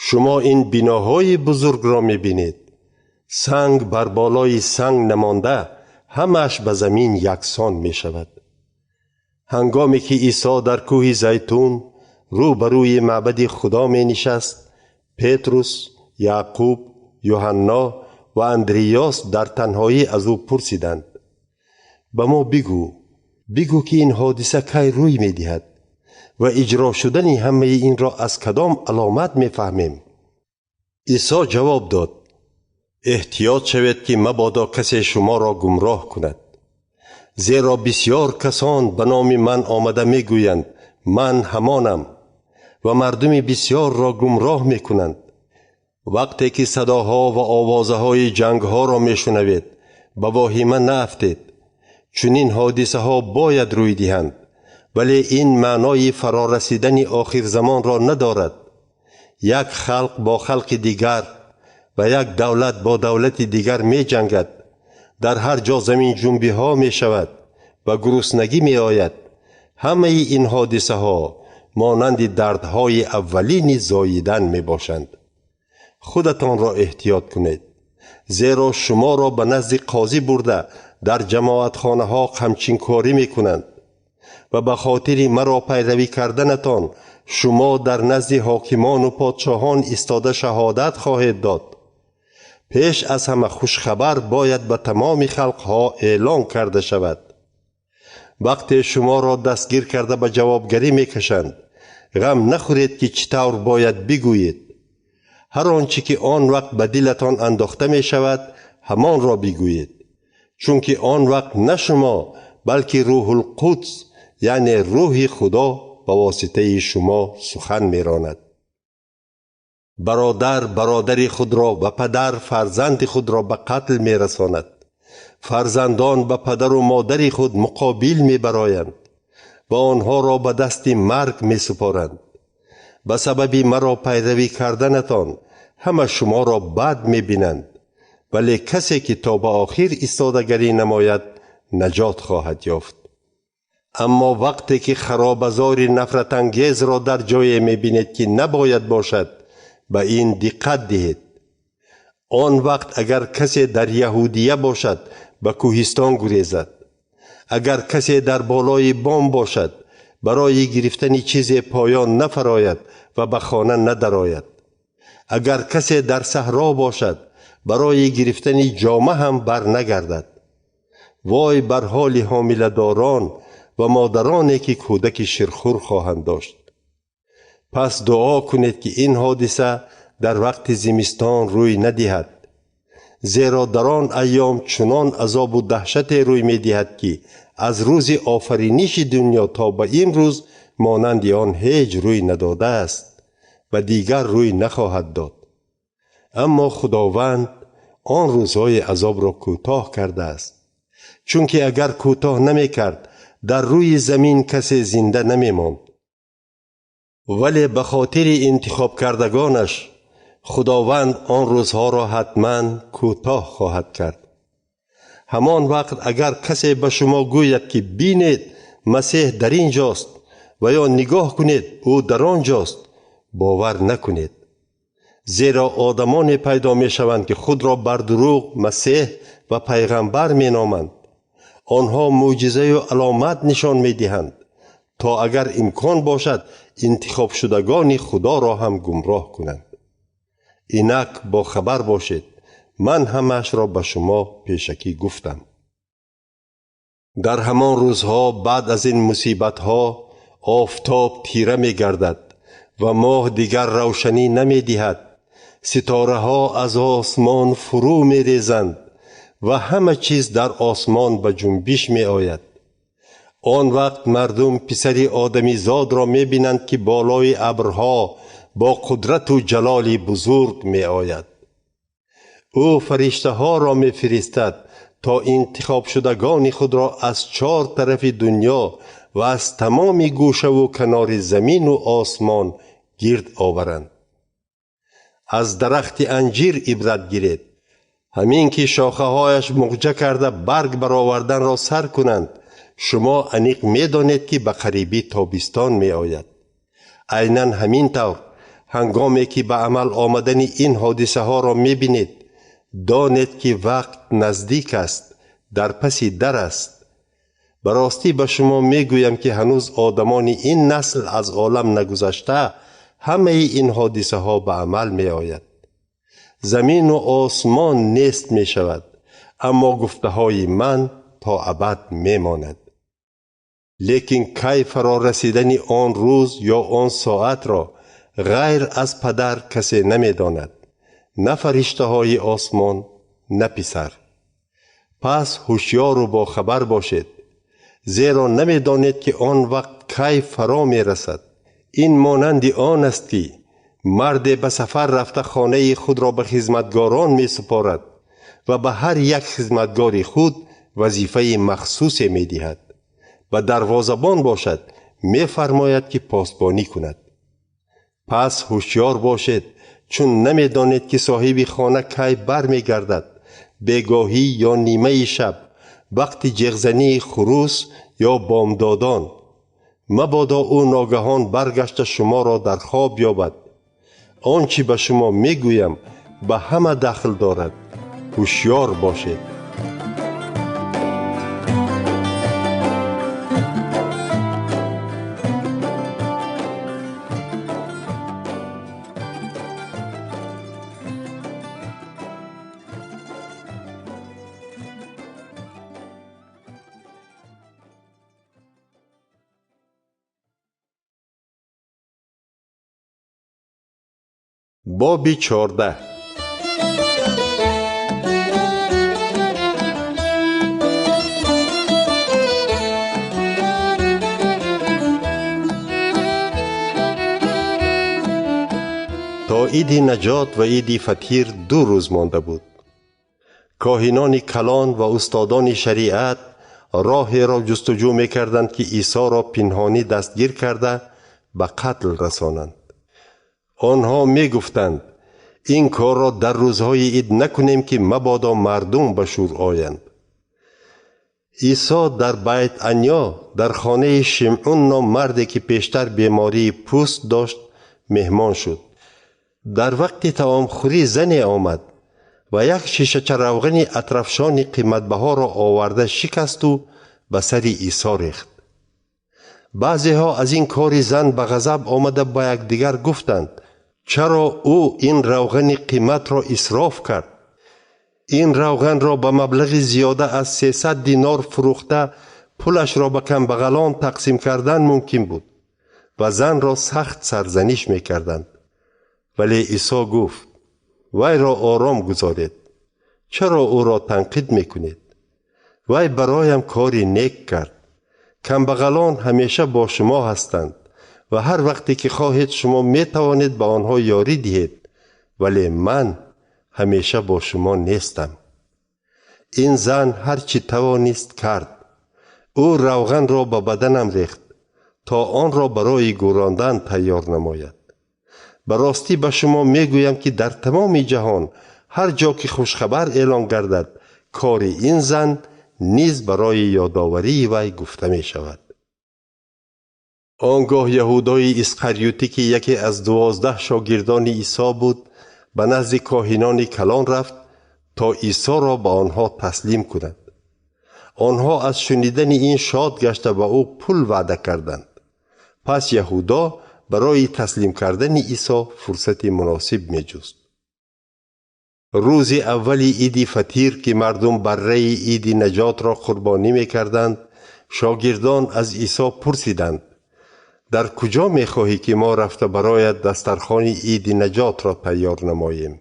шумо ин биноҳои бузургро мебинед. Санг бар болои санг намонда, ҳамааш ба замин яксон мешавад. Ҳангоме ки Исо дар кӯҳи Зайтун рӯ ба рӯи маъбади Худо менишаст, Петрус, Яъқуб, Юҳанно ва Андриёс дар танҳоӣ аз ӯ пурсиданд: ба мо бигӯ, бигӯ ки ин ҳодиса кай рӯй медиҳад ва иҷро шудани ҳамаи инро аз кадом аломат мефаҳмем? Исо ҷавоб дод: эҳтиёт шавед, ки мабодо касе шуморо гумроҳ кунад. Зеро бисёр касон ба номи ман омада мегӯянд: ман ҳамонам, ва мардуми бисёрро гумроҳ мекунанд. Вақте ки садоҳо ва овозаҳои ҷангҳоро мешунавед, ба воҳима наафтед. Чунин ҳодисаҳо бояд рӯй диҳанд, вале ин маънои фарорасидани охирзамонро надорад. Як халқ бо халқи дигар ва як давлат бо давлати дигар меҷангад. Дар ҳар ҷо заминҷунбиҳо мешавад ва гуруснагӣ меояд. Ҳамаи ин ҳодисаҳо монанди дардҳои аввалини зоидан мебошанд. Худатонро эҳтиёт кунед, зеро шуморо ба назди қозӣ бурда дар ҷамоатхонаҳо қамчинкорӣ мекунанд ва ба хотири маро пайравӣ карданатон шумо дар назди ҳокимону подшоҳон истода шаҳодат хоҳед дод. Пеш аз ҳама хушхабар бояд ба тамоми халқҳо эълон карда шавад. Вақте шуморо дастгир карда ба ҷавобгарӣ мекашанд, ғам нахӯред, ки чӣ тавр бояд бигӯед. Ҳар он чӣ ки он вақт ба дилатон андохта мешавад, ҳамонро бигӯед, чунки он вақт на шумо, балки Рӯҳулқудс, яъне рӯҳи Худо, ба воситаи шумо сухан меронад. Бародар бародари худро ва падар фарзанди худро ба қатл мерасонад. Фарзандон ба падару модари худ муқобил мебароянд ва онҳоро ба дасти марг месупоранд. Ба сабаби маро пайравӣ карданатон ҳама шуморо бад мебинанд, вале касе ки то ба охир истодагарӣ намояд, наҷот хоҳад ёфт. Аммо вақте ки харобазори нафратангезро дар ҷое мебинед, ки набояд бошад, ба ин диққат диҳед. Он вақт агар касе дар Яҳудия бошад, ба кӯҳистон гурезад. Агар касе дар болои бом бошад, барои гирифтани чизе поён нафарояд ва ба хона надарояд. Агар касе дар саҳро бошад, барои гирифтани ҷома ҳам барнагардад. Вой бар ҳоли ҳомиладорон ва модароне, ки кӯдаки ширхӯр хоҳанд дошт. Пас дуо кунед, ки ин ҳодиса дар вақти зимистон рӯй надиҳад, зеро дар он айём чунон азобу даҳшате рӯй медиҳад, ки аз рӯзи офариниши дунё то ба имрӯз монанди он ҳеҷ рӯй надодааст ва дигар рӯй нахоҳад дод. Аммо Худованд он рӯзҳои азобро кӯтоҳ кардааст, чунки агар кӯтоҳ намекард, дар рӯи замин касе зинда намемонд. Вале ба хотири интихобкардагонаш Худованд он рӯзҳоро ҳатман кӯтоҳ хоҳад кард. Ҳамон вақт агар касе ба шумо гӯяд, ки бинед, Масеҳ дар ин ҷост ва ё нигоҳ кунед, ӯ дар он ҷост, бовар накунед. Зеро одамоне пайдо мешаванд, ки худро бар дурӯғ Масеҳ ва пайғамбар меноманд. Онҳо мӯъҷизаю аломат нишон медиҳанд, то агар имкон бошад, интихобшудагони Худоро ҳам гумроҳ кунанд. Инак бохабар бошед, ман ҳамаашро ба шумо пешакӣ гуфтам. Дар ҳамон рӯзҳо баъд аз ин мусибатҳо офтоб тира мегардад ва моҳ дигар равшанӣ намедиҳад. Ситораҳо аз осмон фурӯ мерезанд ва ҳама чиз дар осмон ба ҷунбиш меояд. Он вақт мардум писари одамизодро мебинанд, ки болои абрҳо бо қудрату ҷалоли бузург меояд. Ӯ фариштаҳоро мефиристад, то интихобшудагони худро аз чор тарафи дунё ва аз тамоми гӯшаву канори замину осмон гирд оваранд. Аз дарахти анҷир ибрат гиред. Ҳамин ки шохаҳояш муғҷа карда барг бароварданро сар кунанд, шумо аниқ медонед, ки ба қарибӣ тобистон меояд. Айнан ҳамин тавр, ҳангоме ки ба амал омадани ин ҳодисаҳоро мебинед, донед, ки вақт наздик аст, дар паси дар аст. Ба ростӣ ба шумо мегӯям, ки ҳанӯз одамони ин насл аз олам нагузашта, ҳамаи ин ҳодисаҳо ба амал меояд. Замину осмон нест мешавад, аммо гуфтаҳои ман то абад мемонад. Лекин кай фарорасидани он рӯз ё он соатро ғайр аз падар касе намедонад, на фариштаҳои осмон, на писар. Пас ҳушёру бохабар бошед, зеро намедонед, ки он вақт кай фаро мерасад. Ин монанди он аст, ки марде ба сафар рафта хонаи худро ба хизматгорон месупорад ва ба ҳар як хизматгори худ вазифаи махсусе медиҳад. Ба дарвозабон бошад, мефармояд, ки посбонӣ кунад. Пас ҳушёр бошед, чун намедонед, ки соҳиби хона кай бармегардад, бегоҳӣ ё нимаи шаб, вақти ҷеғзании хурӯс ё бомдодон. Мабодо ӯ ногаҳон баргашта шуморо дар хоб ёбад. Он чӣ ба шумо мегӯям, ба ҳама дахл дорад. Ҳушёр бошед. Боби 14. То иди наҷот ва иди фатир 2 рӯз монда буд. Коҳинони калон ва устодони шариат роҳеро ҷустуҷӯ мекарданд, ки Исоро пинҳонӣ дастгир карда ба қатл расонанд. Онҳо мегуфтанд, ин корро дар рӯзҳои ид накунем, ки мабодо мардум ба шӯр оянд. Исо дар Байт Анё дар хонаи Шимъун ном марде, ки пештар бемории пӯст дошт, меҳмон шуд. Дар вақти таомхӯрӣ зане омад ва як шишача равғани атрафшони қиматбаҳоро оварда шикасту ба сари Исо рехт. Баъзеҳо аз ин кори зан ба ғазаб омада ба якдигар гуфтанд, чаро ӯ ин равғани қиматро исроф кард? Ин равғанро ба маблағи зиёда аз 300 динор фурӯхта пулашро ба камбағалон тақсим кардан мумкин буд ва занро сахт сарзаниш мекарданд. Вале Исо гуфт, вайро ором гузоред. Чаро ӯро танқид мекунед? Вай бароям кори нек кард. Камбағалон ҳамеша бо шумо ҳастанд ва ҳар вақте ки хоҳед шумо метавонед ба онҳо ёрӣ диҳед, вале ман ҳамеша бо шумо нестам. Ин зан ҳар чӣ тавонист кард. Ӯ равғанро ба баданам рехт, то онро барои гӯрондан тайёр намояд. Ба ростӣ ба шумо мегӯям, ки дар тамоми ҷаҳон ҳар ҷо ки хушхабар эълон гардад, кори ин зан низ барои ёдоварии вай гуфта мешавад. Он гоҳ Яҳудои Исқариютӣ, ки яке аз 12 шогирдони Исо буд, ба назди коҳинони калон рафт то Исоро ба онҳо таслим кунад. Онҳо аз шунидани ин шод гашта ба ӯ пул ваъда карданд. Пас Яҳудо барои таслим кардани Исо фурсати муносиб меҷуст. Рӯзи аввали иди Фатир, ки мардум барраи иди наҷотро қурбонӣ мекарданд, шогирдон аз Исо пурсиданд: дар куҷо мехоҳӣ, ки мо рафта бароят дастархони иди наҷотро тайёр намоем?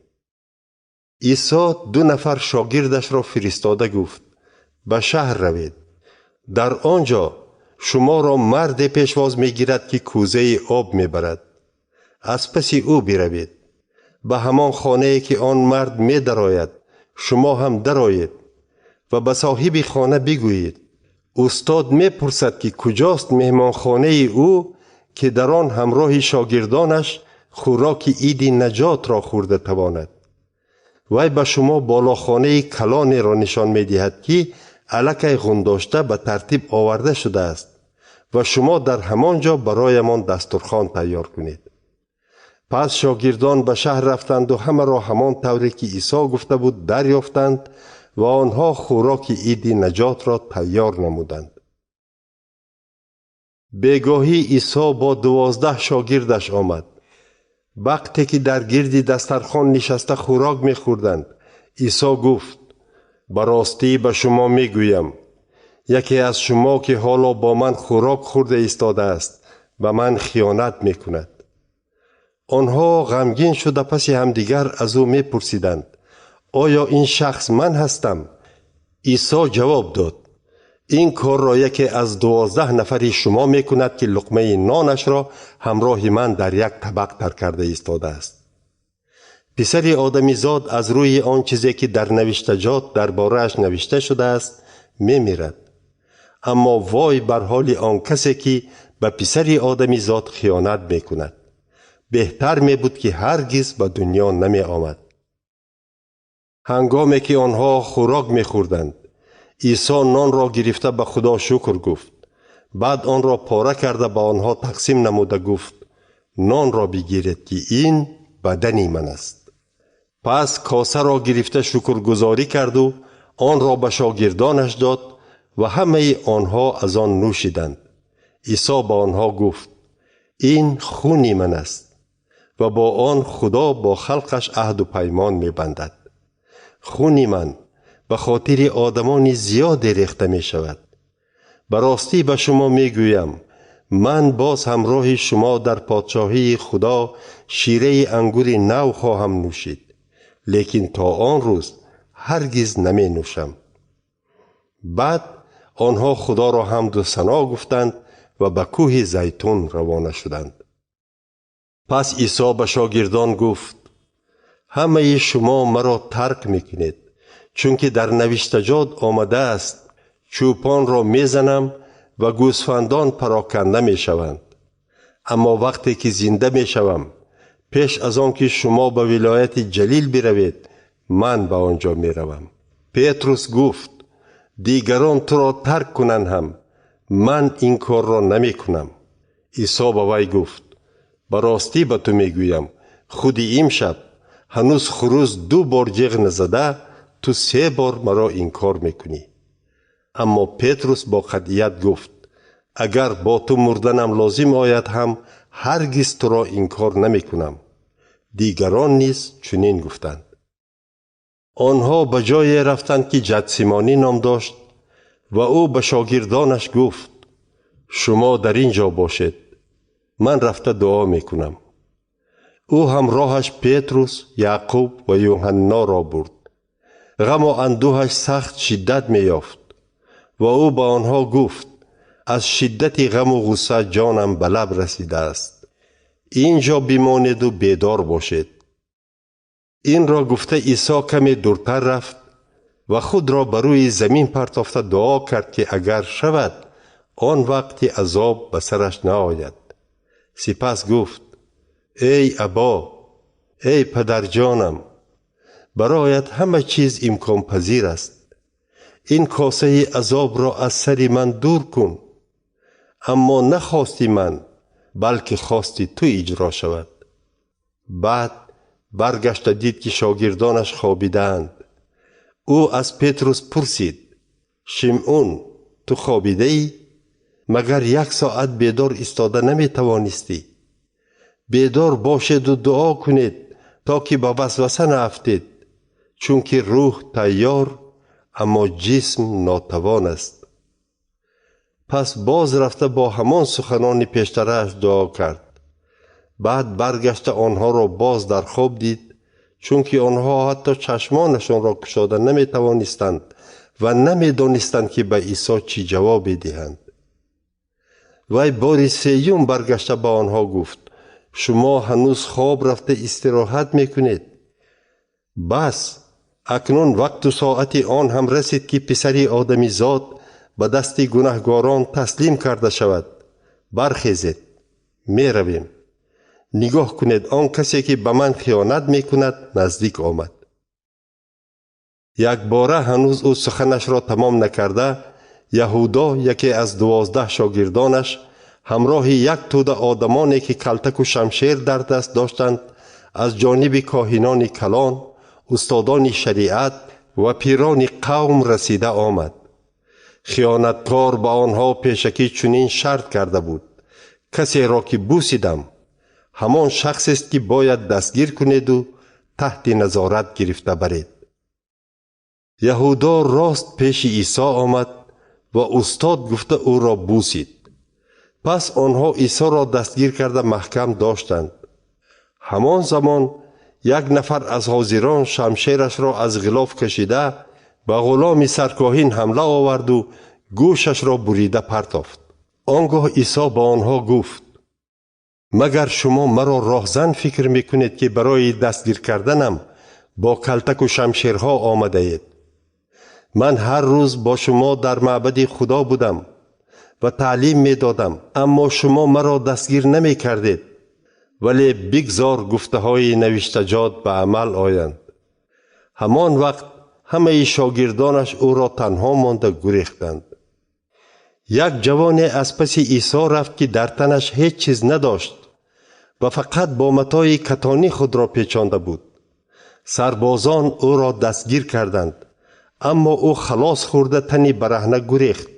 Исо 2 нафар шогирдашро фиристода гуфт: ба шаҳр равед. Дар он ҷо шуморо марде пешвоз мегирад, ки кӯзаи об мебарад. Аз паси ӯ биравед. Ба ҳамон хонае, ки он мард медарояд, шумо ҳам дароед ва ба соҳиби хона бигӯед: устод мепурсад, ки куҷост меҳмонхонаи ӯ, ки дар он ҳамроҳи шогирдонаш хӯроки иди наҷотро хӯрда тавонад. Вай ба шумо болохонаи калонеро нишон медиҳад, ки аллакай ғундошта ба тартиб оварда шудааст ва шумо дар ҳамон ҷо бароямон дастурхон тайёр кунед. Пас шогирдон ба шаҳр рафтанду ҳамаро ҳамон тавре, ки Исо гуфта буд, дарёфтанд ва онҳо хӯроки иди наҷотро тайёр намуданд. Бегоҳӣ Исо бо 12 шогирдаш омад. Вақте ки дар гирди дастархон нишаста хӯрок мехӯрданд, Исо гуфт: ба ростӣ ба шумо мегӯям, яке аз шумо, ки ҳоло бо ман хӯрок хӯрда истодааст, ба ман хиёнат мекунад. Онҳо ғамгин шуда паси ҳамдигар аз ӯ мепурсиданд: оё ин шахс ман ҳастам? Исо ҷавоб дод: ин корро яке аз 12 нафари шумо мекунад, ки луқмаи нонашро ҳамроҳи ман дар як табақ тар карда истодааст. Писари одамизод аз рӯи он чизе, ки дар навиштаҷот дар борааш навишта шудааст, мемирад. Аммо вой бар ҳоли он касе, ки ба писари одамизод хиёнат мекунад. Беҳтар мебуд, ки ҳаргиз ба дунё намеомад. Ҳангоме ки онҳо хӯрок мехӯрданд, Исо нонро гирифта ба Худо шукр гуфт. Баъд онро пора карда ба онҳо тақсим намуда гуфт: нонро бигиред, ки ин бадани ман аст. Пас косаро гирифта шукргузорӣ карду онро ба шогирдонаш дод ва ҳамаи онҳо аз он нӯшиданд. Исо ба онҳо гуфт: ин хуни ман аст ва бо он Худо бо халқаш аҳду паймон мебандад. Хуни ман ба хотири одамони зиёде рехта мешавад. Ба ростӣ ба шумо мегӯям, ман боз ҳамроҳи шумо дар подшоҳии Худо шираи ангури нав хоҳам нӯшид, лекин то он рӯз ҳаргиз наменӯшам. Баъд онҳо Худоро ҳамду сано гуфтанд ва ба кӯҳи Зайтун равона шуданд. Пас Исо ба шогирдон гуфт: ҳамаи шумо маро тарк мекунед, чунки дар навиштаҷот омадааст: чӯпонро мезанам ва гӯсфандон пароканда мешаванд. Аммо вақте ки зинда мешавам, пеш аз он ки шумо ба вилояти Ҷалил биравед, ман ба он ҷо меравам. Петрус гуфт: дигарон туро тарк кунанд ҳам, ман ин корро намекунам. Исо ба вай гуфт: ба ростӣ ба ту мегӯям, худи имшаб ҳанӯз хурӯс 2 бор ҷеғ назада, ту 3 бор маро инкор мекунӣ. Аммо Петрус бо қатъият гуфт: агар бо ту мурданам лозим ояд ҳам, ҳаргиз туро инкор намекунам. Дигарон низ чунин гуфтанд. Онҳо ба ҷое рафтанд, ки Ҷатсимонӣ ном дошт, ва ӯ ба шогирдонаш гуфт: шумо дар ин ҷо бошед, ман рафта дуо мекунам. Ӯ ҳамроҳаш Петрус, Яъқуб ва Юҳанноро бурд. Ғаму андӯҳаш сахт шиддат меёфт ва ӯ ба онҳо гуфт: аз шиддати ғаму ғусса ҷонам ба лаб расидааст. Ин ҷо бимонеду бедор бошед. Инро гуфта Исо каме дуртар рафт ва худро ба рӯи замин партофта дуо кард, ки агар шавад, он вақти азоб ба сараш наояд. Сипас гуфт: Эй Або, эй падарҷонам, бароят ҳама чиз имконпазир аст. Ин косаи азобро аз сари ман дур кун, аммо на хости ман, балки хости ту иҷро шавад. Баъд баргашта дид, ки шогирдонаш хобидаанд. Ӯ аз Петрус пурсид: Шимъун, ту хобидаӣ? Магар як соат бедор истода наметавонистӣ? Бедор бошеду дуо кунед, то ки ба васваса наафтед, чунки рӯҳ тайёр, аммо ҷисм нотавон аст. Пас боз рафта бо ҳамон суханони пештарааш дуо кард. Баъд баргашта онҳоро боз дар хоб дид, чунки онҳо ҳатто чашмонашонро кушода наметавонистанд ва намедонистанд, ки ба Исо чӣ ҷавобе диҳанд. Вай бори сеюм баргашта ба онҳо гуфт: шумо ҳанӯз хоб рафта истироҳат мекунед? Бас, акнун вақту соати он ҳам расид, ки писари одамизод ба дасти гунаҳгорон таслим карда шавад. Бархезед, меравем. Нигоҳ кунед, он касе, ки ба ман хиёнат мекунад, наздик омад. Якбора ҳанӯз ӯ суханашро тамом накарда, Яҳудо, яке аз 12 шогирдонаш, ҳамроҳи як тӯда одамоне, ки калтаку шамшер дар даст доштанд, аз ҷониби коҳинони калон, устодони шариат ва пирони қавм расида омад. Хиёнаткор ба онҳо пешакӣ чунин шарт карда буд: касеро ки бусидам, ҳамон шахсест, ки бояд дастгир кунеду таҳти назорат гирифта баред. Яҳудо рост пеши Исо омад ва устод гуфта ӯро бусид. Пас онҳо Исоро дастгир карда маҳкам доштанд. Ҳамон замон як нафар аз ҳозирон шамшерашро аз ғилоф кашида ба ғуломи саркоҳин ҳамла оварду гӯшашро бурида партофт. Он гоҳ Исо ба онҳо гуфт: магар шумо маро роҳзан фикр мекунед, ки барои дастгир карданам бо калтаку шамшерҳо омадаед? Ман ҳар рӯз бо шумо дар маъбади Худо будам ва таълим медодам, аммо шумо маро дастгир намекардед. Вале бигзор гуфтаҳои навиштаҷот ба амал оянд. Ҳамон вақт ҳамаи шогирдонаш ӯро танҳо монда гурехтанд. Як ҷавоне аз паси Исо рафт, ки дар танаш ҳеҷ чиз надошт ва фақат бо матои катонӣ худро печонда буд. Сарбозон ӯро дастгир карданд, аммо ӯ халос хӯрда тани бараҳна гурехт,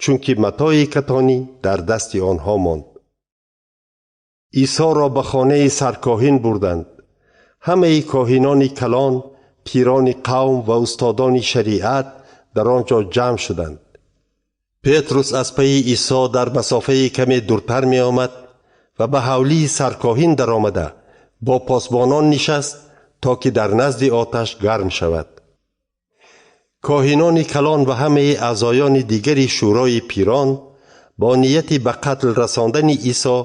чунки матои катонӣ дар дасти онҳо монд. Исоро ба хонаи саркоҳин бурданд. Ҳамаи коҳинони калон, пирони қавм ва устодони шариат дар он ҷо ҷамъ шуданд. Петрус аз пайи Исо дар масофаи каме дуртар меомад ва ба ҳавлии саркоҳин даромада бо посбонон нишаст, то ки дар назди оташ гарм шавад. Коҳинони калон ва ҳамаи аъзоёни дигари шӯрои пирон бо нияти ба қатл расондани Исо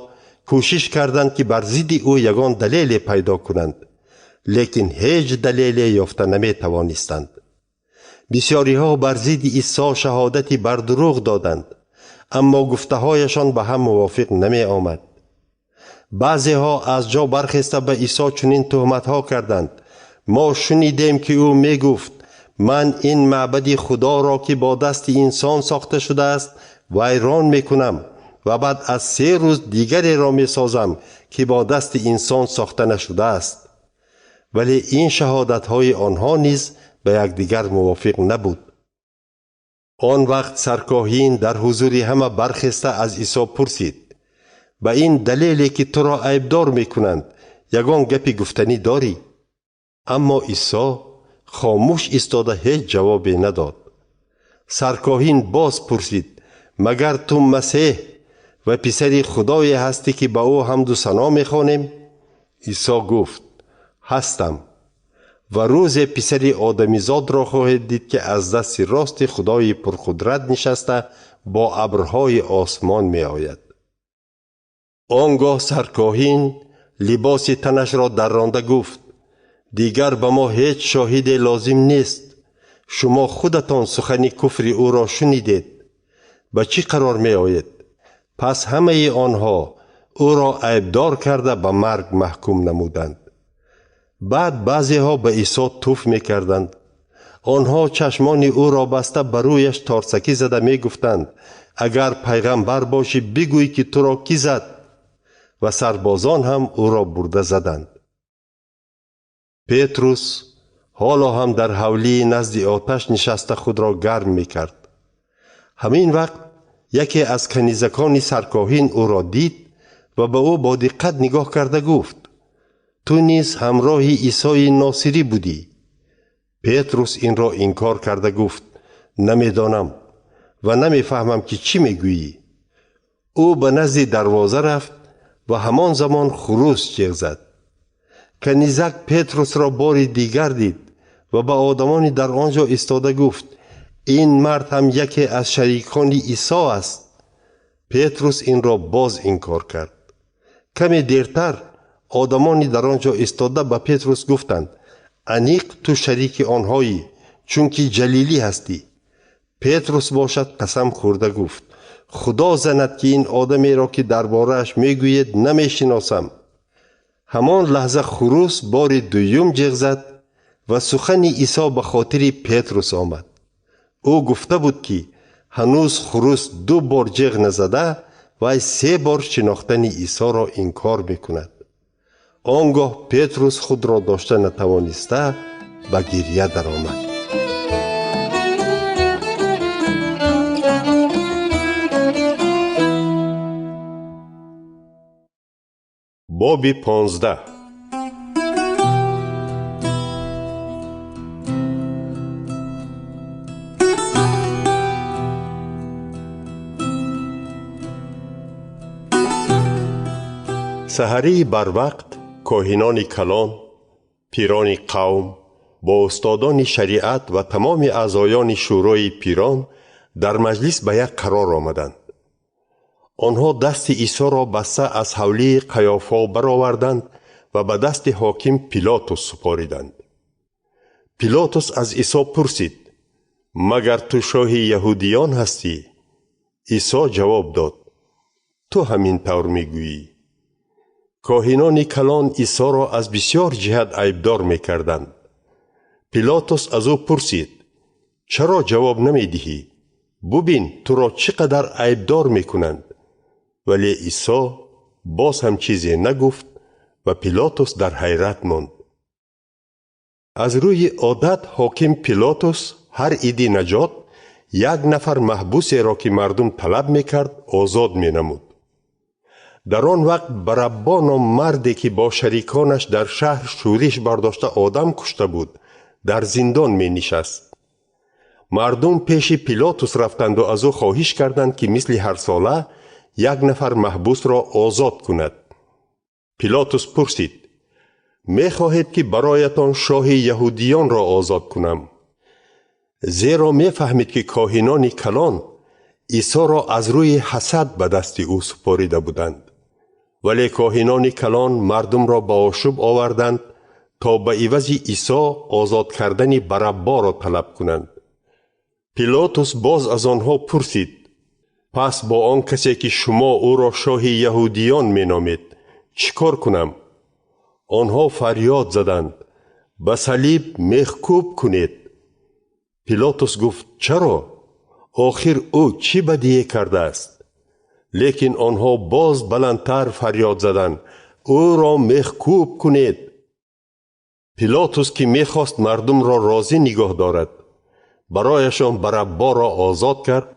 кӯшиш карданд, ки бар зидди ӯ ягон далеле пайдо кунанд, лекин ҳеҷ далеле ёфта наметавонистанд. Бисёриҳо бар зидди Исо шаҳодати бардурӯғ доданд, аммо гуфтаҳояшон ба ҳам мувофиқ намеомад. Баъзеҳо аз ҷо бархеста ба Исо чунин туҳматҳо карданд: мо шунидем, ки ӯ мегуфт: ман ин маъбади Худоро, ки бо дасти инсон сохта шудааст, вайрон мекунам ва баъд аз 3 рӯз дигареро месозам, ки бо дасти инсон сохта нашудааст. Вале ин шаҳодатҳои онҳо низ ба якдигар мувофиқ набуд. Он вақт саркоҳин дар ҳузури ҳама бархеста аз Исо пурсид: ба ин далеле, ки туро айбдор мекунанд, ягон гапи гуфтанӣ дорӣ? Аммо Исо хомӯш истода ҳеҷ ҷавобе надод. Саркоҳин боз пурсид: магар ту Масеҳ ва писари Худое ҳастӣ, ки ба ӯ ҳамду сано мехонем? Исо гуфт: ҳастам. Ва рӯзе писари одамизодро хоҳед дид, ки аз дасти рости Худои пурқудрат нишаста бо абрҳои осмон меояд. Он гоҳ саркоҳин либоси танашро дарронда гуфт: дигар ба мо ҳеҷ шоҳиде лозим нест. Шумо худатон сухани куфри ӯро шунидед. Ба чӣ қарор меоед? Пас ҳамаи онҳо Ӯро айбдор карда ба марг маҳкум намуданд. Баъд баъзеҳо ба Исо туф мекарданд. Онҳо чашмони ӯро баста ба рӯяш торсакӣ зада мегуфтанд: агар пайғамбар бошӣ, бигӯй ки туро кӣ зад? Ва сарбозон ҳам ӯро бурда заданд. Петрус ҳоло ҳам дар ҳавлии назди оташ нишаста худро гарм мекард. Ҳамин вақт яке аз канизакони саркоҳин ӯро дид ва ба ӯ бо диққат нигоҳ карда гуфт: ту низ ҳамроҳи Исои Носирӣ будӣ. Петрус инро инкор карда гуфт: намедонам ва намефаҳмам ки чӣ мегӯӣ. Ӯ ба назди дарвоза рафт ва ҳамон замон хурӯс ҷеғ зад. Канизак Петрусро бори дигар дид ва ба одамони дар он ҷо истода гуфт: ин мард ҳам яке аз шарикони Исо аст. Петрус инро боз инкор кард. Каме дертар одамони дар он ҷо истода ба Петрус гуфтанд: аниқ ту шарики онҳоӣ, чунки ҷалилӣ ҳастӣ. Петрус бошад қасам хӯрда гуфт: худо занад ки ин одамеро ки дар борааш мегӯед намешиносам. Ҳамон лаҳза хурӯс бори дуюм ҷеғ зад ва сухани Исо ба хотири Петрус омад. Ӯ гуфта буд ки ҳанӯз хурӯс ду бор ҷеғ назада, вай се бор шинохтани Исоро инкор мекунад. Он гоҳ Петрус худро дошта натавониста ба гирья даромад. Боби 15. Саҳарии барвақт коҳинони калон, пирони қавм, бо устодони шариат ва тамоми аъзоёни шӯрои пирон дар маҷлис ба як қарор омаданд. Онҳо дасти Исоро баста аз ҳавлии Қаёфо бароварданд ва ба дасти ҳоким Пилотус супориданд. Пилотус аз Исо пурсид: магар ту шоҳи яҳудиён ҳастӣ? Исо ҷавоб дод: ту ҳамин тавр мегӯӣ. Коҳинони калон Исоро аз бисёр ҷиҳат айбдор мекарданд. Пилотус аз ӯ пурсид: чаро ҷавоб намедиҳӣ? Бубин, туро чӣ қадар айбдор мекунанд. Вале Исо боз ҳам чизе нагуфт ва Пилотус дар ҳайрат монд. Аз рӯи одат ҳоким Пилотус ҳар иди наҷот як нафар маҳбусеро ки мардум талаб мекард озод менамуд. Дар он вақт Бараббо ном марде ки бо шариконаш дар шаҳр шӯриш бардошта одам кушта буд, дар зиндон менишаст. Мардум пеши Пилотус рафтанду аз ӯ хоҳиш карданд ки мисли ҳарсола як нафар маҳбусро озод кунад. Пилотус пурсид: мехоҳед ки бароятон шоҳи яҳудиёнро озод кунам? Зеро мефаҳмид ки коҳинони калон Исоро аз рӯи ҳасад ба дасти ӯ супорида буданд. Вале коҳинони калон мардумро ба ошӯб оварданд то ба ивази Исо озод кардани Барабборо талаб кунанд. Пилотус боз аз онҳо пурсид: пас бо он касе ки шумо ӯро шоҳи яҳудиён меномед, чӣ кор кунам? Онҳо фарёд заданд: ба салиб мехкӯб кунед. Пилотус гуфт: чаро? Охир ӯ чӣ бадие кардааст? Лекин онҳо боз баландтар фарёд заданд: ӯро мехкӯб кунед. Пилотус ки мехост мардумро розӣ нигоҳ дорад, барояшон Барабборо озод кард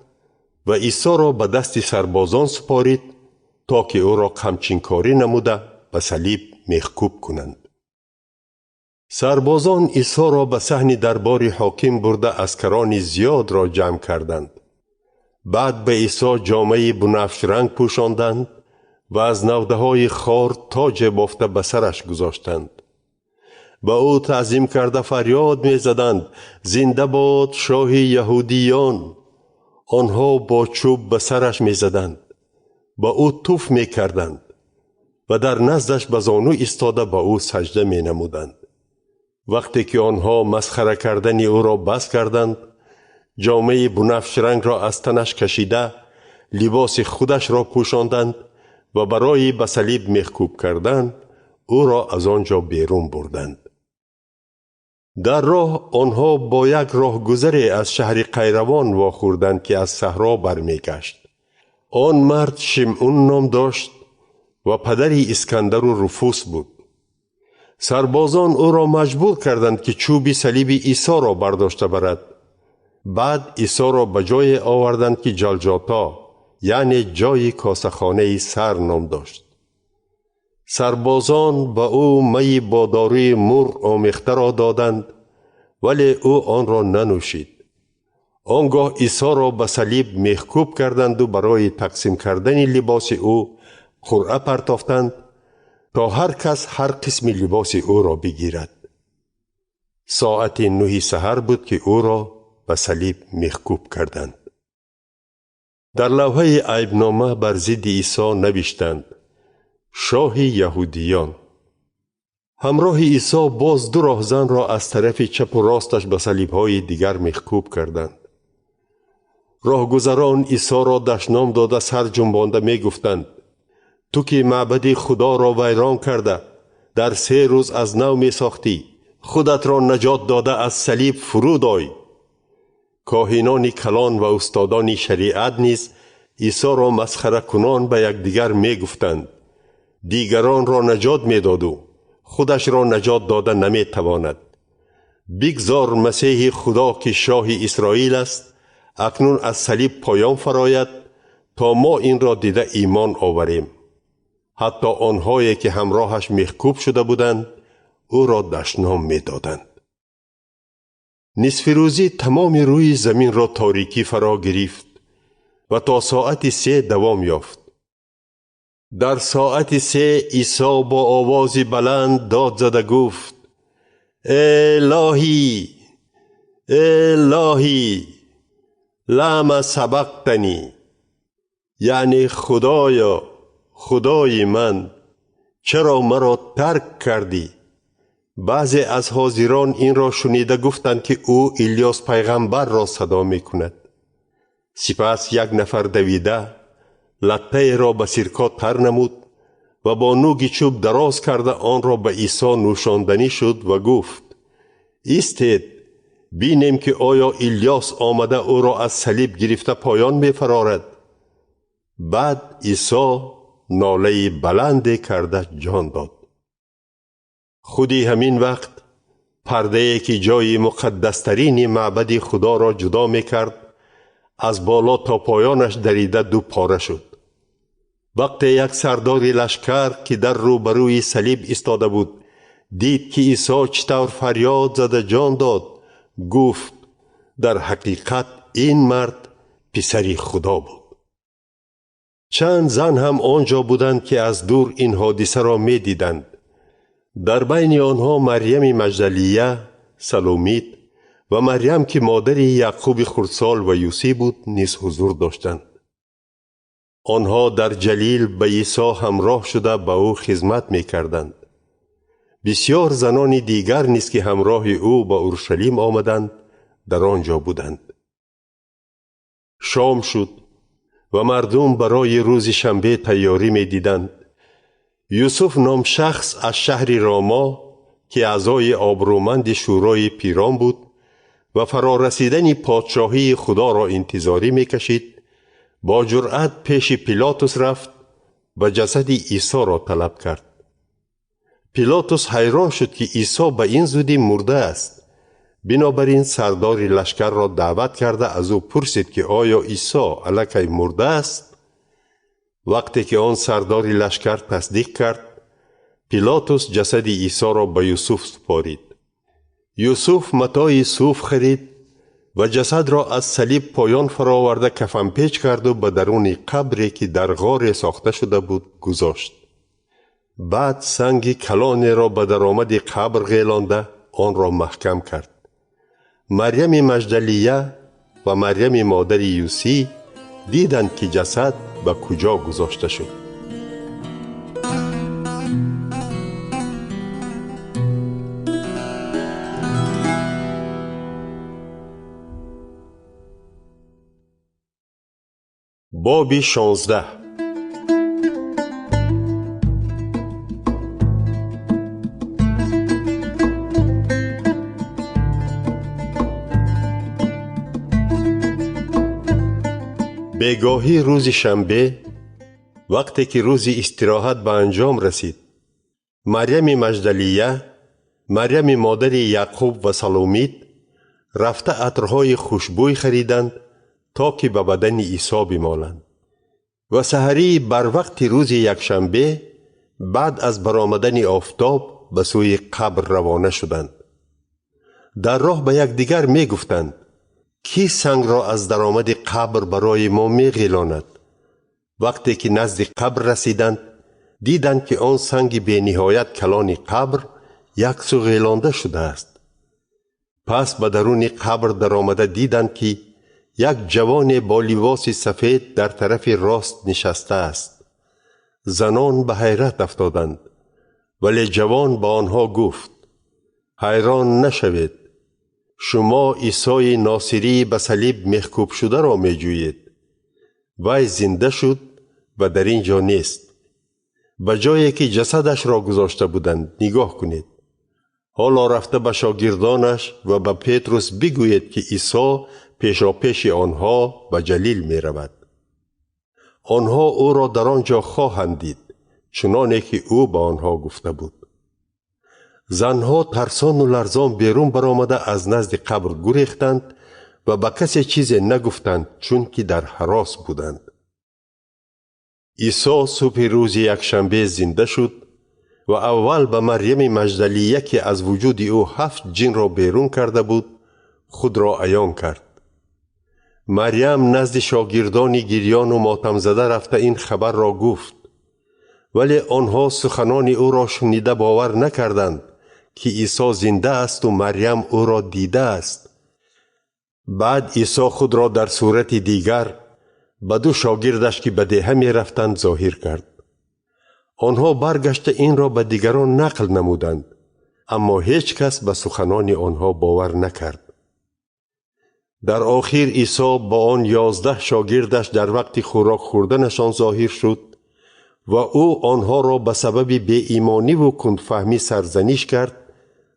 ва Исоро ба дасти сарбозон супорид то ки ӯро қамчинкорӣ намуда ба салиб мехкӯб кунанд. Сарбозон Исоро ба саҳни дарбори ҳоким бурда аскарони зиёдро ҷамъ карданд. Баъд ба Исо ҷомаи бунафшранг пӯшонданд ва аз навдаҳои хор тоҷе бофта ба сараш гузоштанд. Ба ӯ таъзим карда фарёд мезаданд: зинда бод шоҳи яҳудиён! Онҳо бо чӯб ба сараш мезаданд, ба ӯ туф мекарданд ва дар наздаш ба зону истода ба ӯ саҷда менамуданд. Вақте ки онҳо масхара кардани ӯро бас карданд, ҷомаи бунафшрангро аз танаш кашида, либоси худашро пӯшонданд ва барои ба салиб мехкӯб кардан ӯро аз он ҷо берун бурданд. Дар роҳ онҳо бо як роҳгузаре аз шаҳри Қайравон вохӯрданд, ки аз саҳро бармегашт. Он мард Шимъун ном дошт ва падари Искандару Руфус буд. Сарбозон ӯро маҷбур карданд, ки чӯби салиби Исоро бардошта барад. Баъд Исоро ба ҷое оварданд, ки Ҷалҷото, яъне ҷои косахонаи сар ном дошт. Сарбозон ба ӯ майи бо дорӯи мур омехтаро доданд, вале ӯ онро нанӯшид. Он гоҳ Исоро ба салиб мехкӯб карданду барои тақсим кардани либоси ӯ қуръа партофтанд, то ҳар кас ҳар қисми либоси ӯро бигирад. Соати 9 саҳар буд, ки ӯро ба салиб мехкӯб карданд. Дар лавҳаи айбнома бар зидди Исо навиштанд: Шоҳи яҳудиён. Ҳамроҳи Исо боз ду роҳзанро аз тарафи чапу росташ ба салибҳои дигар мехкӯб карданд. Роҳгузарон Исоро дашном дода сар ҷунбонда мегуфтанд: ту ки маъбади Худоро вайрон карда, дар 3 рӯз аз нав месохтӣ, худатро наҷот дода аз салиб фуруд ой. Коҳинони калон ва устодони шариат низ Исоро масхаракунон ба якдигар мегуфтанд: дигаронро наҷот медоду худашро наҷот дода наметавонад. Бигзор Масеҳи Худо, ки шоҳи Исроил аст, акнун аз салиб поён фарояд, то мо инро дида имон оварем. Ҳатто онҳое ки ҳамроҳаш мехкӯб шуда буданд, ӯро дашном медоданд. Нисфирӯзӣ тамоми рӯи заминро торикӣ фаро гирифт ва то соати 3 давом ёфт. Дар соати 3 Исо бо овози баланд дод зада гуфт: Элоҳӣ, Элоҳӣ, лама сабақтанӣ, яъне Худоё, Худои ман, чаро маро тарк кардӣ? Баъзе аз ҳозирон инро шунида гуфтанд, ки ӯ Илёс пайғамбарро садо мекунад. Сипас як нафар давида латтаеро ба сирко тар намуд ва бо нуги чӯб дароз карда онро ба Исо нӯшонданӣ шуд ва гуфт: истед, бинем, ки оё Илёс омада ӯро аз салиб гирифта поён мефарорад. Баъд Исо нолаи баланде карда ҷон дод. Худи ҳамин вақт пардае, ки ҷои муқаддастарини маъбади Худоро ҷудо мекард, аз боло то поёнаш дарида ду пора шуд. Вақте як сардори лашкар, ки дар рӯбарӯи салиб истода буд, дид, ки Исо чӣ тавр фарёд зада ҷон дод, гуфт: дар ҳақиқат ин мард писари Худо буд. Чанд зан ҳам он ҷо буданд, ки аз дур ин ҳодисаро медиданд. Дар байни онҳо Марьями Маҷдалия, Саломит ва Марьям, ки модари Яъқуби хурдсол ва Юсӣ буд, низ ҳузур доштанд. Онҳо дар Ҷалил ба Исо ҳамроҳ шуда ба ӯ хизмат мекарданд. Бисёр занони дигар низ, ки ҳамроҳи ӯ ба Уршалим омаданд, дар он ҷо буданд. Шом шуд ва мардум барои рӯзи шанбе тайёрӣ медиданд. Юсуф ном шахс аз шаҳри Ромо, ки аъзои обрӯманди шӯрои пирон буд ва фарорасидани подшоҳии Худоро интизорӣ мекашид, бо ҷуръат пеши Пилотус рафт ва ҷасади Исоро талаб кард. Пилотус ҳайрон шуд, ки Исо ба ин зудӣ мурда аст. Бинобар ин сардори лашкарро даъват карда аз ӯ пурсид, ки оё Исо аллакай мурда аст? Вақте ки он сардори лашкар тасдиқ кард, Пилотус ҷасади Исоро ба Юсуф супорид. Юсуф матои суф харид ва ҷасадро аз салиб поён фароварда кафанпеч карду ба даруни қабре, ки дар ғоре сохта шуда буд, гузошт. Баъд санги калонеро ба даромади қабр ғелонда онро маҳкам кард. Марьями Маҷдалия ва Марьями модари Юсӣ диданд, ки ҷасад ба куҷо гузошта шуд. Боби 16. Бегоҳӣ рӯзи шанбе, вақте ки рӯзи истироҳат ба анҷом расид, Марьями Маҷдалия, Марьями модари Яъқуб ва Саломит рафта атрҳои хушбӯй хариданд, то ки ба бадани Исо бимоланд. Ва саҳарӣ барвақти рӯзи якшанбе баъд аз баромадани офтоб ба сӯи қабр равона шуданд. Дар роҳ ба якдигар мегуфтанд: кӣ сангро аз даромади қабр барои мо меғелонад? Вақте ки назди қабр расиданд, диданд ки он санги бениҳоят калони қабр яксӯ ғелонда шудааст. Пас ба даруни қабр даромада диданд, ки як ҷавоне бо либоси сафед дар тарафи рост нишастааст. Занон ба ҳайрат афтоданд, вале ҷавон ба онҳо гуфт: ҳайрон нашавед, шумо Исои Носирӣ ба салиб мехкӯбшударо меҷӯед. Вай зинда шуд ва дар ин ҷо нест. Ба ҷое ки ҷасадашро гузошта буданд нигоҳ кунед. Ҳоло рафта ба шогирдонаш ва ба Петрус бигӯед, ки Исо пешопеши онҳо ба Ҷалил меравад. Онҳо ӯро дар он ҷо хоҳанд дид, чуноне ки ӯ ба онҳо гуфта буд. Занҳо тарсону ларзон берун баромада аз назди қабр гурехтанд ва ба касе чизе нагуфтанд, чунки дар ҳарос буданд. Исо субҳи рӯзи якшанбе зинда шуд ва аввал ба Марьями Маҷдалия, ки аз вуҷуди ӯ 7 ҷинро берун карда буд, худро аён кард. Марьям назди шогирдони гирёну мотамзада рафта ин хабарро гуфт, вале онҳо суханони ӯро шунида бовар накарданд, ки Исо зинда асту Марьям ӯро дидааст. Баъд Исо худро дар сурати дигар ба 2 шогирдаш, ки ба деҳа мерафтанд, зоҳир кард. Онҳо баргашта инро ба дигарон нақл намуданд, аммо ҳеҷ кас ба суханони онҳо бовар накард. Дар охир Исо бо он 11 шогирдаш дар вақти хӯрок хӯрданашон зоҳир шуд ва ӯ онҳоро ба сабаби беимониву кундфаҳмӣ сарзаниш кард,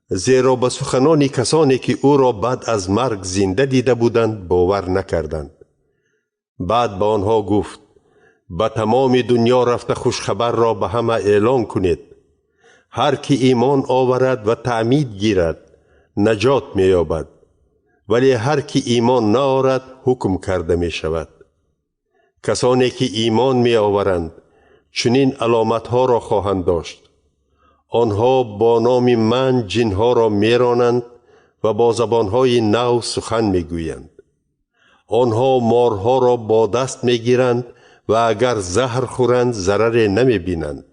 зеро ба суханони касоне, ки ӯро баъд аз марг зинда дида буданд, бовар накарданд. Баъд ба онҳо гуфт: ба тамоми дунё рафта хушхабарро ба ҳама эълон кунед. Ҳар ки имон оварад ва таъмид гирад, наҷот меёбад, вале ҳар ки имон наорад, ҳукм карда мешавад. Касоне ки имон меоваранд, чунин аломатҳоро хоҳанд дошт. Онҳо бо номи ман ҷинҳоро меронанд ва бо забонҳои нав сухан мегӯянд. Онҳо морҳоро бо даст мегиранд ва агар заҳр хӯранд, зараре намебинанд.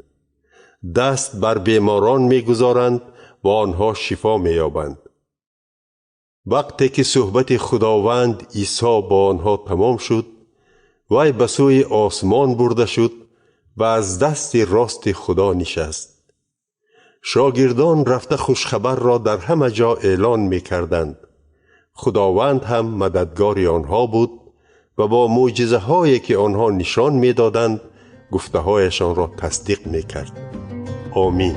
Даст бар беморон мегузоранд ва онҳо шифо меёбанд. Вақте ки суҳбати Худованд Исо бо онҳо тамом шуд, вай ба сӯи осмон бурда шуд ва аз дасти рости Худо нишаст. Шогирдон рафта хушхабарро дар ҳама ҷо эълон мекарданд. Худованд ҳам мададгори онҳо буд ва бо мӯъҷизаҳое, ки онҳо нишон медоданд, гуфтаҳояшонро тасдиқ мекард. Омин.